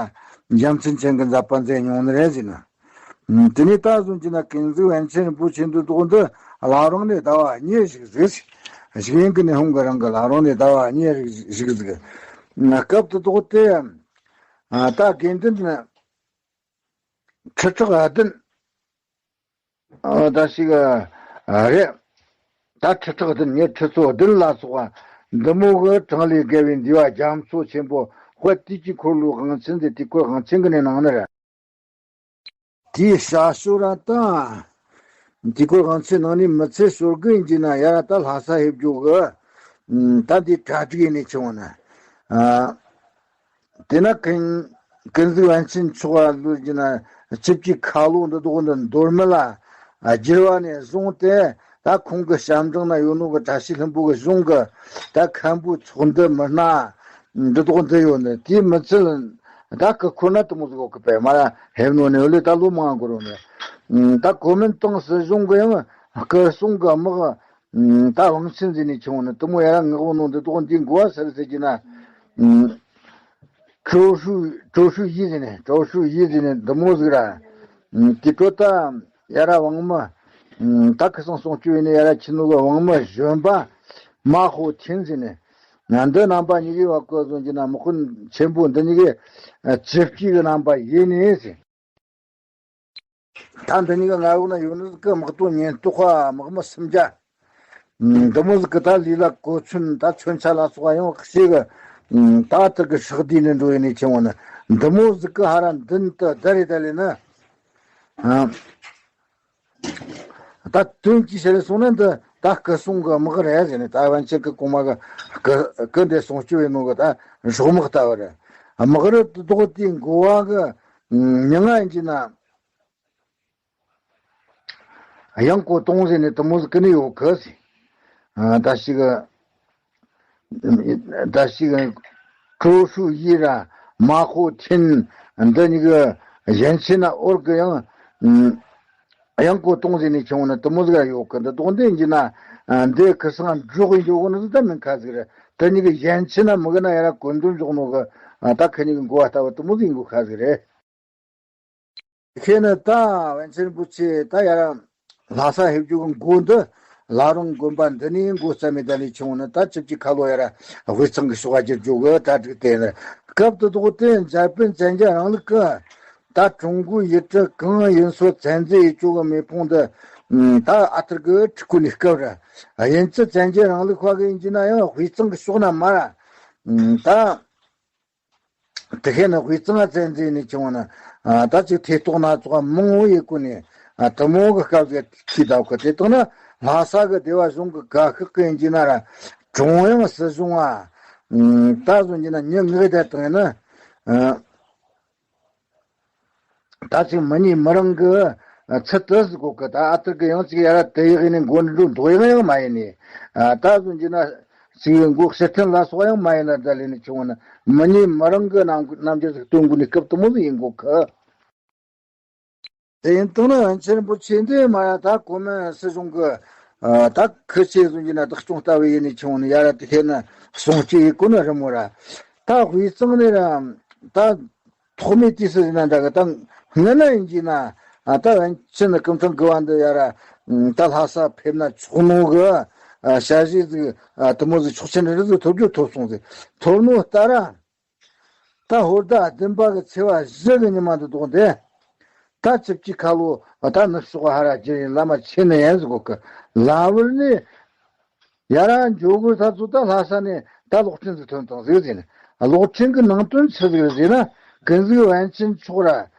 རྒྱལ་མཚན་ཅན་གྱི་མཛད་པ་མཛད་མྱོང་ནི་རེད་ཟེར་ན། དེ་ནས་ད་གཟོད་ཀྱི་ན་ཀུན་གཟིགས་པཎ་ཆེན་རིན་པོ་ཆེ་འདི་དོག་འདི་བླ་རུང་ནས་ཟླ་བ་གཉིས་ཞིག་བཞུགས། གཞན་གྱི་ནི་ཧོང་གི་རང་གི་བླ་རུང་ནས་ཟླ་བ་གཉིས་ཞིག་བཞུགས། སྐབས་དེ་དོག་དེ་ད་དགེ་འདུན་ཁྲི་ཕྲག་བདུན། ད་ཞིག་རེད། ད་ཁྲི་ཕྲག་བདུན་ཉེ་ཁྲི་ཚོ་བདུན་ལ་སོགས་པ་འདི་མོ་གི་གྲངས་ལས་བརྒལ་བའི་འདུས་པ་རྒྱ་མཚོ་ཆེན་པོ་དཔལ་དུས་ཀྱི་འཁོར་ལོའི་དབང་ཆེན་དེ་དུས་འཁོར་དབང་ཆེན་གྱི་ནང་ནས་རེད། དེའི་ཞར་ཞོར་ར་ད། དུས་འཁོར་དབང་ཆེན་ནང་ནས་མི་ཚེ་ཤོར་དགོས་ཡིན་གྱི་ན་ཡ་ར་ད་ལྷ་ས་ཕེབས་རྒྱུ་གི། ད་འདི་གྲ་སྒྲིག་ཡིན་ནས་བྱུང་བ་ན། དེ་ན་ཀུན་ཀུན་གཟིགས་པཎ་ཆེན་མཆོག་ལ་ལུས་ཀྱི་ན་ཆིབས་ཀྱི་ཁ་ལོ་འདི་དོག་འདི་མདོར་མི་ལ་བསྒྱུར་བ་ནས་བཟུང་སྟེ། ད་ཁོང་གི་ཞབས་འབྲིང་ན་ཡོད་ནོ་གི་བཀྲ་ཤིས་ལྷུན་པོ་གི་གཞུང་གི་ད་མཁན་པོའི་ཚོགས་འདུ་མི་སྣ་འདི་དོག་འདི་ཡོད་ནི་དེའི་མི་ཚད་ད་སྐུ་འཁོར་ན་དུ་མོ་ཟིག་གོ་གི་པས་མ་ལ་ཧེབ་ནོ་ནས་ལས་ད་ལོ་མང་གོ་རོ་ནས་ད་གོ་མིན་ཏང་སྲིད་གཞུང་གི་ཡང་སྐུ་སྲུང་གི་དམག་ད་དབང་ཆེན་ཟིན་ནས་ཆུང་ནས་དུ་མོ་ཡ་ར་ངག་པོ་ནོ་འདི་དོག་འདི་འགོ་བ་ཟེར་ཟེར་གྱི་ན། 周树周树一 ཟེར་ནས་周树一 ཟེར་ནས་འདི་མོ་ཟིག་ར། དེ་ཁྲོ་ད་ཡ་ར་དབང་མི། ད་ཁི་སང་སོང་བཅུ་ཡིན་ནས་ཡ་ར་ཁྱི་ནུ་གི་དབང་མི་གཞོན་པ་མ་ཧོ་ཐིན་ཟེར་ནས། ང་འདི་རྣམ་པ་གཉིས་ཀའི་བ་ཀོ་ཟོན་གྱི་ན་དམག་དཔོན་ཆེན་པོ་འདི་གཉིས་ཀའི་ཆིབས་ཀྱི་གི་རྣམ་པ་ཡིན་ནས་ཟེར། ད་འདི་གཉིས་ཀ་ང་འོག་ན་ཡོད་ནི་ཟིག་གི་དམག་དོན་ཉེན་རྟོག་པ་དམག་མི་སུམ་བརྒྱ། འདི་མོ་ཟིག་གི་ད་ལུས་ལ་གོ་མཚོན་ད་མཚོན་ཆ་ལ་སོགས་པ་ཡང་ཞིག་ད་ལྟ་གི་ཕྱག་བསྡུས་ནས་འགྲོ་ཡི་ནས་ཆེན་བོ་ནི་འདི་མོ་ཟིག་གི་ཧ་ར་མདུན་དུ་བདར་རེ་ད་ལས་ནི། ད་དོན་གྱིས་བཤད་སོང་ན་འདི་ད་སྐུ་སྲུང་གི་དམག་རེད་ཟེར་ནས་ད་བན་ཆེ་གི་གོང་མ་གི་སྐུ་སྐུ་འདི་སྲུང་སྐྱོབ་ཡིན་ནོ་གི་ད་སྲོག་དམག་ལྟ་བུ་རེད། དམག་རུ་རྡོག་དེའི་འགོ་བ་གི་མྱི་ང་ཡིན་གྱི་ན། 杨国东 ཟེར་ནས་དུ་མོ་ཟིག་ཀི་ནི་ཡོད་གི་ཟེར། ད་ཞིག་ད་ཞིག་周树一 ར་马虎天 འདི་གཉིས་ཀྱི་གཞན་ཕྱི་ན་འོར་གི་ཡང་杨国东 ཟེར་ནས་ཆུང་ན་དུ་མོ་ཟིག་ཡོད་གི། འདི་དོག་འདི་ཡིན་གྱི་ན་འདི་ཁི་སང་འཇོག་གི་འཇོག་གི་ནི་ཟིག་ད་མིན་ཁ་ཟིག་རེད། དེ་གཉིས་ཀྱི་གཞན་ཕྱི་ན་མི་གི་ན་ཡ་ར་གོན་འདུན་འཇོག་ནོ་གི་ད་ཁི་གཉིས་ཀྱི་འགོ་བ་ལྟ་བུ་དུ་མོ་ཟིག་ཡིན་གོ་ཁ་ཟིག་རེད། ཁྱེད་ནི་ད་པཎ་ཆེན་རིན་པོ་ཆེ་ད་ཡར་ལྷ་ས་ཕེབས་རྒྱུ་གི་མགོ་འདི་བླ་རུང་དགོན་པ་འདི་ནས་མགོ་བརྩམས་མེད་ད་ལས་བྱུང་ནི་ད་ཆིབས་ཀྱི་ཁ་ལོ་ཡར་དབུས་གཙང་གི་ཕྱོགས་བསྒྱུར་རྒྱུ་གི་གྲ་སྒྲིག་དེ་ནི་སྐབས་དེ་དོག་དེ་འཇར་པན་བཙན་རྒྱལ་རིང་ལུགས་ཀྱི་ད་ཀྲུང་གོའི་ཡུལ་གྲུ་གང་ཡིན་སོ་བཙན་འཛུལ་ཡེད་རྒྱུ་གི་མེ་ཕུང་འདི་ད་ཨ་ཐུར་གི་ཁྲི་ཀུ་ནས་སྐབས་ར་ཡིན་ཙི་བཙན་རྒྱལ་རིང་ལུགས་ཁ་གི་ཡིན་གྱི་ན་ཡང་དབུས་གཙང་གི་ཕྱོགས་ན་མ་ར་ད། དེ་ཁེ་ནི་དབུས་གཙང་བཙན་འཛུལ་ནས་བྱུང་ན། ད་ཅིག་ཐེ་གཏོགས་སྣ་ཚོགས་མང་བོ་ཡེད་གོ་ནས། དུ་མོ་གི་སྐབས་ཀྱི་ཁྱི་དག་གི་དེ་དག་ན་ལྷ་ས་གི་སྡེ་བ་གཞུང་གི་བཀའ་ཤག་གི་ཡིན་གྱི་ན་ར་ཀྲུང་དབྱང་སྲིད་གཞུང་ཨ། ད་བཟུང་གྱི་ན་ཉི་ངག་དེ་དང་ཡིན་ན། ད་ཅིག་མི་ཉིད་མི་རང་གི་ཚུལ་དུ་ཟིག་གོ་གི། ད་ཨ་ཐུར་གི་ཡང་ཅིག་ཡ་ར་དེ་ཡག་ཡིན་ནས་མགོ་འདྲུ་འདོགས་ཡག་ཡང་མ་ཡིན་ནས། ད་བཟུང་གྱི་ན་ཅིག་མགོ་ཕྱིར་འཐེན་ལ་སོགས་ཡང་མ་ཡིན་ན་ད་ལས་ནས་བྱུང་ན་མི་ཉིད་མི་རང་གི་རྣམ་རྣམ་འགྱུར་ཟིག་སྟོན་དགོས་ནས་སྐབས་དུ་མོ་ཟིག་ཡིན་གོ་གི། དེ་ཡིན་དང་ན་པཎ་ཆེན་རིན་པོ་ཆེ་འདི་མ་ཡ་ད་གོ་མིན་སྲིད་གཞུང་གི་ད་ཁི་ཆེ་བཟུང་གྱི་ན་བདག་སྐྱོང་ལྟ་བུ་ཡིན་ནས་བྱུང་ནས་ཡ་ར་དེ་ཁེ་ན་སྲུང་སྐྱོབ་ཡེད་གོ་ན་རི་མོ་ར་ད་དབུས་གཙང་ནས་ར་ད། ཐོག་མའི་དུས་སུ་ཡིན་ན་འདྲ་གི་ད་སྔ་ན་ཡིན་གྱི་ན་ད་པཎ་ཆེན་སྐུ་ཕྲེང་དགུ་པ་འདི་ཡ་ར་ད་ལྷ་ས་ཕེབས་ན་ཆོག་ནོ་གི་ཞལ་བཞེས་ཟིག་དུ་མོ་ཟིག་ཆོག་མཆན་རེ་ཟིག་ཐོབ་རྒྱུ་ཐོབ་སོང་ཟིག་ཐོབ་ནོ་ལྟ་ར། ད་ཧོར་ཟླ་བདུན་པ་གི་ཚེས་པ་བཞི་གི་ཉི་མ་འདི་དག་འདི། ད་ཆིབས་ཀྱི་ཁ་ལོ་ད་ནུབ་ཕྱོགས་ཧ་ར་ཇི་ཡིན་བླ་མ་ཆེ་ནི་ཡན་ཟིག་གོ་གི། ལ་བུར་ནི་ཡ་ར་འཇོག་དགོས་ཐག་ཚོད་ད་ལྷ་ས་ནས་ད་གློག་ཕྲན་ཟིག་ཐོན་དང་ཟིག་ཟེར་ནས། གློག་ཕྲན་གི་ནང་དོན་ཆི་ཟིག་རེད་ཟེར་ན། ཀུན་གཟིགས་པཎ་ཆེན་མཆོག་ར་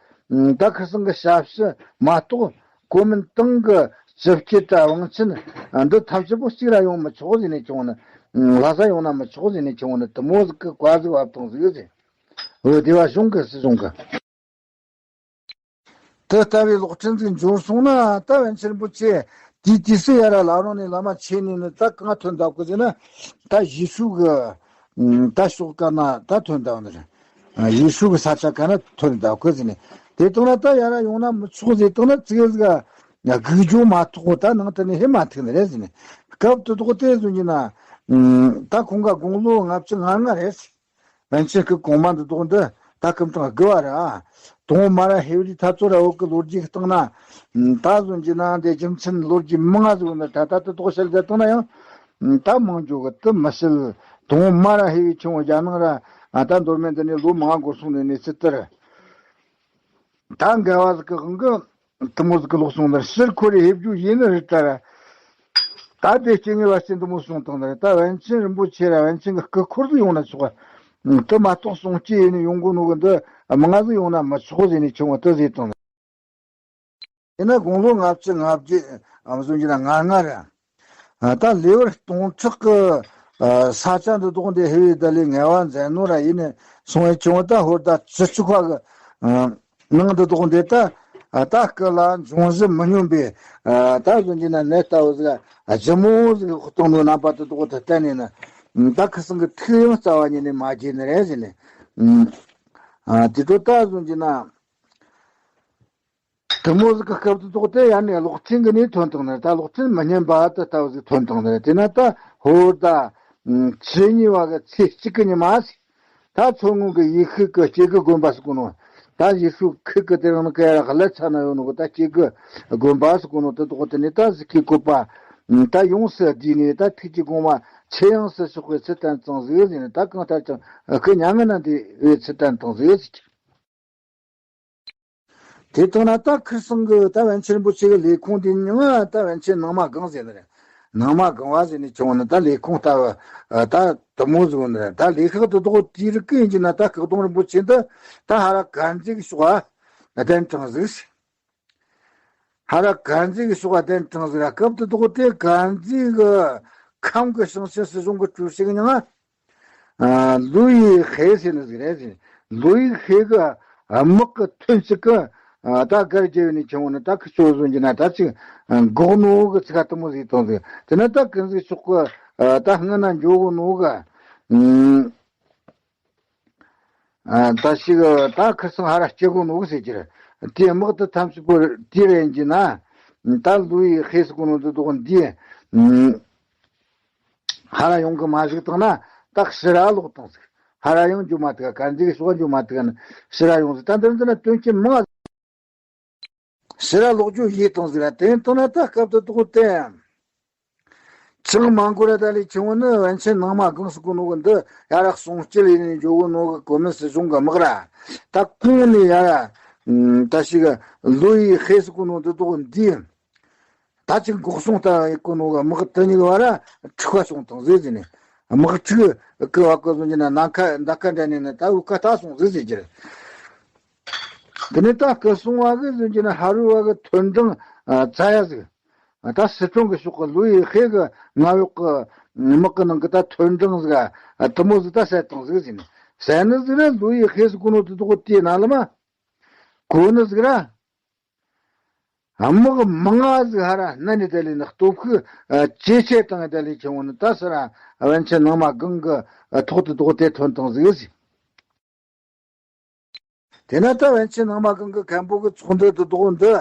ད་ཁིར་སང་གི་ཞབས་ཕྱི་མ་གཏོགས། གོ་མིན་ཏང་གི་སྤྱི་སྤྱི་དྲ་དབང་ཆེན་འདི་ཐམས་ཅད་པོ་གཅིག་ར་ཡོང་མི་ཆོག་ཟེར་ནས་ཁྱོང་ནི། ལྷ་ས་ཡོང་ན་མི་ཆོག་ཟེར་ནས་ཁྱོང་ནི་དུ་མོ་ཟིག་གི་བཀའ་ཟིག་བབ་དང་ཟིག་ཟེར། འོ་དེ་བ་གཞུང་གི་སྲིད་གཞུང་གི། དེ་ལྟ་བུའི་གློག་ཕྲན་ཟིག་འབྱོར་སོང་ན་ད་པཎ་ཆེན་རིན་པོ་ཆེ་དེའི་དུས་སུ་ཡ་ར་ལ་རང་ནས་བླ་མ་ཆེ་ནས་ནི་ད་གང་ཐོན་འདུག་གི་ཟེར་ན། ད་ཡེ་ཤུ་གི་ད་ཕྱོགས་ག་ན་ད་ཐོན་འདུག་ནི་རེད། ཡེ་ཤུ་གི་ས་ཆ་ག་ན་ཐོན་འདུག་གི་ཟེར་ནས། དེ་དང་ན་ད་ཡ་ར་ཡོང་ན་མི་ཆོག་ཟེར་དང་ན་ཙིག་ཟིག་ག་སྒུག་རྒྱུ་མ་ཐོག་ད་ནང་དུ་ནས་ཧེ་མ་ཐུག་ནི་རེད་ཟེར་ནས། སྐབས་དེ་དག་དེ་བཟུང་གི་ན་ད་ཁོང་ག་དགུང་ལོ་ལྔ་བཅུ་ང་ལྔ་རེད། པཎ་ཆེན་སྐུ་གོང་མ་འདི་དག་འདི་ད་སྐུ་ཕྲེང་དགུ་བ་ར། དང་པོ་མ་ར་ཧེ་བི་རི་ཐ་ཚོ་ར་འོག་གི་ལོ་རྒྱུས་སྟེང་ན། ད་གཟོད་ཀྱི་ནང་དེ་རྒྱུ་མཚན་ལོ་རྒྱུས་མང་ང་ཟིག་འདི་ད་ད་དུ་དོག་བཤད་རྒྱ་བཏང་ན་ཡང་། ད་མང་རྒྱུ་གི་དུ་མི་སྲིད། དང་པོ་མ་ར་ཧེ་བི་ཆུང་བ་རྒྱ་ནང་ར་ད་མདོ་སྨད་འདི་ནས་ལོ་མང་འགོར་སོང་ནས་ནས་ཚུལ་ལྟར། ད་འགལ་བ་ཟིག་གི་དབང་གི་དུ་མོ་ཟིག་གི་ལོག་སོང་ནར་ཕྱིར་འཁོར་རེ་ཧེབ་རྒྱུ་ཡིན་ནི་རེད་ད་ར། ད་དེ་སྐྱེ་དངོས་བ་ཅན་དུ་མོ་སོང་དང་ནི་རེད། ད་པཎ་ཆེན་རིན་པོ་ཆེ་ར་པཎ་ཆེན་གི་སྐུ་འཁོར་དུ་ཡོང་ན་ཆོག་ག། དུ་མ་གཏོགས་སོང་སྐྱེ་ཡིན་ནི་ཡོང་གོ་ནོ་གི་འདི་མང་ང་ཟིག་ཡོང་ན་མི་ཆོག་ཟེར་ནས་ཆུང་བ་དུ་ཟེར་དང་ནི། དེ་ན་དགུང་ལོ་ལྔ་བཅུ་ང་བརྒྱད་ཨམ་བཟོ་རྒྱུ་ན་ང་ལྔ་ར། ད་ལེའུ་སྟོང་ཕྲག་གི་ས་ཆ་འདི་དག་འདི་ཧེ་བའི་ད་ལས་ངལ་བ་མཛད་ནོ་ར་ཡིན་ནི་སོང་བའི་ཆུང་བ་ད་ཧོར་ད་བཅུ་གཅིག་པ་གི་ནང་འདི་དག་འདི་ད་ད་སྐུ་ལ་འབྱུང་བཞི་མི་སྙོམས་པའི་ད་གཟོད་ཀྱི་ན་ནད་ལྟ་བུ་ཟིག་ལྗིད་མོ་ཟིག་གཏོང་ནོ་རྣམ་པ་འདི་དག་ད་བསྟན་ནས་ནི་ད་ཁི་སང་གི་ཐུགས་ཡང་རྩ་བ་ཉིད་ནས་མ་བརྗེད་ནི་རེད་ཟེར་ནས། དེ་ཚོ་ད་གཟོད་ཀྱི་ན། དུ་མོ་ཟིག་གི་སྐབས་དུ་དོག་དེ་ཡར་ནས་གློག་ཕྲན་གི་ནས་ཐོན་དང་ནི་ད་གློག་ཕྲན་མི་སྙན་པ་དུ་ལྟ་བུ་ཟིག་ཐོན་དང་ནི་དེ་ན་ད་ཧོར་ཟླ་བཅུ་གཉིས་པ་གི་ཚེས་གཅིག་གི་ཉི་མ་ཟིག་ད་མཚོ་སྔོན་གི་ཡེ་ཤུ་གི་སྐྱེ་དགུའི་དགོན་པ་ཟིག་གོ་ནོ། ད་ཡེ་ཤུ་ཁུལ་གི་དེ་རིང་ནི་ག་ཡ་ར་ལ་ཚ་ན་ཡོད་ནོ་གི་ད་སྐྱེ་དགུའི་དགོན་པ་ཟིག་གོ་ནོ་དུ་དོག་དེ་ནི་ད་གཟིགས་ཀྱི་བཀོད་པ་ད་ཡོངས་སུ་བསྡུས་ནས་ད་ཐུགས་ཀྱི་དགོངས་པ་ཆེ་ཡངས་སུ་ཕྱོགས་པའི་ཚུལ་བསྟན་ཙང་ཟིག་ཟེར་ནས། ད་གང་ལྟར་ཀྱང་སྐུ་མྱ་ངན་ན་འདས་པའི་ཚུལ་བསྟན་ཙང་ཟིག་ཟེར། དེ་ལྟར་ན་ད་ཁིར་སང་གི་ད་པཎ་ཆེན་རིན་པོ་ཆེ་གི་ལས་ཁུངས་དེ་ཉིད་ང་ད་པཎ་ཆེན་ནང་མ་སྒང་ཟེར་ནི་རེད། ནང་མ་སྒང་བ་ཟེར་ནི་ཆུང་ནི་ད་ལས་ཁུངས་ལྟ་བུ་ད་དུ་མོ་ཟིག་ནི་རེད། ད་ལས་ཁག་དུ་དོག་དེའི་རིགས་ཀྱི་ཡིན་གྱི་ན་ད་སྐུ་གདུང་རིན་པོ་ཆེ་འདི་ད་ཧ་ར་དཀར་མཛེས་ཀྱི་ཕྱོགས་ཨ་གདན་དྲངས་ཟིག། ཧ་ར་དཀར་མཛེས་ཀྱི་ཕྱོགས་ཨ་གདན་དྲངས་ཟིག་ར། སྐབས་དུ་དོག་དེ་དཀར་མཛེས་ཀྱི་ཁམས་ཀྱི་ཞིང་ཆེན་སྲིད་གཞུང་གི་ཀྲུའུ་ཞི་གི་ནང་ང་། ལུའུ་ཡི་ཧེ་ཟེར་ནི་ཟིག་རེད་ཟེར། ལུའུ་ཡི་ཧེ་གི་དམག་གི་ཐོན་ཅིག་གི་ད་སྒར་རྒྱལ་ཡོད་ནས་ཁྱོང་ནི་ད་ཁི་ཆོ་བཟོ་གྱི་ན་ད་ཅིག་འགོག་ནོ་གི་ཚིག་ག་དུ་མོ་ཟིག་བཏང་ཟིག། དེ་ན་ད་ཀུན་གཟིགས་ཕྱོགས་གི་ད་སྔ་ན་འཇོག་གོ་ནོ་གི་ད་ཞིག་ད་ཁི་སང་ཧ་ར་སྐྱེ་གོ་ནོ་གི་ཟེར་གྱི་རེད། དེ་དམག་དུ་ཐམས་ཅད་པོ་དེ་རེད་གྱི་ན་ད་ལུའུ་ཡི་ཧེ་སི་གོ་ནོ་དུ་དོག་འདི། ཧ་ར་ཡོང་གི་མ་བཞུགས་བཏང་ན་ད་ཕྱི་ར་ལོག་བཏང་ཟིག། ཧ་ར་ཡང་འཇུ་མ་ཐུག་ག་ཀན་ཟིག་གི་ཕྱོགས་འཇུ་མ་ཐུག་ག་ནི་ཕྱི་ར་ཡོང་ཟིག། ད་འདིར་འདི་ན་དོན་རྐྱེན་མང་ང་ཕྱི་ར་ལོག་རྒྱུ་ཡིད་བཏང་ཟིག་ར། དེ་བཏང་ན་ད་སྐབས་དུ་དོག་དེ་ཅང་མ་འགོར་ར་ད་ལས་ཆུང་བོ་ནི་པཎ་ཆེན་ནང་མ་སྒང་སུ་གོ་ནོ་གི་འདི་ཡ་ར་སྲུང་སྐྱེལ་ཡིན་ནས་འཇོག་གོ་ནོ་གི་གོ་མིན་སྲིད་གཞུང་གི་དམག་ར་ད་ཁོང་ནས་ཡ་ར་ད་ཞིག་ལུའུ་ཡི་ཧེ་སུ་གོ་ནོ་འདི་དོག་འདི། ད་ཅིག་འགོག་སྲུང་ལྟ་ཡི་གོ་ནོ་གི་དམག་དེ་གཉིས་བར་ཁྲིག་པ་བྱུང་དང་ཟེར་ཟེར་ནས། དམག་འཁྲུག་གི་བ་གོ་བཟོ་རྒྱུ་ན་ནམ་མཁའ་མདའ་ཁ་འདྲ་ནས་ནི་ད་འུ་ཀ་ལྟ་སོང་ཟེར་ཟེར་གྱི་རེད། དེ་ནས་ད་སྐུ་སྲུང་བ་གི་བཟོ་རྒྱུ་ན་ཧ་རུ་བ་གི་ཐོན་འབྲིང་རྩ་ཡ་ཟིག། ད་སི་ཁྲོན་གི་ཕྱོགས་གི་ལུའུ་ཡི་ཧེ་གི་མངའ་འོག་གི་དམག་གི་ནང་གི་ད་ཐོན་འབྲིང་ཟིག་དུ་མོ་ཟིག་ད་བསད་དང་ཟིག་ཟེར་ནས། བསད་ནི་ཟིག་ར་ལུའུ་ཡི་ཧེ་ཟིག་གོ་ནོ་དེ་དོག་དེ་ན་ལ་མ་གོ་ནི་ཟིག་ར། དམག་མང་ང་ཟིག་ཧ་ར་སྣ་ནས་དེ་ལས་ནི་སྟོབས་ཤུགས་ཇེ་ཆེ་བཏང་དེ་ལས་ཆུང་བོ་ནི་ད་སི་ར་པཎ་ཆེན་ནང་མ་སྒང་གི་ཐོག་ཏུ་དོག་དེ་ཐོན་བཏང་ཟིག་ཟིག། དེ་ན་ད་པཎ་ཆེན་ནང་མ་སྒང་གི་མཁན་པོ་གི་ཚོགས་འདུ་དུ་དོག་འདི་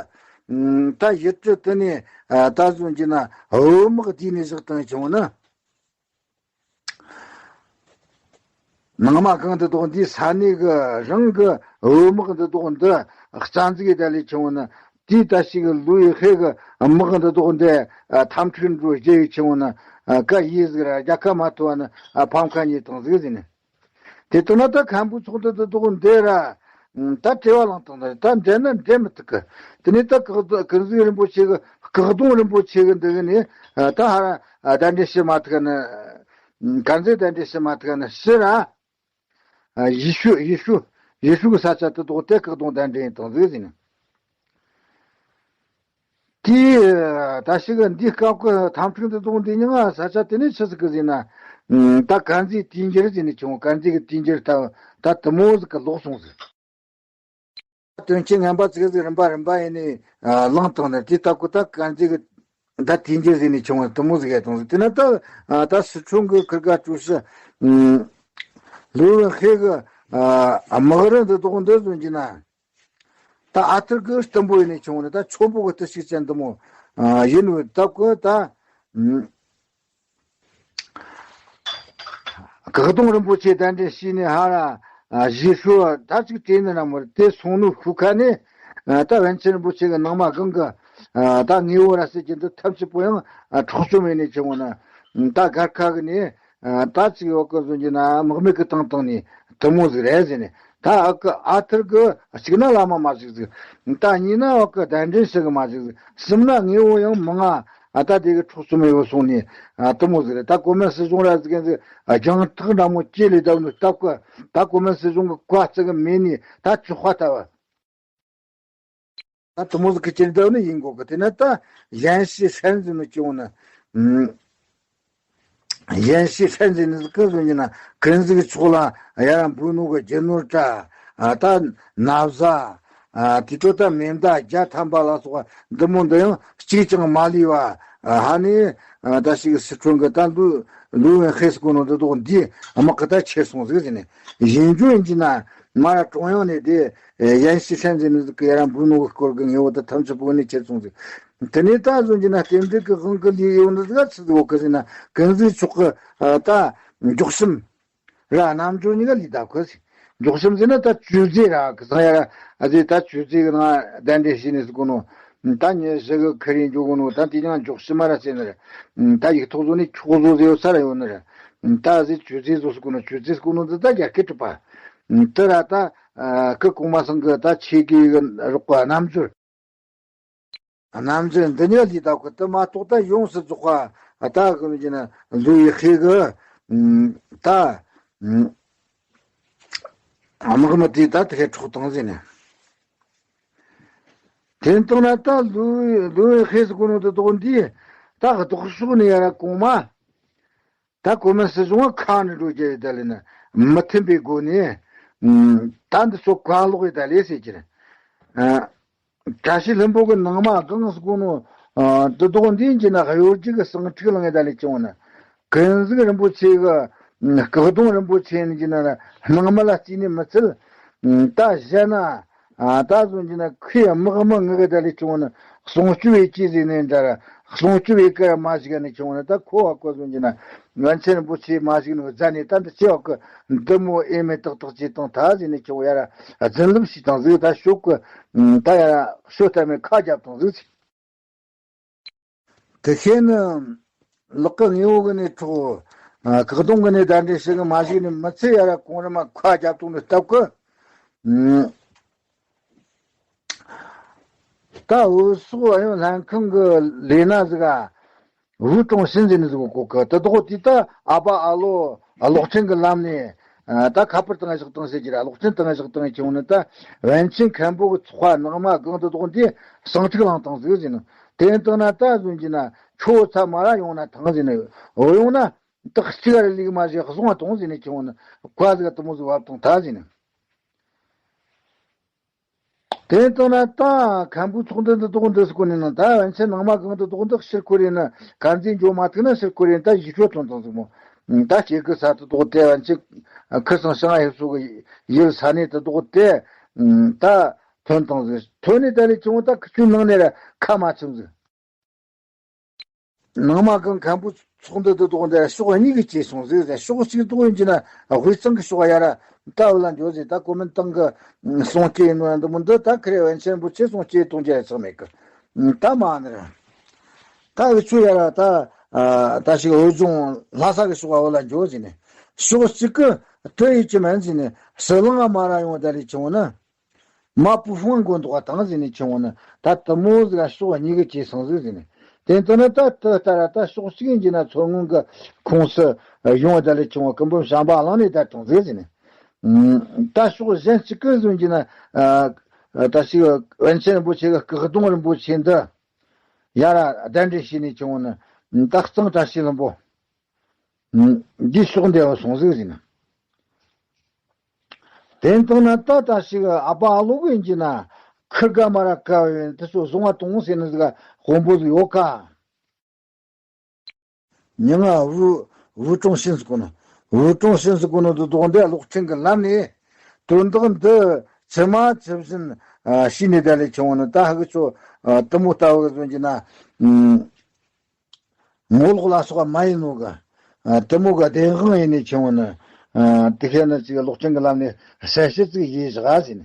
ད་ཡུལ་གྲུ་དེ་ནས་ད་གཟོད་ཀྱི་ན་བོད་དམག་དེ་ནས་བཞག་བཏང་ཆུང་བོ་ནི། ནང་མ་གང་དུ་དོག་འདིའི་ས་གནས་ཀྱི་རང་གི་བོད་དམག་འདི་དོག་འདི་རྩ་འཛུགས་ཡེ་ད་ལས་ཆུང་བོ་ནི། དེའི་ད་ཞིག་ལུའུ་ཡི་ཧེ་གི་དམག་འདི་དོག་འདི་འཐབ་འཁྲུག་འགྲོ་རྒྱུ་ཡི་ཆུང་བོ་ནི། ཀ་ཡིས་ཟིག་ར་རྒྱལ་ཁ་མ་ཐོབ་བ་ནི་ཕམ་ཁ་ཉེས་དང་ཟིག་ཟིན་ནི། དེ་ལྟར་ན་ད་མཁན་པོའི་ཚོགས་འདུ་འདི་དག་འདི་ར། ད་བྲེལ་བ་ལངས་བཏང་ནི་རེད། ད་འགྲན་ན་འགྲན་མི་ཐུབ་གི། དེ་ནས་ད་ཀུན་གཟིགས་རིན་པོ་ཆེ་གི་སྐུ་གདུང་རིན་པོ་ཆེ་གི་འདི་གི་ནས་ད་ཧ་ར་གདན་འདྲེན་བྱེད་མ་ཐུབ་ནི། དཀར་མཛེས་གདན་འདྲེན་བྱེད་མ་ཐུབ་ནི་ཕྱིར་ར། ཡེ་ཤུ་ཡེ་ཤུ་ཡེ་ཤུ་གི་ས་ཆ་དེ་དག་དེ་སྐུ་གདུང་གདན་འདྲེན་བཏང་ཟིག་ཟེར་ནས། དེ་ད་ཞིག་འདི་སྐབས་ཀྱི་འཐབ་འཁྲུག་འདི་དག་འདི་མྱིང་ང་ས་ཆ་དེ་ནས་ཆི་ཟིག་གི་ཟེར་ན། ད་དཀར་མཛེས་དུས་འགྱུར་ཟེར་ནས་བྱུང་། དཀར་མཛེས་ཀྱི་དུས་འགྱུར་ད་ད་དེ་མོ་ཟིག་གི་ལོག་སོང་ཟིག། དོན་རྐྱེན་ངན་པ་ཙིག་ཟིག་རིམ་པ་རིམ་པ་ཡིན་ནས་ལངས་བཏང་ནས། དེ་ལྟ་བུ་ད་དཀར་མཛེས་ཀྱི་ད་དུས་འགྱུར་ཟེར་ནས་བྱུང་བ་དེ་མོ་ཟིག་ཡ་དང་ཟིག། དེ་ན་ད་ད་སི་ཁྲོན་གྱི་ཁིར་ག་ཀྲུའུ་ཞི་ལུའུ་ཝེན་ཧེ་གི་དམག་རིམ་འདི་དག་འདི་བཟུང་གྱི་ན། ད་ཨ་ཐུར་གི་སྟུན་པོ་ཡིན་ནས་བྱུང་ནས། ད་ཆོམ་པོ་གི་ཏི་ཤིག་ཅན་འདི་མོ་ཡིན་བའི་སྟབས་ཀྱིས་ད། སྐུ་གདུང་རིན་པོ་ཆེ་གདན་འདྲེན་བྱས་ནས་ཧ་ར་ཞེ་ཧྲུའུ་ད་ཅིག་བྲོས་ནས་ན་མོ་དེ་སོང་ནོ་ཤུ་ཁ་ནས། ད་པཎ་ཆེན་རིན་པོ་ཆེ་གི་ནང་མ་སྒང་གི་ད་དངོས་པོ་ར་ཟེར་གྱི་འདི་ཐམས་ཅད་པོ་ཡང་འཕྲོག་བཅོམ་ཡིན་ནས་བྱུང་ན། ད་སྒར་ཁ་གི་ནས། ད་ཅིག་འོག་གི་བཟོ་རྒྱུ་ན་དམག་མི་གི་བཏང་བཏང་ནས་དེ་མོ་ཟིག་རེད་ཟེར་ནས། ད་ཨ་ཁུ་ཨ་ཐུར་གི་གཅིག་ན་བླ་མ་མ་ཞིག་ཟིག། ད་གཉིས་ན་འོག་གི་གདན་འདྲེན་ཞིག་གི་མ་ཞིག་ཟིག། གསུམ་ན་དངོས་པོ་ཡང་མང་ང་ཨ་ད་དེ་གི་འཕྲོག་བཅོམ་ཡོད་སོང་ནས་དེ་མོ་ཟིག་རེད། ད་གོ་མིན་སྲིད་གཞུང་ར་ཟིག་གན་ཟིག་རྒྱང་ཐག་འདྲ་མོ་ཅི་ལས་བསྡད་ནོ་སྟབས་ཀྱིས། ད་གོ་མིན་སྲིད་གཞུང་གི་བཀའ་བརྩི་གི་མེད་ནས་ད་ཅི་ཧ་ད་བ། ད་དེ་མོ་ཟིག་གི་ཅི་འདྲ་ནི་ཡིན་གོ་གི། དེ་ན་ད་ཡན་ཤི་ཧྲན་ཟེར་ནི་ཅི་འོང་ན། ཡན་ཤི་ཧྲན་ཟེར་ནི་ཟིག་གི་ཟེར་གྱི་ན། ཀུན་གཟིགས་ཕྱོགས་ལ་ཡར་འབུད་ནོ་གི་རྒྱུ་ནོར་དྲ། ད་ན་བཟའ། དེ་ཚོ་ད་མེ་མདའ་བརྒྱ་ཐམ་པ་ལ་སོགས་པ་འདི་མོ་འདི་ཡང་གཅིག་ཀྱང་མ་ལུས་པ། ཧ་ནི་ད་ཞིག་སི་ཁྲོན་གི་ད་ལུ་ལུ་ཝེན་ཧེ་སི་གོ་ནོ་འདི་དག་འདི་དམག་གི་ད་ཁྱེར་སོང་ཟིག་ཟེར་ནས། ཡིན་རྒྱུ་ཡིན་གྱི་ན་ང་ར་ཀྲུང་དབྱང་ནས་དེ། ཡན་ཤི་ཧྲན་ཟེར་ནི་ཟིག་གི་ཡར་འབུད་ནོ་གི་སྐོར་གི་ངེས་པོ་དེ་ཐམས་ཅད་བོད་ནས་ཁྱེར་སོང་ཟིག། དེ་ནས་ད་བཟོ་རྒྱུ་ན་རྟེན་འབྲེལ་གི་དབང་གི་ལས་ཡོད་ནི་ཟིག་ཆི་ཟིག་འོག་གི་ཟེར་ན། ཀུན་གཟིགས་མཆོག་གི་ད་མགྱོགས་ཤིམ་ར་རྣམ་འབྱོར་གཉིས་ཀ་ལས་ད་གོ་ཟིག། མགྱོགས་ཤིམ་ཟེར་ན་ད་ཅུས་ཙེ་ར་གི་ཟང་ཡ་ར་ཨ་ཟེ། ད་ཅུས་ཙེ་གི་ནང་གདན་འདྲེན་བྱས་ནས་ཟེར་གོ་ནོ། ད་ཉེ་ཞི་གི་ཁི་རིང་འཇོག་གོ་ནོ། ད་དེ་ཡང་མགྱོགས་ཤིམ་མ་ར་ཟེར་ནི་ར། ད་ཡིག་ཐོག་བཟོ་ནས་ཁྱོག་བཟོ་ཟེར་ཡོད་ས་ར་ཡོད་ནི་ར། ད་ཟེ་ཅུས་ཙེ་བཟོ་ཟེར་གོ་ནོ། ཅུས་ཙེ་ཟེར་གོ་ནོ་འདི་ད་རྒྱ་སྐད་གྲུབ་པ། དེ་ར་ད་ཨ་སྐུ་གོང་མ་ཚང་གི་ད་ཆེ་གི་རོགས་པ་རྣམ་འབྱོར། རྣམ་འབྱོར་འདི་ཉག་ལས་ད་གོ་དེ་མ་གཏོགས་ད་ཡོངས་སུ་རྫོགས་པ་ད་གི་ཡིན་ན་ལུའུ་ཝེན་ཧེ་གི་ད་དམག་མི་དེ་ད་དེ་གའི་འཕྲོག་བཏང་ཟེར་ནས། དེ་ལྟར་ན་ད་ལུའུ་ལུའུ་ཝེན་ཧེ་སི་གོ་ནོ་དེ་དག་འདི་ད་ལྡོག་ཕྱོགས་ནས་ཡར་གོང་མ། ད་གོ་མིན་སྲིད་གཞུང་ཁ་ནས་འགྲོ་རྒྱུ་ཡོད་ད་ལས་ན་མི་མཐུན་པའི་སྒོ་ནས། ཨ་ད་འདི་ཚོ་གང་ལོག་ཡོད་ད་ལས་ཟེར་གྱི་རེད། ཨ་བཀྲ་ཤིས་ལྷུན་པོ་གི་ནང་མ་གང་སུ་གོ་ནོ། ཨ་འདི་དག་འདི་ཡིན་གྱི་ན་གཡོ་སྒྱུ་གི་ཟིང་འཁྲུག་ལངས་ཡོད་ད་ལས་བྱུང་ན། ཀུན་གཟིགས་རིན་པོ་ཆེ་གི་སྐུ་གདུང་རིན་པོ་ཆེ་ཡིན་གྱི་ན་སྣང་མེད་ལ་བརྩིས་ནས་མི་ཚུལ། ད་གཞན་ན། ཨ་ད་བཟོ་རྒྱུ་ན་ཁོའི་དམག་མི་ངུ་གི་ད་ལས་བྱུང་ན་སྲུང་སྐྱོབ་བྱེད་ཀྱི་ཟེར་ནས་འདྲ་ར། སྲུང་སྐྱོབ་བྱེད་ཀི་ར་མ་ཞིག་ནས་བྱུང་ན། ད་ཁོ་བ་ཀོ་བཟོ་རྒྱུ་ན་པཎ་ཆེན་རིན་པོ་ཆེ་མ་ཞིག་ནས་བཟའ་ནས། ད་འདི་ཆེ་བ་ཀི་འདི་མོ་ཨེ་མེ་ཏག་ཏག་བྱེད་བཏང་ད་ཟེར་ནས་ཁྱོད་ཡ་ར་རྫུན་ལབ་ཞིག་བཏང་ཟིག། ད་ཤོག་གི་ད་ཡ་ར་ཤོ་ལྟ་མེད་ཁ་རྒྱབ་བཏང་ཟིག། དེ་ཤེས་ནི་ལག་གི་ངེས་པོ་གི་ནས་འཕྲོག། ཨ་སྐུ་གདུང་གི་ནས་གདན་འདྲེན་ཞིག་གི་མ་ཞིག་ནས་མི་ཚེ་ཡ་ར་གོང་རི་མ་ཁ་རྒྱབ་བཏང་ནས་སྟབས་ཀི། ད་འུ་སོག་ཨ་ཡོང་ལྷན་ཁང་གི་ལས་ན་ཟིག་ག་ཝུའུ་ཀྲུང་ཤིན་ཟེར་ནི་ཟིག་གོ་གི། དེ་དག་དེ་ད་ཨ་པ་ཨ་ལོ་གློག་ཆེན་གི་ལམ་ནས་ད་ཁ་པར་བཏང་བཞག་བཏང་ཟེར་གྱི་ར། གློག་ཆེན་བཏང་བཞག་བཏང་བྱུང་ནི་ད་པཎ་ཆེན་མཁན་པོ་གི་ཚོགས་པ་ནང་མ་གང་དེ་དག་དེ་ཟིང་འཁྲུག་ལངས་བཏང་ཟིག་ཟེར་ནི། དེ་བཏང་ན་ད་བཟོ་རྒྱུ་ན་ཁྱོད་ཚ་མ་ར་ཡོང་ན་ཐང་ཟེར་ནི། འོ་ཡོང་ན་ད་གཅིག་ར་ལུག་མ་ཞིག་བཟུང་བ་བཏང་ཟེར་ནི་ཁྱོད་ནི་བཀའ་ཟིག་དེ་མོ་ཟིག་བབ་བཏང་ད་ཟེར་ནི། དེ་ལྟར་ན་ད་མཁན་པོའི་ཚོགས་འདུ་འདི་དག་འདི་སྐོར་ནས་ན། ད་པཎ་ཆེན་ནང་མ་གང་དེ་དག་འདི་ཕྱིར་འཁོར་ཡིན་ན། དཀར་མཛེས་འགྱོ་མ་ཐུབ་ན་ཕྱིར་འཁོར་ཡིན། ད་ཡིད་སྤྲོ་ཐོན་བཏང་ཟིག་མོ། ད་སྐྱེ་དགུ་ས་དེ་དག་དེ་པཎ་ཆེན་ཁིར་སང་ཤང་ཧེ་སོ་གི་ཡུལ་ས་གནས་དེ་དག་དེ་ད་ཐོན་བཏང་ཟིག། ཐོན་ནས་ད་ལས་ཁྱོད་ད་ཁི་ཆུ་ནང་ནས་ར་ཁ་མ་ཆུམ་ཟིག། ནང་མ་གང་མཁན་པོའི་ཚོགས་འདུ་དེ་དག་འདི་ཕྱོགས་གཉིས་ཀྱིས་བྱས་སོང་ཟིག་ཟེར། ཕྱོགས་གཅིག་དག་ཡིན་གྱི་ན་དབུས་གཙང་གི་ཕྱོགས་ཡ་ར་ད་འུ་ལ་འགྱོ་ཟིག། ད་གོ་མིན་ཏང་གི་གསུང་སྐྱེས་ཡིན་ནོ་འདི་མོ་འདི་ད་ཁི་རེ་པཎ་ཆེན་རིན་པོ་ཆེ་གསུང་སྐྱེས་གཏོང་རྒྱུ་ཡ་ཆགས་མེད་གི། ད་མ་ནི་ར་ད་འུ་ཆོ་ཡ་ར་ད་ད་ཞིག་བོད་ལྗོངས་ལྷ་ས་གི་ཕྱོགས་འུ་ལ་འགྱོ་ཟིག་ནས། ཕྱོགས་གཅིག་གི་ཏི་ཡི་ཅི་མན་ཟེར་ནས་ཟི་ལིང་ང་མ་ར་ཡོང་བ་ད་ལས་ཆུང་བ་ན། མ་པུ་ཧྥང་མགོ་འདོགས་པ་དང་ཟེར་ནས་ཆུང་བ་ན་ད་དུ་མོ་ཟིག་ཕྱོགས་གཉིས་ཀྱི་བྱས་སོང་ཟིག་ཟེར་ནས། དེ་ལྟ་ན་ད་དུ་ལྟ་ར་ད་ཕྱོགས་གཅིག་ཡིན་གྱི་ན་མཚོ་སྔོན་གྱི་ཁོངས་སུ་ཡོང་བ་ད་ལས་ཆུང་བ་སྐུ་འབུམ་བྱམས་པ་གླིང་ནས་ད་དང་ཟིག་ཟེར་ནས། ད་ཕྱོགས་གཞན་གཅིག་གི་ཟོན་གྱི་ན། ད་ཞིག་པཎ་ཆེན་རིན་པོ་ཆེ་གི་སྐུ་གདུང་རིན་པོ་ཆེ་འདི་ཡར་གདན་འདྲེན་བྱས་ནས་ཆུང་བ་ན་ད་གཙང་བཀྲ་ཤིས་ལྷུན་པོ། འདིའི་ཕྱོགས་འདི་བ་སོང་ཟིག་ཟེར་ན། དེ་ལྟ་ན་ད་ད་ཞིག་ཨ་ཕ་ཨ་ལོ་གི་ཡིན་གྱི་ན་ཁིར་ག་མ་ར་ཀ་བས་དེ་ཚོ་བཟུང་བ་གཏོང་ཟེར་ནི་ཟིག་དཔོན་པོ་ཟིག་ཡོད་ཀ། མྱིང་ང་ཝུ་ཝུ་ཀྲུང་ཤིན་ཟེར་གོ་ནོ། ཝུ་ཀྲུང་ཤིན་ཟེར་གོ་ནོ་འདི་དོགས་འདི་གློག་ཕྲེང་གི་ལམ་ནས་དོན་དག་འདི་ཇི་མ་ཇི་བཞིན་ཤེས་ནས་ད་ལས་ཆུང་བ་ནི་ད་ཧ་གི་ཚོ་དུ་མོ་ལྟ་བུ་གི་ཟོན་གྱི་ན། ངོ་ལོག་ལ་སོགས་པ་མ་ཡིན་ནོ་གི། ཨ། དེ་མོ་གི་བདེན་དཔང་ཡིན་ནས་ཆུང་བ་ནི། ཨ། དེ་ཁྱེད་ནི་ཅིག་གློག་ཆེན་གི་ལམ་ནས་གསལ་བཤད་ཅིག་ཡིན་བཞག་ཟིན།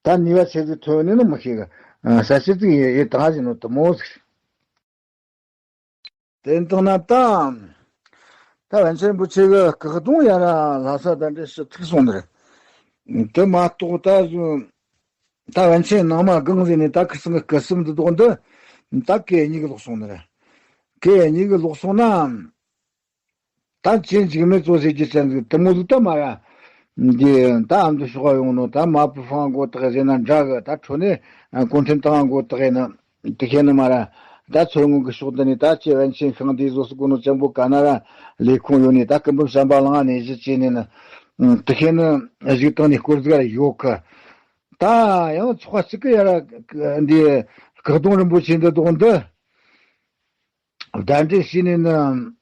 ད་ནུས་པ་ཆེ་ཟིག་ཐོན་ནས་ནི་མི་ཤེས་གི། ཨ། གསལ་བཤད་ཅིག་ཡིན་ཡིན་དང་ཟིན་ནོ་དེ་མོ་ཟིག། དེ་ལྟ་ན་ད། ད་པཎ་ཆེན་རིན་པོ་ཆེ་གི་སྐུ་གདུང་ཡར་ལྷ་ས་ད་འདྲེ་ཞུ་ཐུག་སོང་ནི་རེད། དེ་མ་གཏོགས་ད་གཟོད། ད་པཎ་ཆེན་ནང་མ་སྒང་ཟིན་ནས་ད་ཁིར་ཚང་གི་སྐུ་སྲུང་འདི་དོག་འདི། ད་སྐད་གཉིས་ཀྱི་ལོག་སོང་ནི་རེད། སྐད་གཉིས་ཀྱི་ལོག་སོང་ན། ད་ཅི་འཇིགས་མེད་གཙོ་བྱེད་ཀྱི་ཅན་ཟིག་དེ་མོ་ཟིག་ད་མ་ར། འདི་ད་ཨ་མདོ་ཕྱོགས་ཡོང་ནོ་ད་མ་པུ་ཧྥང་མགོ་དག་ཟེར་ན་འདྲ་གི། ད་ཁྲོ་ནས་ཀུན་ཕྲན་ཏང་མགོ་དག་ཡིན་ན་དེ་ཁྱེད་ནི་མ་ར། ད་མཚོ་སྔོན་གྱི་ཕྱོགས་འདི་ནས་ད་ཅི་པཎ་ཆེན་ཤིང་འདི་བཟོ་སུ་གོ་ནོ་ཅན་པོ་ག་ན་ར་ལས་ཁུངས་ཡོད་ནས་ད་སྐུ་འབུམ་བྱམས་པ་གླིང་ནས་གཞི་བྱས་ནས་ནི། དེ་ཁྱེད་ནི་གཞུག་དང་ནས་སྐོར་ཟིག་ར་ཡོད་གི། ད་ཡང་ཚོགས་པ་གཅིག་གི་ཡར་འདི་སྐུ་གདུང་རིན་པོ་ཆེ་འདི་དོག་འདི་གདན་འདྲེན་བྱས་ནས་ནི།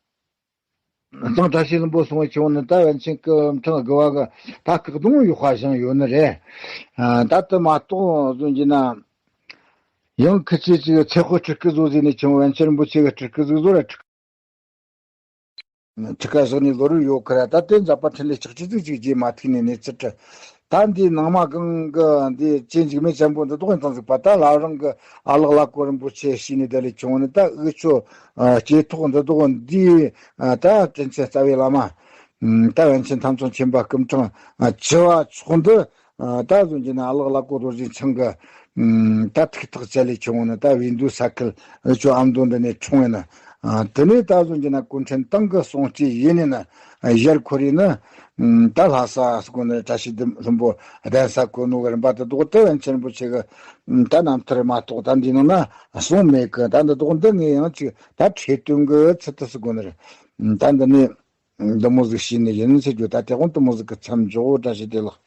གཙང་བཀྲ་ཤིས་ལྷུན་པོ་སོང་བའི་ཆུང་ནི་ད་པཎ་ཆེན་སྐུ་ཕྲེང་དགུ་བ་གི་ད་སྐུ་གདུང་ཡོད་པ་བཞེངས་ཡོད་ནི་རེད། ཨ། ད་དེ་མ་གཏོགས་ཟོན་གྱི་ན། ཡང་ཁི་ཆེ་ཅིག་ཚེ་དཔག་སྤྲུལ་སྐུ་བཟོ་ཟིན་ནས་ཆུང་པཎ་ཆེན་རིན་པོ་ཆེ་གི་སྤྲུལ་སྐུ་ཟིག་བཟོ་ར་ཁྲི་ཁྲི་ཀ་བཞག་ནས་ལོ་རུ་ཡོད་ཁི་ར། ད་དེ་མཛད་པ་འཕྲིན་ལས་ལྕགས་ཀྱུ་ཟིག་ཅིག་རྗེས་མ་ཐུག་ནས་གནས་ཚུལ་ཁྲི། ད་འདི་ནང་མ་སྒང་གི་འདི་ཅན་འཇིགས་མེད་ཅན་པོ་འདི་དོག་ཡིན་དང་ཟིག་པ་ད་ལ་རང་གི་ཨ་ལགས་ལ་ཀོ་རིན་པོ་ཆེ་ཤི་ནས་དེ་ལས་ཆུང་ནི་ད་འུ་ཆོ། ཨ། སྐྱེ་ཐོག་འདི་དོག་འདི། ཨ། ད་དྲིན་ཆེན་རྩ་བའི་བླ་མ། ད་པཎ་ཆེན་ཐམས་ཅད་མཁྱེན་པ་སྐུ་ཕྲེང་བཅུ་བ་ཚོགས་འདི། ཨ། ད་གཟོད་ཀྱི་ན་ཨ་ལགས་ལ་ཀོ་རྡོ་རྗེ་འཆང་གི། ཨ། ད་ཐུགས་ཐག་བཅད་ལས་ཆུང་ནི་ད་བའི་འདུ་ས་ཁུལ་འུ་ཆོ་ཨ་མདོ་འདི་ནས་འཁྲུངས་ཡིན་ན། ཨ། དེ་ནས་ད་གཟོད་ཀྱི་ན་ཀུན་མཁྱེན་ཏང་གི་གསུང་སྐྱེས་ཡིན་ནི་ན། ཨ། ཡར་འཁོར་ཡིན་ན། ཨ། ད་ལྷ་ས་སུ་གོ་ནི་བཀྲ་ཤིས་ལྡན་ལྷུན་པོ་གདན་ས་གོ་ནོ་གི་རིམ་པ་དེ་དོག་དེ་པཎ་ཆེན་རིན་པོ་ཆེ་གི། ཨ། ད་རྣམ་ཐར་མ་གཏོགས་ད་འདི་ནང་ན་གསུངས་མེད་གི། ད་འདི་དོག་འདི་ངས་ཡང་ཅིག་ད་ཁྲེལ་དོན་གི་ཚུལ་དུ་སུ་གོ་ནི་རེད། ཨ། ད་འདི་ནས། འདི་མོ་ཟིག་ཤེས་ནི་ཡིན་ཟེར་རྒྱུ། ད་དེ་དགོང་འདི་མོ་ཟིག་གི་མཚམས་འཇོག་བཀྲ་ཤིས་བདེ་ལེགས།